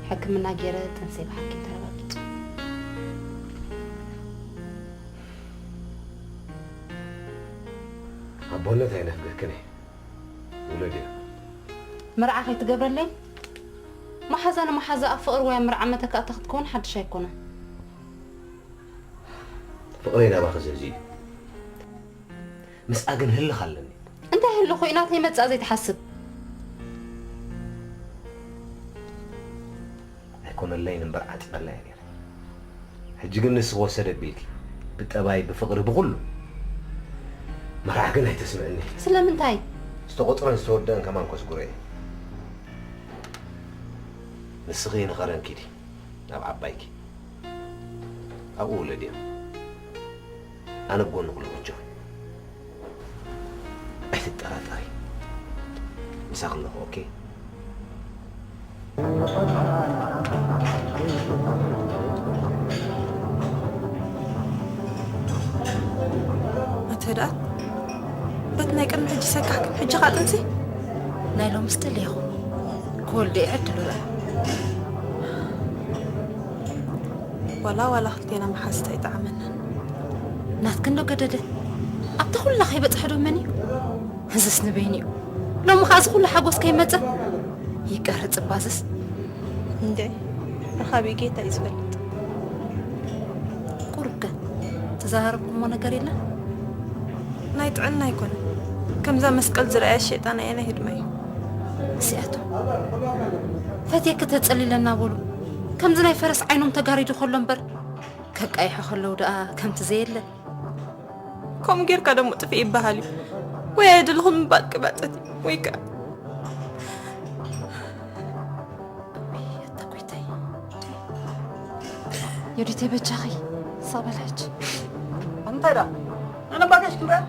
ሕክምና ገይረ ጥንሰይ ብሓኪም ተረጋጊጹ። ኣቦነት ኣይነፍገክን እየ። ውለድዮ። መርዓ ከይትገብረለይ? መሓዛ ንመሓዛ ኣብ ፍቕሪ ወይ ኣብ መርዓ መተካእታ ክትከውን ሓድሽ ኣይኮነን። ፍቕረይ ናባኺ ዘዝዩ እዩ። ምስኣ ግን ህልኽ ኣለኒ። እንታይ ህልኽ እዩ ናተይ መጻእ ዘይትሓስብ? ኣይኮነለይን እምበር ዓጺቐላ እየ ነይረ። ሕጂ ግን ንስኺ ወሰደ ቢልኪ፣ ብጠባይ፣ ብፍቕሪ፣ ብኹሉ። መራሕ ግን ኣይተስምዕኒ። ስለምንታይ? ዝተቖጽረን ዝተወደአን ከማን ከስጉረ እየ። ንስኺ ንኸረን ኪዲ፣ ናብ ዓባይኪ። ኣብኡ ውለድዮ። ኣነ ኣብ ጎንኺ ኣለኹ፣ ኣጆኺ። ኣይትጠራጠሪ። ምሳኺ ኣለኹ፣ ኦኬ? ኣንተ ደኣ በቲ ናይ ቅድሚ ሕጂ ሰካሕክን ሕጂ ኸኣ ጥንሲ? ናይ ሎምስ ደሊኹ ክወልድ እየ ዕድሉ ርኣ። ዋላ ዋላ ክልቴና መሓዝት ኣይጠዓመናን። ናትክን ዶ ገደደ? ኣብታ ኩላ ከይበጽሐ ዶ መን እዩ? እዝስ ንበይኑ እዩ። ሎሚ ኸኣ እዚ ኩሉ ሓጎስ ከይመጸ ይቀርጽ እባ እዝስ። እንዴ፣ ረኻቢ ጌታ እዩ ዝፈልጥ። ቁሩብከ ተዘራረብኩሞ ነገር የለን? ናይ ጥዕና ኣይኮነን። ከምዛ መስቀል ዝረኣያ ሸይጣን ኣየናይ ህድማ እዩ? እዚኣቶም ፈትየኪ ተጸሊለ እናበሉ ከምዚ ናይ ፈረስ ዓይኖም ተጋሪዱ ከሎ እምበር ከቃይሑ ከለዉ ደኣ ከምቲ ዘየለ። ከምኡ ጌርካ ደሞ ጥፍእ ይበሃል እዩ። ወይ ኣየደለኹን ምባል ቅባጸት እዩ። ወይ ከኣ ኣታ ጎይታይ። ዮዲተይ በጃኺ፣ ስቕ በል ሕጂ። እንታይ ደኣ? ኣነ ባጋሽ ክንበል?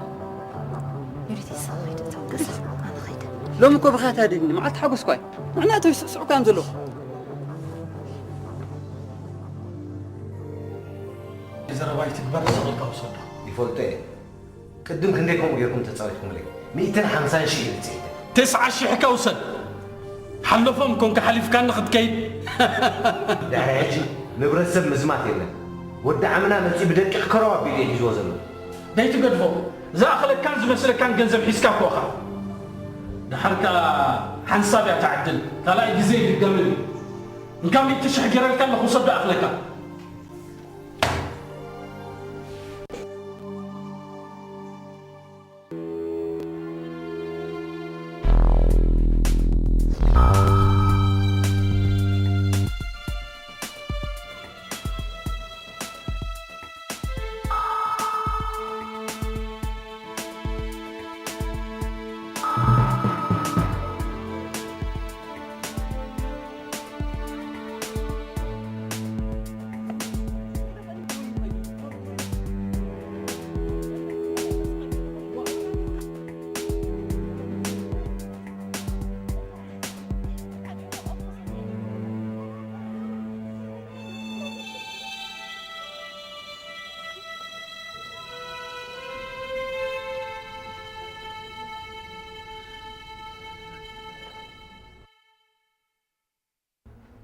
ዮዲተይ ስቕ ኸይደ፣ ተወገስ፣ ኣነ ኸይደ። ሎሚ እኮ ብኽያት ኣደኒ፣ መዓልቲ ሓጎስ እኳ እዩ። ንሕና እቶ ይስዕስዑ ከም ዘለዉ። ዘረባ ይትግበር፣ ስቕ ኢልካ ውሰዶ። ይፈልጦ እየ። ቅድም ክንደይ ከምኡ ጌርኩም ተጻዊትኩምለይ? ሚእትን ሓምሳን ሽሕ ኢለ ጽሒፈ። ተስዓ ሽሕ ከ ውሰድ። ሓለፎም ኮንካ ሓሊፍካኒ ክትከይድ። ድሕሪ ሕጂ ንብረት ሰብ ምዝማት የለን። ወዲ ዓምና መጺኡ ብደቂቕ ከረው ኣቢሉ እዩ ሒዝዎ ዘሎ። ደይትገድፎ፣ ዝኣኽለካን ዝመስለካን ገንዘብ ሒዝካ እኮ ኢኻ። ደሓር ከኣ ሓንሳብ እያ ትዓድል፣ ካልኣይ ግዜ ኣይድገምን እዩ። እንካ ሚእቲ ሽሕ ገይረልካ ኣለኹ፣ ውሰዶ ኣኽለካ።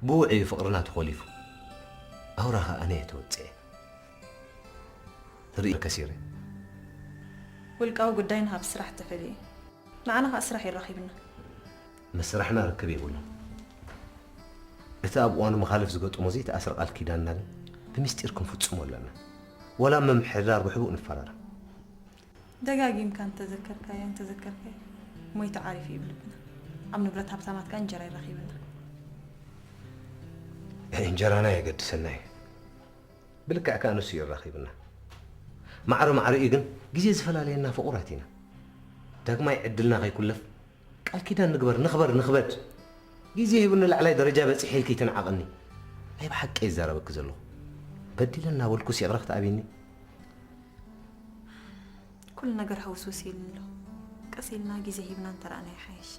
ብውዕ እዩ ፍቕርና ተኾሊፉ። ኣውራ ኸኣ ኣነ እየ ተወጽኤ። ርኢ ከሲረ። ውልቃዊ ጉዳይና ካብ ስራሕ ተፈልዩ እዩ። ንዓና ኸኣ ስራሕ የራኺብና። ምስ ስራሕና ርክብ የብሉን። እቲ ኣብ እዋኑ መኻልፍ ዝገጠሞ ዘይተኣስረ ቃል ኪዳንና ግን ብምስጢር ክንፍጽሞ ኣለና። ወላ ምምሕዳር ብሕቡእ ንፈራረም። ደጋጊምካ እንተዘከርካዮ፣ እንተዘከርካዮ፣ ሞይቱ ዓሪፉ እዩ ብልብና። ኣብ ንብረት ሃብታማት ከኣ እንጀራ ይራኺብና። እንጀራና የገድሰና እዩ። ብልክዕ ከኣ ንሱ እዩ ኣራኺብና። ማዕረ ማዕሪኡ ግን ግዜ ዝፈላለየና ፍቑራት ኢና። ዳግማይ ዕድልና ከይኩለፍ ቃል ኪዳን ንግበር፣ ንኽበር፣ ንኽበድ። ግዜ ሂቡ ንላዕላይ ደረጃ በጺሐ ኢልኪ ኣይትንዓቐኒ። ናይ ብሓቂ እየ ዝዛረበኪ ዘለኹ። በዲለ እናበልኩስ ይቕረ ክትኣብይኒ? ኩሉ ነገር ሕውስውስ ኢሉኒ ኣሎ። ቀስ ኢልና ግዜ ሂብና እንተረኣናዮ ይሓይሽ።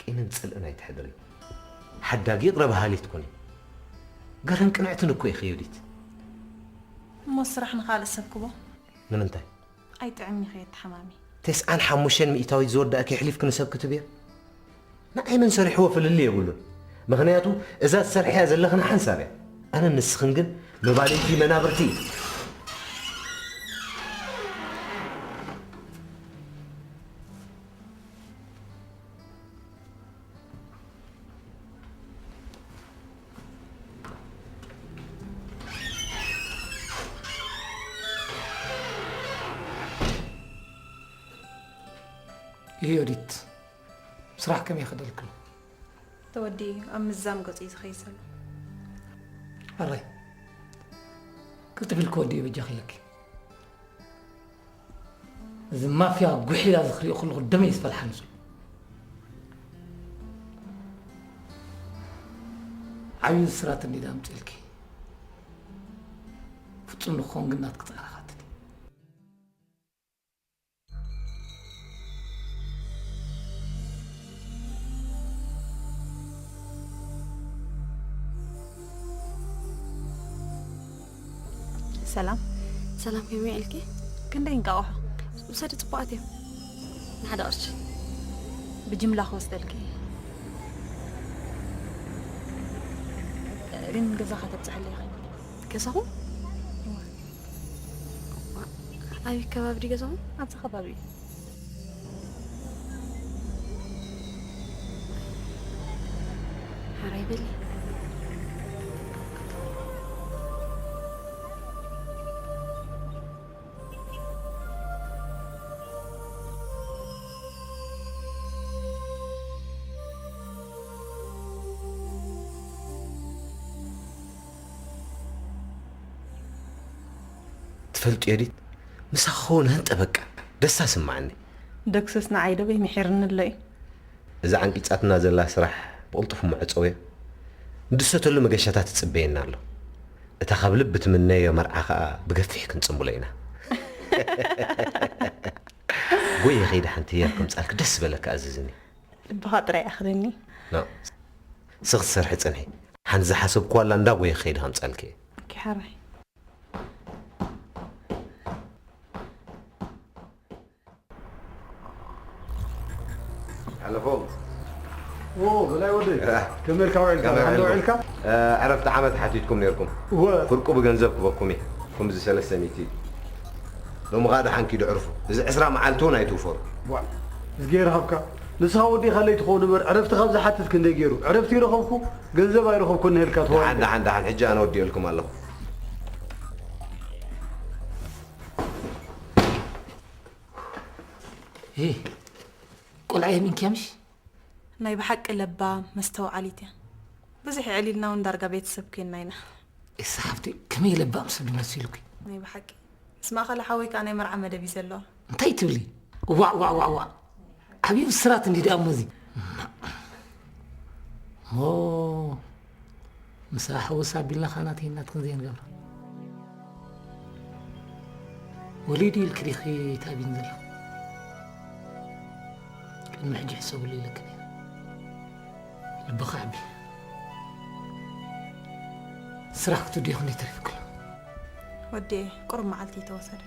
ቂምን ጽልእን ኣይትሕድሪ። ሓዳጊ ይቕረ በሃሊት ኩኒ። ገረን ቅንዕትን እኮ ኢኺ ዮዲት። እሞ ስራሕ ንኻልእ ሰብ ክቦ? ንምንታይ? ኣይጥዕምኒ ከየተሓማሚ። ተስዓን ሓሙሽተን ሚእታዊት ዝወዳእኪ የሕሊፍኪ ንሰብ ክትብዮ? ንዓይ መን ሰሪሕዎ ፍልልይ የብሉን። ምኽንያቱ እዛ ትሰርሕያ ዘለኽን ሓንሳብ እያ። ኣነን ንስኽን ግን መባልይቲ መናብርቲ ኢና። ይሄ ዮዲት፣ ስራሕ ከመይ ይኸደልክሎ? ተወዲኡ ኣብ ምዛም ገጹ እዩ ዝኸይድ ዘሎ። ኣራይ፣ ቅልጥፍ ኢልኪ ወዲኡ በጃኺ ኢለኪ። እዚ ማፍያ ጉሒላ እዚ ክሪኦ ከለኹ ደመይ እዩ ዝፈልሓኒ ዘሎ። ዓብዩ ስራት እንዲዳ ኣምፅእልኪ። ፍጹም ንክኸውን ግን ናትኪ ጻዕሪ ካትኒ። ሰላም። ሰላም፣ ከመይ ኢልኪ? ክንደይ እንቃቑሖ? ውሰዲ፣ ጽቡቓት እዮም። ንሓደ ቅርሺ። ብጅምላ ክወስደልኪ። ግን ገዛኻ ተብጽሐለይ ኢኺ። ገዛኹም? እወ። እዋ፣ ኣበይ ከባቢ ድዩ ገዛኹም? ኣብዚ ከባቢ እዩ። ሓራይ በሊ። ትፈልጡ የዲት፣ ምሳኺ ክኸውን ህንጠ በቃ ደስታ ስማዓኒ። ደክስስ ንዓይ ዶ በይ ምሒርኒ ኣሎ እዩ። እዛ ዓንቂጻትና ዘላ ስራሕ ብቕልጡፍ መዕጸውያ ንድሰተሉ መገሻታት ትጽበየና ኣሎ። እታ ካብ ልቢ ትምነዮ መርዓ ኸኣ ብገፊሕ ክንጽምብሎ ኢና። ጎየ ኸይደ ሓንቲ ህያብ ከምጻልኪ ደስ ዝበለካ ኣዝዝኒ። ልብኻ ጥራይ ኣኽለኒ። ኖ። ስኽ ትሰርሒ ጽንሒ። ሓንቲ ዝሓሰብኩዋ ኣላ እንዳ ጎየ ኸይደ ከምጻልኪ እየ። ኦኬ፣ ሓራይ። ሓለፎም። ኦ፣ በላይ ወደይ፣ እ። ከመይ ኢልካ ውዒልካ? ከመይ ደሓን ዶ ውዒልኩም? ውዒልካ? እ፣ ዕረፍቲ ዓመት ሓቲትኩም ነይርኩም። እወ። ፍርቁ ብገንዘብ ክበኩም እየ። ከምዚ ሰለስተ ሚእቲ። ሎሚ ኸኣ ደሓን ኪዱ ዕርፉ። እዚ ዕስራ መዓልቲ እውን ኣይትውፈሩ። ዋ፣ እዝጌር ሃብካ። ንስኻ ወዲኻ ለይትኸውን እምበር፣ ዕረፍቲ ካብ ዝሓትት ክንደይ ገይሩ። ዕረፍቲ ይረኸብኩ፣ ገንዘብ ኣይረኸብኩን ንህልካ ተዋሂደ። ደሓን፣ ደሓን፣ ደሓን። ሕጂ ኣነ ወዲኤልኩም ኣለኹ። ሄ፣ ቆልዓ የሚንኪያ ምሽ? ናይ ብሓቂ ለባም መስተውዓሊት እያ። ብዙሕ የዕሊልና እውን ዳርጋ ቤተሰብ ኮይንና ኢና። እሳ ሓፍቲ ከመይ ለባም ሰብ ድመሲሉኪ? ናይ ብሓቂ ምስ ማእኸለ ሓወይ ከኣ ናይ መርዓ መደብ እዩ ዘለዋ። እንታይ ትብሊ? ዋዕ ዋዕ ዋዕ ዋዕ። ዓብዪ ብስራት እንዲ ደኣ እሞ እዚ። ሞ ምሳ ሓወስ ኣቢልና ኻናት ናትክን ዘይንገብራ። ወሊድ ኢልኪ ዲኺ ታቢን ዘለኹ? ቅድሚ ሕጂ ሕሰብሉ ኢለክን እየ። ልብኻ ዓቢ። ስራሕ ክትውድዮ ክንደይ ተሪፍክሎ? ወዲ ቁሩብ መዓልቲ ተወሰደ።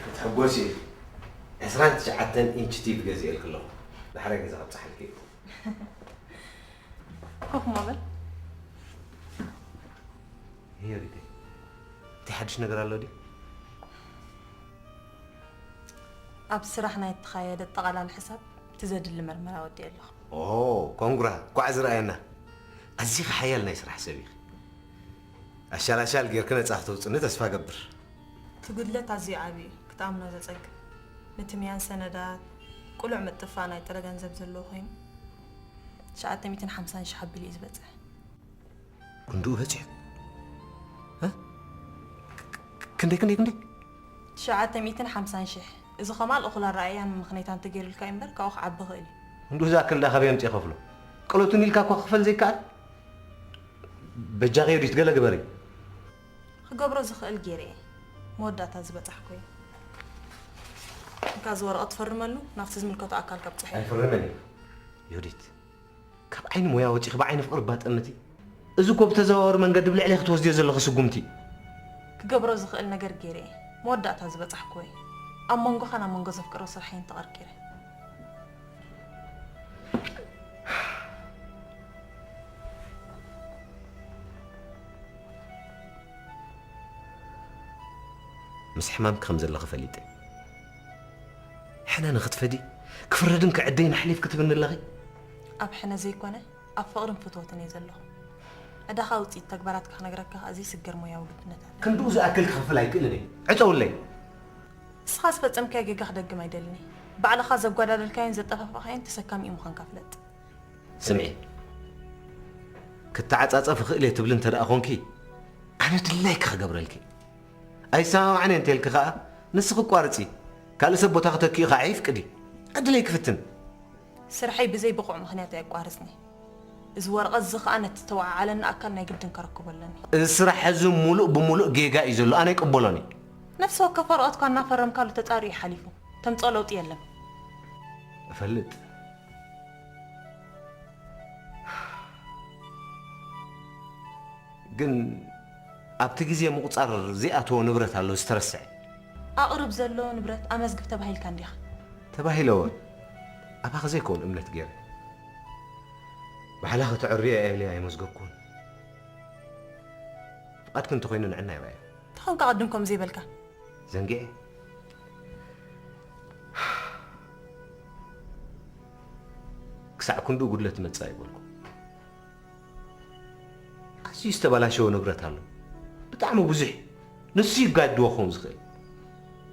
ክትሕጎሲ ኢኺ። ዕስራን ትሽዓተን ኢንች ቲቪ ገዚኤልኪ ኣለኹ። ዳሕራይ ገዛ ከብጽሓልኪ እየ። ኮፍ እሞ በል። ሄሪተይ፣ እቲ ሓድሽ ነገር ኣሎ ድዩ? ኣብ ስራሕ ናይ እተኻየደ ኣጠቓላሊ ሕሳብ እቲ ዘድሊ መርመራ ወዲኤ ኣለኹ። ኦ፣ ኮንግራ፣ እንኳዕ ዝረኣየና። ኣዚኺ ሓያል ናይ ስራሕ ሰብ ኢኺ። ኣሻላሻል ጌርኪ ነጻ ክተውጽኒ ተስፋ ገብር። እቲ ጉድለት ኣዝዩ ዓቢ እዩ፣ ክትኣምኖ ዘጸግም። ምትምያን ሰነዳት፣ ቅሉዕ ምጥፋእ ናይ ጥረ ገንዘብ ዘለዎ ኮይኑ፣ ትሽዓተ ሚእትን ሓምሳን ሺሕ ኣቢሉ እዩ ዝበጽሕ። ክንድኡ በጺሑ? እ? ክንደይ፣ ክንደይ፣ ክንደይ? ትሽዓተ ሚእትን ሓምሳን ሺሕ። እዚ ኸማን እኹል ኣረኣእያን ምኽንያታን እንተገይሩልካ እዩ እምበር፣ ካብኡ ክዓቢ ይኽእል እዩ። ክንድኡ ዝኣክል ደኣ ካበይ ኣምጺኤ ከፍሎ? ቀለቱኒ ኢልካ እኳ ክኽፈል ዘይከኣል? በጃኺ ዮዲት፣ ገለ ግበሪ። ክገብሮ ዝኽእል ገይረ እየ። መወዳእታ ዝበጻሕኩ እየ። እንካ፣ እዚ ወረቐት ትፈርመሉ፣ ናብቲ ዝምልከቶ ኣካል ከብጽሖ እየ። ኣይፍርምን እየ። ዮዲት፣ ካብ ዓይኒ ሞያ ወጺኺ ብዓይኒ ፍቕሪ ባጠምቲ። እዚ እኮ ብተዘዋዋሪ መንገዲ ብልዕለይ ክትወስድዮ ዘለኺ ስጉምቲ። ክገብሮ ዝኽእል ነገር ገይረ እየ። መወዳእታ ዝበጻሕኩ እየ። ኣብ መንጎኻን ኣብ መንጎ ዘፍቅሮ ስርሓይን ተቐርቂረ። ምስ ሕማምኪ ከም ዘለኺ ፈሊጠ። ሕነ ንኽትፈዲ፣ ክፍረድን ክዕደይን ኣሕሊፍኪ ትብኒ ኣለኺ። ኣብ ሕነ ዘይኮነ፣ ኣብ ፍቕርን ፍትወትን እየ ዘለኹ። ዕዳኻ ውጽኢት ተግባራትካ ክነግረካ ከኣ ዘይስገር ሞያዊ ግድነት ኣለኒ። ክንድኡ ዝኣክል ክኸፍል ኣይክእልን እየ። ዕጸውለይ። ንስኻ ዝፈጸምካዮ ጌጋ ክደግም ኣይደልን እየ። ባዕልኻ ዘጓዳደልካዮን ዘጠፋፋእካዮን ተሰካሚ እዩ ምዃንካ ፍለጥ። ስምዒ፣ ክተዓጻጸፍ እኽእል እየ ትብሊ እንተ ደኣ ኾንኪ፣ ኣነ ድላይኪ ክገብረልኪ። ኣይሰማማዕን እየ እንተልኪ ኸኣ፣ ንስኺ ኣቋርጺ፣ ካልእ ሰብ ቦታ ክተክኡ ኸኣ ይፍቅዲ። ዕድለይ ክፍትን። ስርሐይ ብዘይ ብቑዕ ምኽንያት ኣየቋርጽን እየ። እዚ ወረቐት እዚ ኸኣ ነቲ ዝተወዓዓለኒ ኣካል ናይ ግድን ከረክቦ ኣለኒ። እዚ ስራሕ እዚ ሙሉእ ብሙሉእ ጌጋ እዩ ዘሎ፣ ኣነ ኣይቅበሎን እየ። ነፍሲ ወከፍ ወረቐት እኳ እናፈረምካሉ ተጻርዩ እዩ ሓሊፉ። ተምጽኦ ለውጢ የለን። እፈልጥ። ግን ኣብቲ ግዜ ምቑጻር ዘይኣተወ ንብረት ኣሎ ዝተረስዐ። ኣቕርብ ዘሎ ንብረት ኣመዝግብ ተባሂልካ እንዲኻ። ተባሂለወ። ኣባኺ ዘይከውን እምነት ገይረ። ባዕላ ከተዕርዮ እየ ኢለ ኣይመዝገብኩን። ፍቓድኪ እንተኾይኑ ንዕና ይረኣዮ። ተኾንካ ቅድም ከም ዘይበልካ። ዘንጊዐ። ክሳዕ ክንዱ ጉድለት ይመጽእ ኣይበልኩ። ኣዝዩ ዝተበላሸወ ንብረት ኣሎ። ብጣዕሚ ብዙሕ። ንሱ ይጋድዎ ክኸውን ዝኽእል።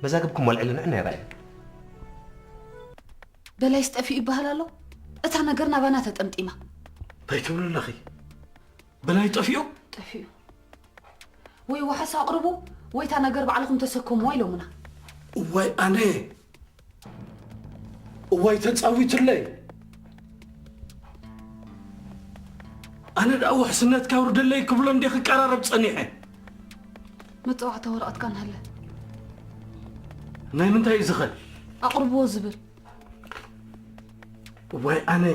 መዛግብኩም ኣልዕሉ ንዕና ይረኣዮ። በላይስ ጠፊኡ ይበሃል ኣሎ። እታ ነገር ናባና ተጠምጢማ። እንታይ ትብሉ ኣለኺ? በላይ ጠፊኡ? ጠፊኡ። ወይ ዋሕስ ኣቕርቡ፣ ወይ እታ ነገር ባዕልኹም ተሰከምዋ ኢሎምና። እዋይ ኣነ! እዋይ ተጻዊትለይ! ኣነ ደኣ ውሕስነትካ ውርደለይ ክብሎ እንዴ ክቀራረብ ጸኒሐ። መጸዋዕታ ወረቐትካ ንሃለ። ናይ ምንታይ እዩ ዝኸል? ኣቕርብዎ ዝብል። እዋይ ኣነ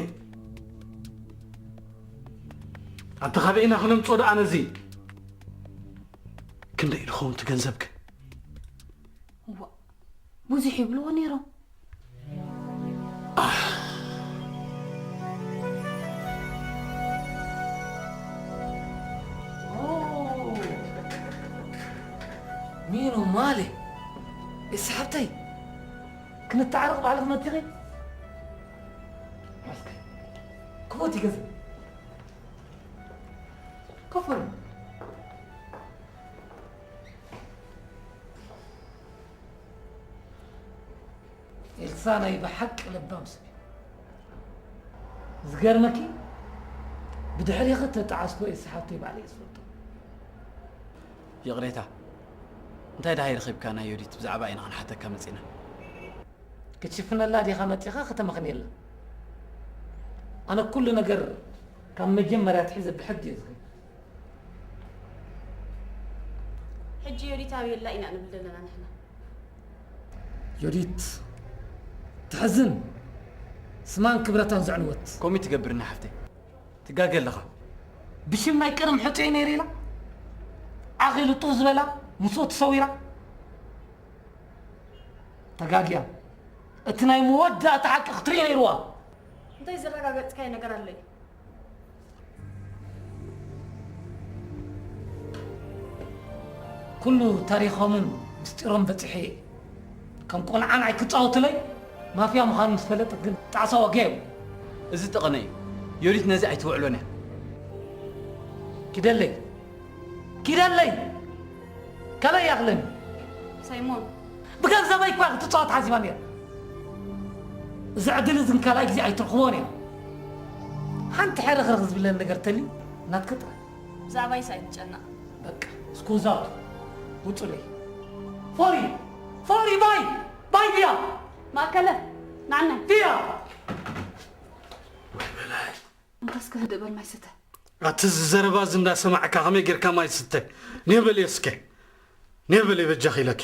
ኣንተ ካበይ ኢና ክነምፅኦ ደኣ ነዚ? ክንደይ እዩ ዝኸውን እቲ ገንዘብ ግን? እዋ፣ ብዙሕ ይብልዎ ነይሮም። ሚኖ ማሌ፣ እሳ ሓብተይ፣ ክንተዓረቕ ባዕልኽ መቲኺ? እስከ ክፉት ይገዝ። ክፉት። ኤልሳ ናይ ብሓቂ ለባም ሰብ እዩ። ዝገርመኪ፣ ብድሕሪኺ እተጣዓስኩ ኤልሳ ሓብተይ ባዕለይ እየ ዝፈልጦ። ይቕሬታ፣ እንታይ ደሃይ ረኺብካ ናይ ዮዲት ብዛዕባ ኢና ክንሓተካ መጺና። ክትሽፍነላ ዲኻ መጺኻ ከተመኽንየላ? ኣነ ኩሉ ነገር ካብ መጀመርያ ኣትሒዘ ብሕጊ እየ ዝኸይድ። ሕጂ ዮዲት ኣበይ ኣላ ኢና ንብል ዘለና ንሕና። ዮዲት ትሕዝን፣ ስማን ክብረታን ዘዕንወት። ከምኡ ትገብርኒ ሓፍተይ። ትጋገ ኣለኻ። ብሽም ናይ ቀደም ሕጡይ ነይሩ ኢላ ኣኺሉ ጡብ ዝበላ ምስኡ ተሰዊራ። ተጋግያ። እቲ ናይ መወዳእታ ሓቂ ክትርኢ ነይርዋ። እንታይ ዘረጋገጽካዮ ነገር ኣሎ እዩ? ኩሉ ታሪኾምን ምስጢሮም በጺሐ እየ። ከም ቆልዓ ንዓይ ክጻወቱለይ ማፍያ ምዃኑ ምስ ፈለጠት ግን ጣዕሳ ዋጋ እዩ። እዚ ጠቐነ እዩ። ዮዲት ነዚ ኣይትውዕሎን እያ። ኪደለይ። ኪደለይ! ካልኣይ ይኣኽለኒ። ሳይሞን። ብገንዘበይ እኳ ክትጻወት ሓሲባ ነይራ። እዚ ዕድል እዚ ንካልኣይ ግዜ ኣይትረኽቦን እያ። ሓንቲ ሕርኽርኽ ዝብለኒ ነገር ተልዩ ናትኪ ጥራይ። ብዛዕባይስ ኣይትጨነቕ። በቃ፣ እስኩ ዛቱ። ውጹለይ። ፎሪ! ፎሪ! ባይ! ባይ ቢያ! ማእከለ፣ ንዓናይ። ቢያ! ወይ በላይ። እንካስ ክህድእ በል ማይ ስተ። ኣቲ እዚ ዘረባ እዚ እንዳሰማዕካ ከመይ ጌርካ ማይ ስተ? ኔበል እስከ። ኔበል በጃኺ ኢለኪ።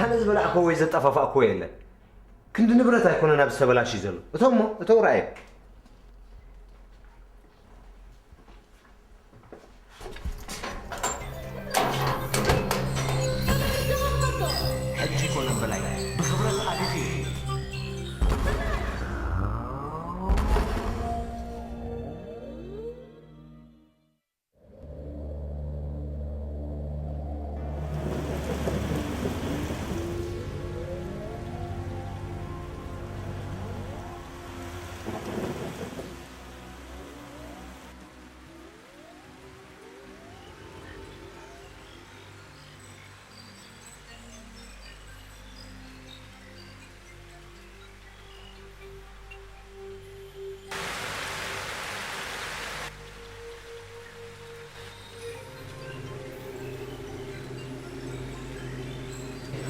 ኣነ ዝበላዕኮ ወይ ዘጠፋፋእኮ የለን። ክንዲ ንብረት ኣይኮነ ናብ ዝተበላሽ ዘሎ። እቶም እሞ እተው ረኣዮም። ሕጂ ኮነ በላይ ብኽብረት ኣሊኺ።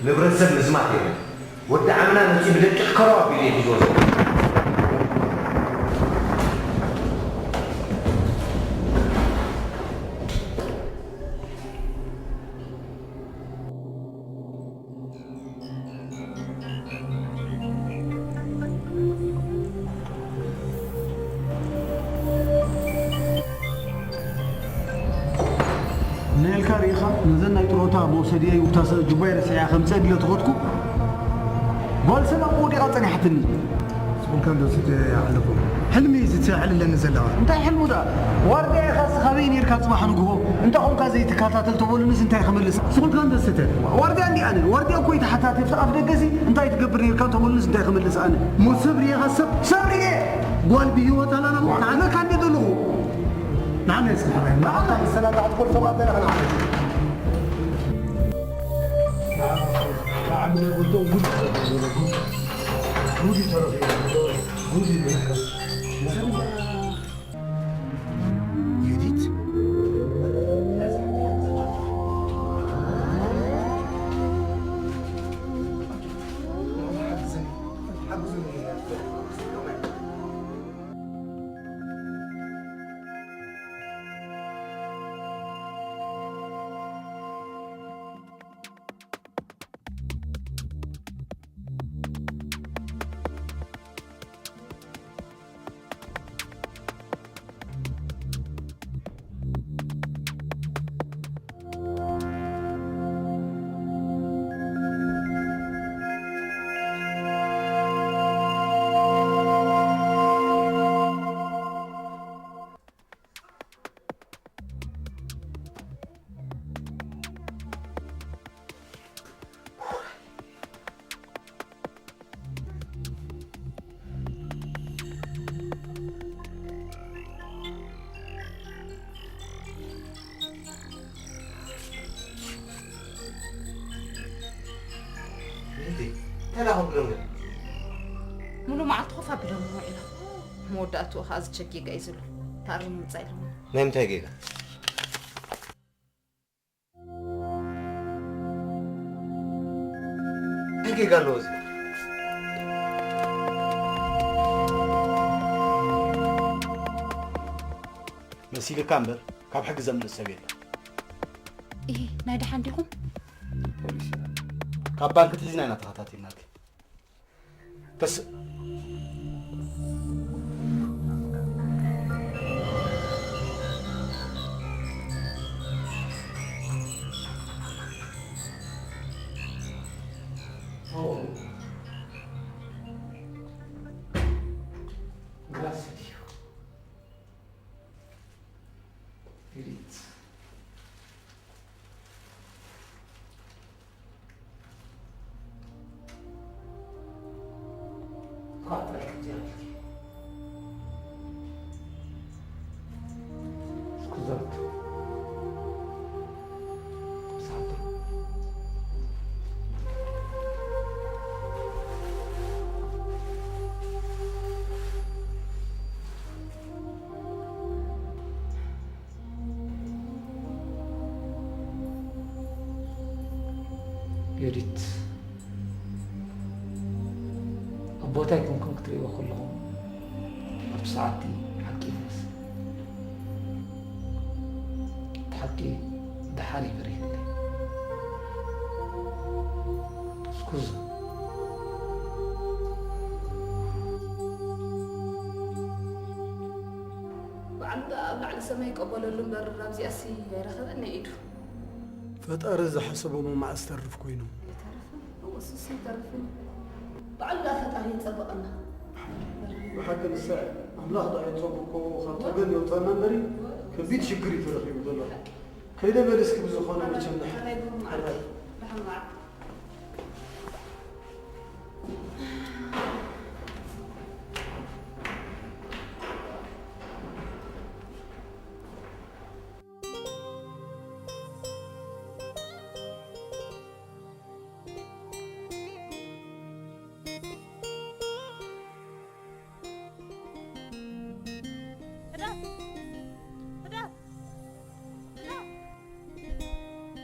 ንብረት ሰብ ምዝማት የለን። ወዲ ዓምና መፂኡ ብደቂቕ ከረው ኣቢሉ እዩ ሒዝዎ ዘሎ። ነልካ ርኢኻ ነዘን ናይ ጥሮታ መውሰድየይ ውታሰ ጁባይ ረሲዐ ከምፀ ድለ ተኸድኩ ጓል ሰላም ወዲቓ ፀኒሓትኒ። ስኹልካ እንዶ ስተ ይሓልፉ። ሕልሚ ዝተዕልለኒ ዘለዋ። እንታይ ሕልሙ ደኣ? ዋርድያ ኢኻ እስኻ በይ ነርካ ጽባሕ ንግሆ? እንተ ኾንካ ዘይትከታተል ተበሉንስ እንታይ ክመልስ? ስኹልካ እንዶ ስተ። ዋርድያ እንዲ ኣነ። ዋርድያ እኮ ይተሓታተፍ ኣፍ ደገሲ እንታይ ትገብር ነርካ ተበሉንስ እንታይ ክመልስ ኣነ? ሞ ሰብ ርኢኻ ሰብ? ሰብ ርኤ! ጓል ብህይወት ኣላና ሞ ንዓመካ እንዲ ዘለኹ። ንዓመ እስኪ ሓባይ። ንዓመ ሰላም ኣትኮር ሰባት ኣለኻ ንዓመ። ንዓመ ወልዶ ጉድ ጉድ ተረፈ። ዩዲት? እንታይ ደኣ ክብሎም? ሙሉ መዓልቲ ኮፍ ኣቢሎም ውዒሎም። መወዳእትኡ ከኣ እዚ ቸክ ጌጋ እዩ ዘሎ። ተኣሪሙ ምጻእ ኢሎም። ናይ ምንታይ ጌጋ? እንታይ ጌጋ ኣለዎ እዚ? መሲልካ እምበር፣ ካብ ሕጊ ዘምልጥ ሰብ የለን። ኢሂ፣ ናይ ደሓን ዲኹም? ፖሊስ ኢና። ካብ ባንክ ትሒዝና ኢና ተኸታቲልናኪ። ተስ- ኦ። ግራስ ድዩ? ፊሊክስ። ኳ ጥራሕ ክጀምር። ስኩዛቶ። ሳቶ። ዮዲት፣ ኣብ ቦታይ ኮንኩም ክትርእይዎ ከለኹም፣ ኣብቲ ሰዓትቲ ሓቂ እዩ ዝመስል። እቲ ሓቂ ደሓር እዩ በሪህለይ። ስኩዛ። በዓሉ ደኣ ኣብ ላዕሊ ሰማይ ይቀበለሉ እምበር፣ ኣብዚኣሲ ኣይረኸበን ናይ ኢዱ። ፈጣሪ ዝሓሰቦ መማዕስ ተርፍ ኮይኑ። ኣይተርፍን፣ እወ፣ እሱስ ኣይተርፍን። በዓሉ ደኣ ፈጣሪ ይጸብቐና። ብሓቂ ንሳ እያ። ኣምላኽ ደኣ ይጸብቆ፣ ካብ ጸገም የውጸና እምበሪ፣ ከቢድ ሽግር እዩ ተረኺቡ ዘሎ። ከይደ በል እስኪ ብዝኾነ መቸም ደሓን። ሕራይ ብሩኽ መዓልቲ። ሕራይ። ደሓን መዓልቲ።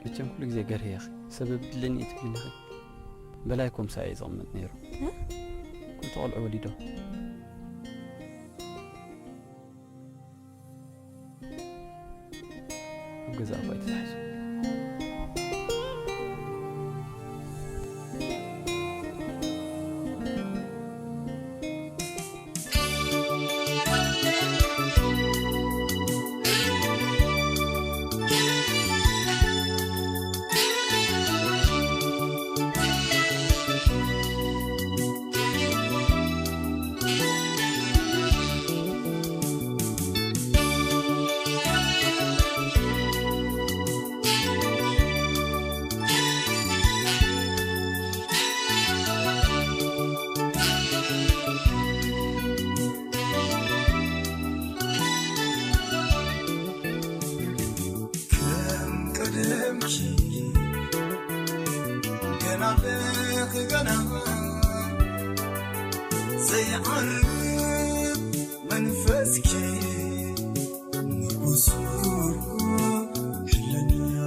መቸም ኩሉ ግዜ ገርህየኺ፣ ሰበብ ድለኒ እየ ትብልኒ ኢኺ። በላይ ኮምሳ እየ ዝቕመጥ ነይሩ። እ? ክልተ ቆልዑ ወሊዶ። ኣብ ገዛ እኳ ኣይተታሕዙ። ከም ቀደምኪ ገና ኣለኺ ገና ዘይዓርፍ መንፈስኪ ንጉሱ ሕልና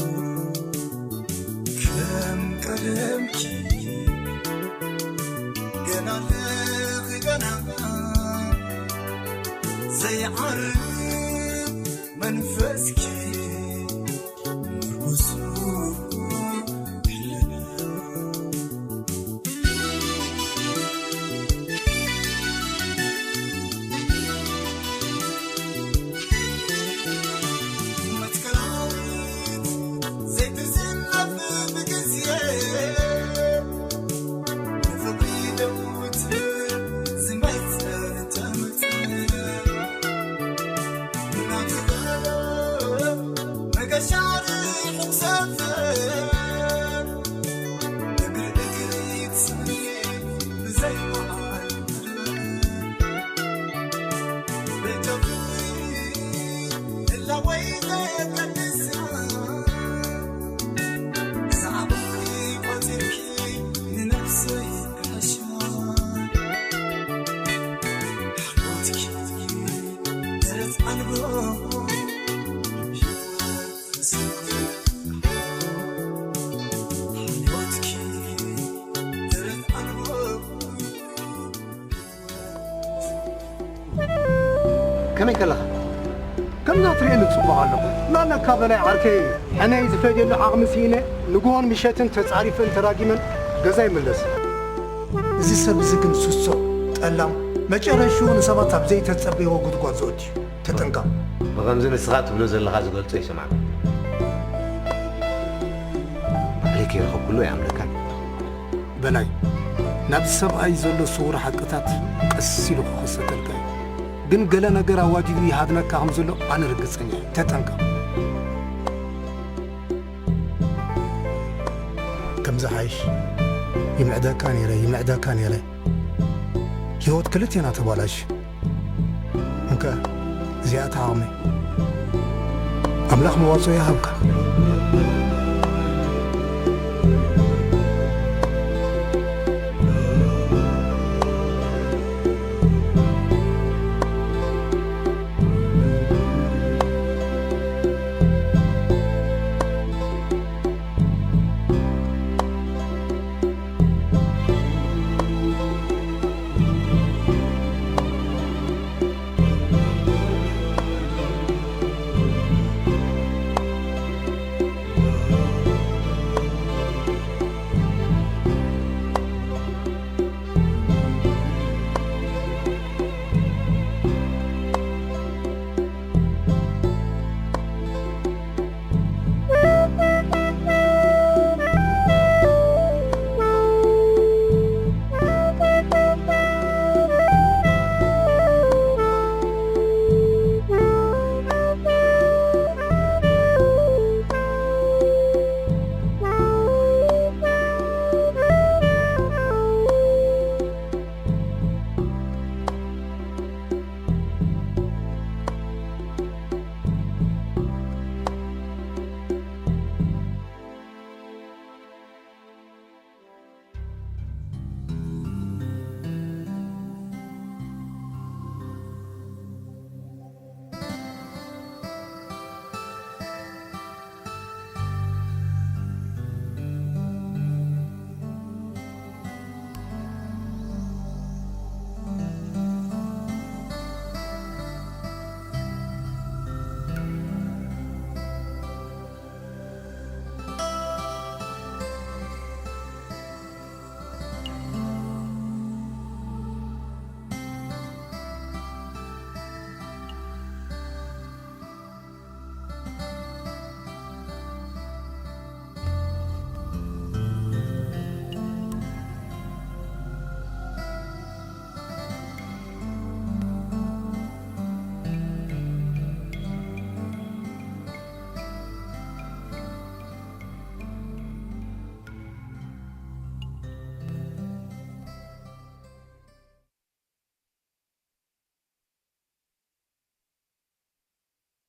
ከም ቀደምኪ ገና ኣለኺ ገና ዘይዓርፍ መንፈስኪ ንጉሱ ሕልና። ከመይ ከለኻ? ከምዛ ትርእየኒ ጽቡቕ ኣለኹ። ናነካ በላይ ዓርከይ፣ ሕነይ ዝፈድየሉ ዓቕሚ ስኢነ፣ ንግሆን ምሸትን ተጻሪፈን ተራጊመን ገዛ ይምለስ። እዚ ሰብ እዚ ግን ስሱዕ፣ ጠላም፣ መጨረሽኡ ንሰባት ኣብ ዘይተጸበይዎ ጉድጓድ ዘእቱ እዩ። ተጠንቀቕ። ብኸምዚ ንስኻ ትብሎ ዘለኻ ዝገልጾ ይሰማዕካ። ባዕለይ ከይረኸብኩሉ ኣይኣምነካን። በላይ፣ ናብዚ ሰብኣይ ዘሎ ስዉር ሓቅታት ቀስ ኢሉ ክኸሰተልካ እዩ። ግን ገለ ነገር ኣዋዲዱ ይሃድነካ ከም ዘሎ ኣነ ርግጸኛ እየ። ተጠንቀቕ። ከም ዝሓይሽ ይምዕደካ ነይረ፣ ይምዕደካ ነይረ። ህይወት ክልቴና ተባላሽ። እንካ እዚኣ እታ ዓቕመይ። ኣምላኽ መዋጽኦ ይሃብካ።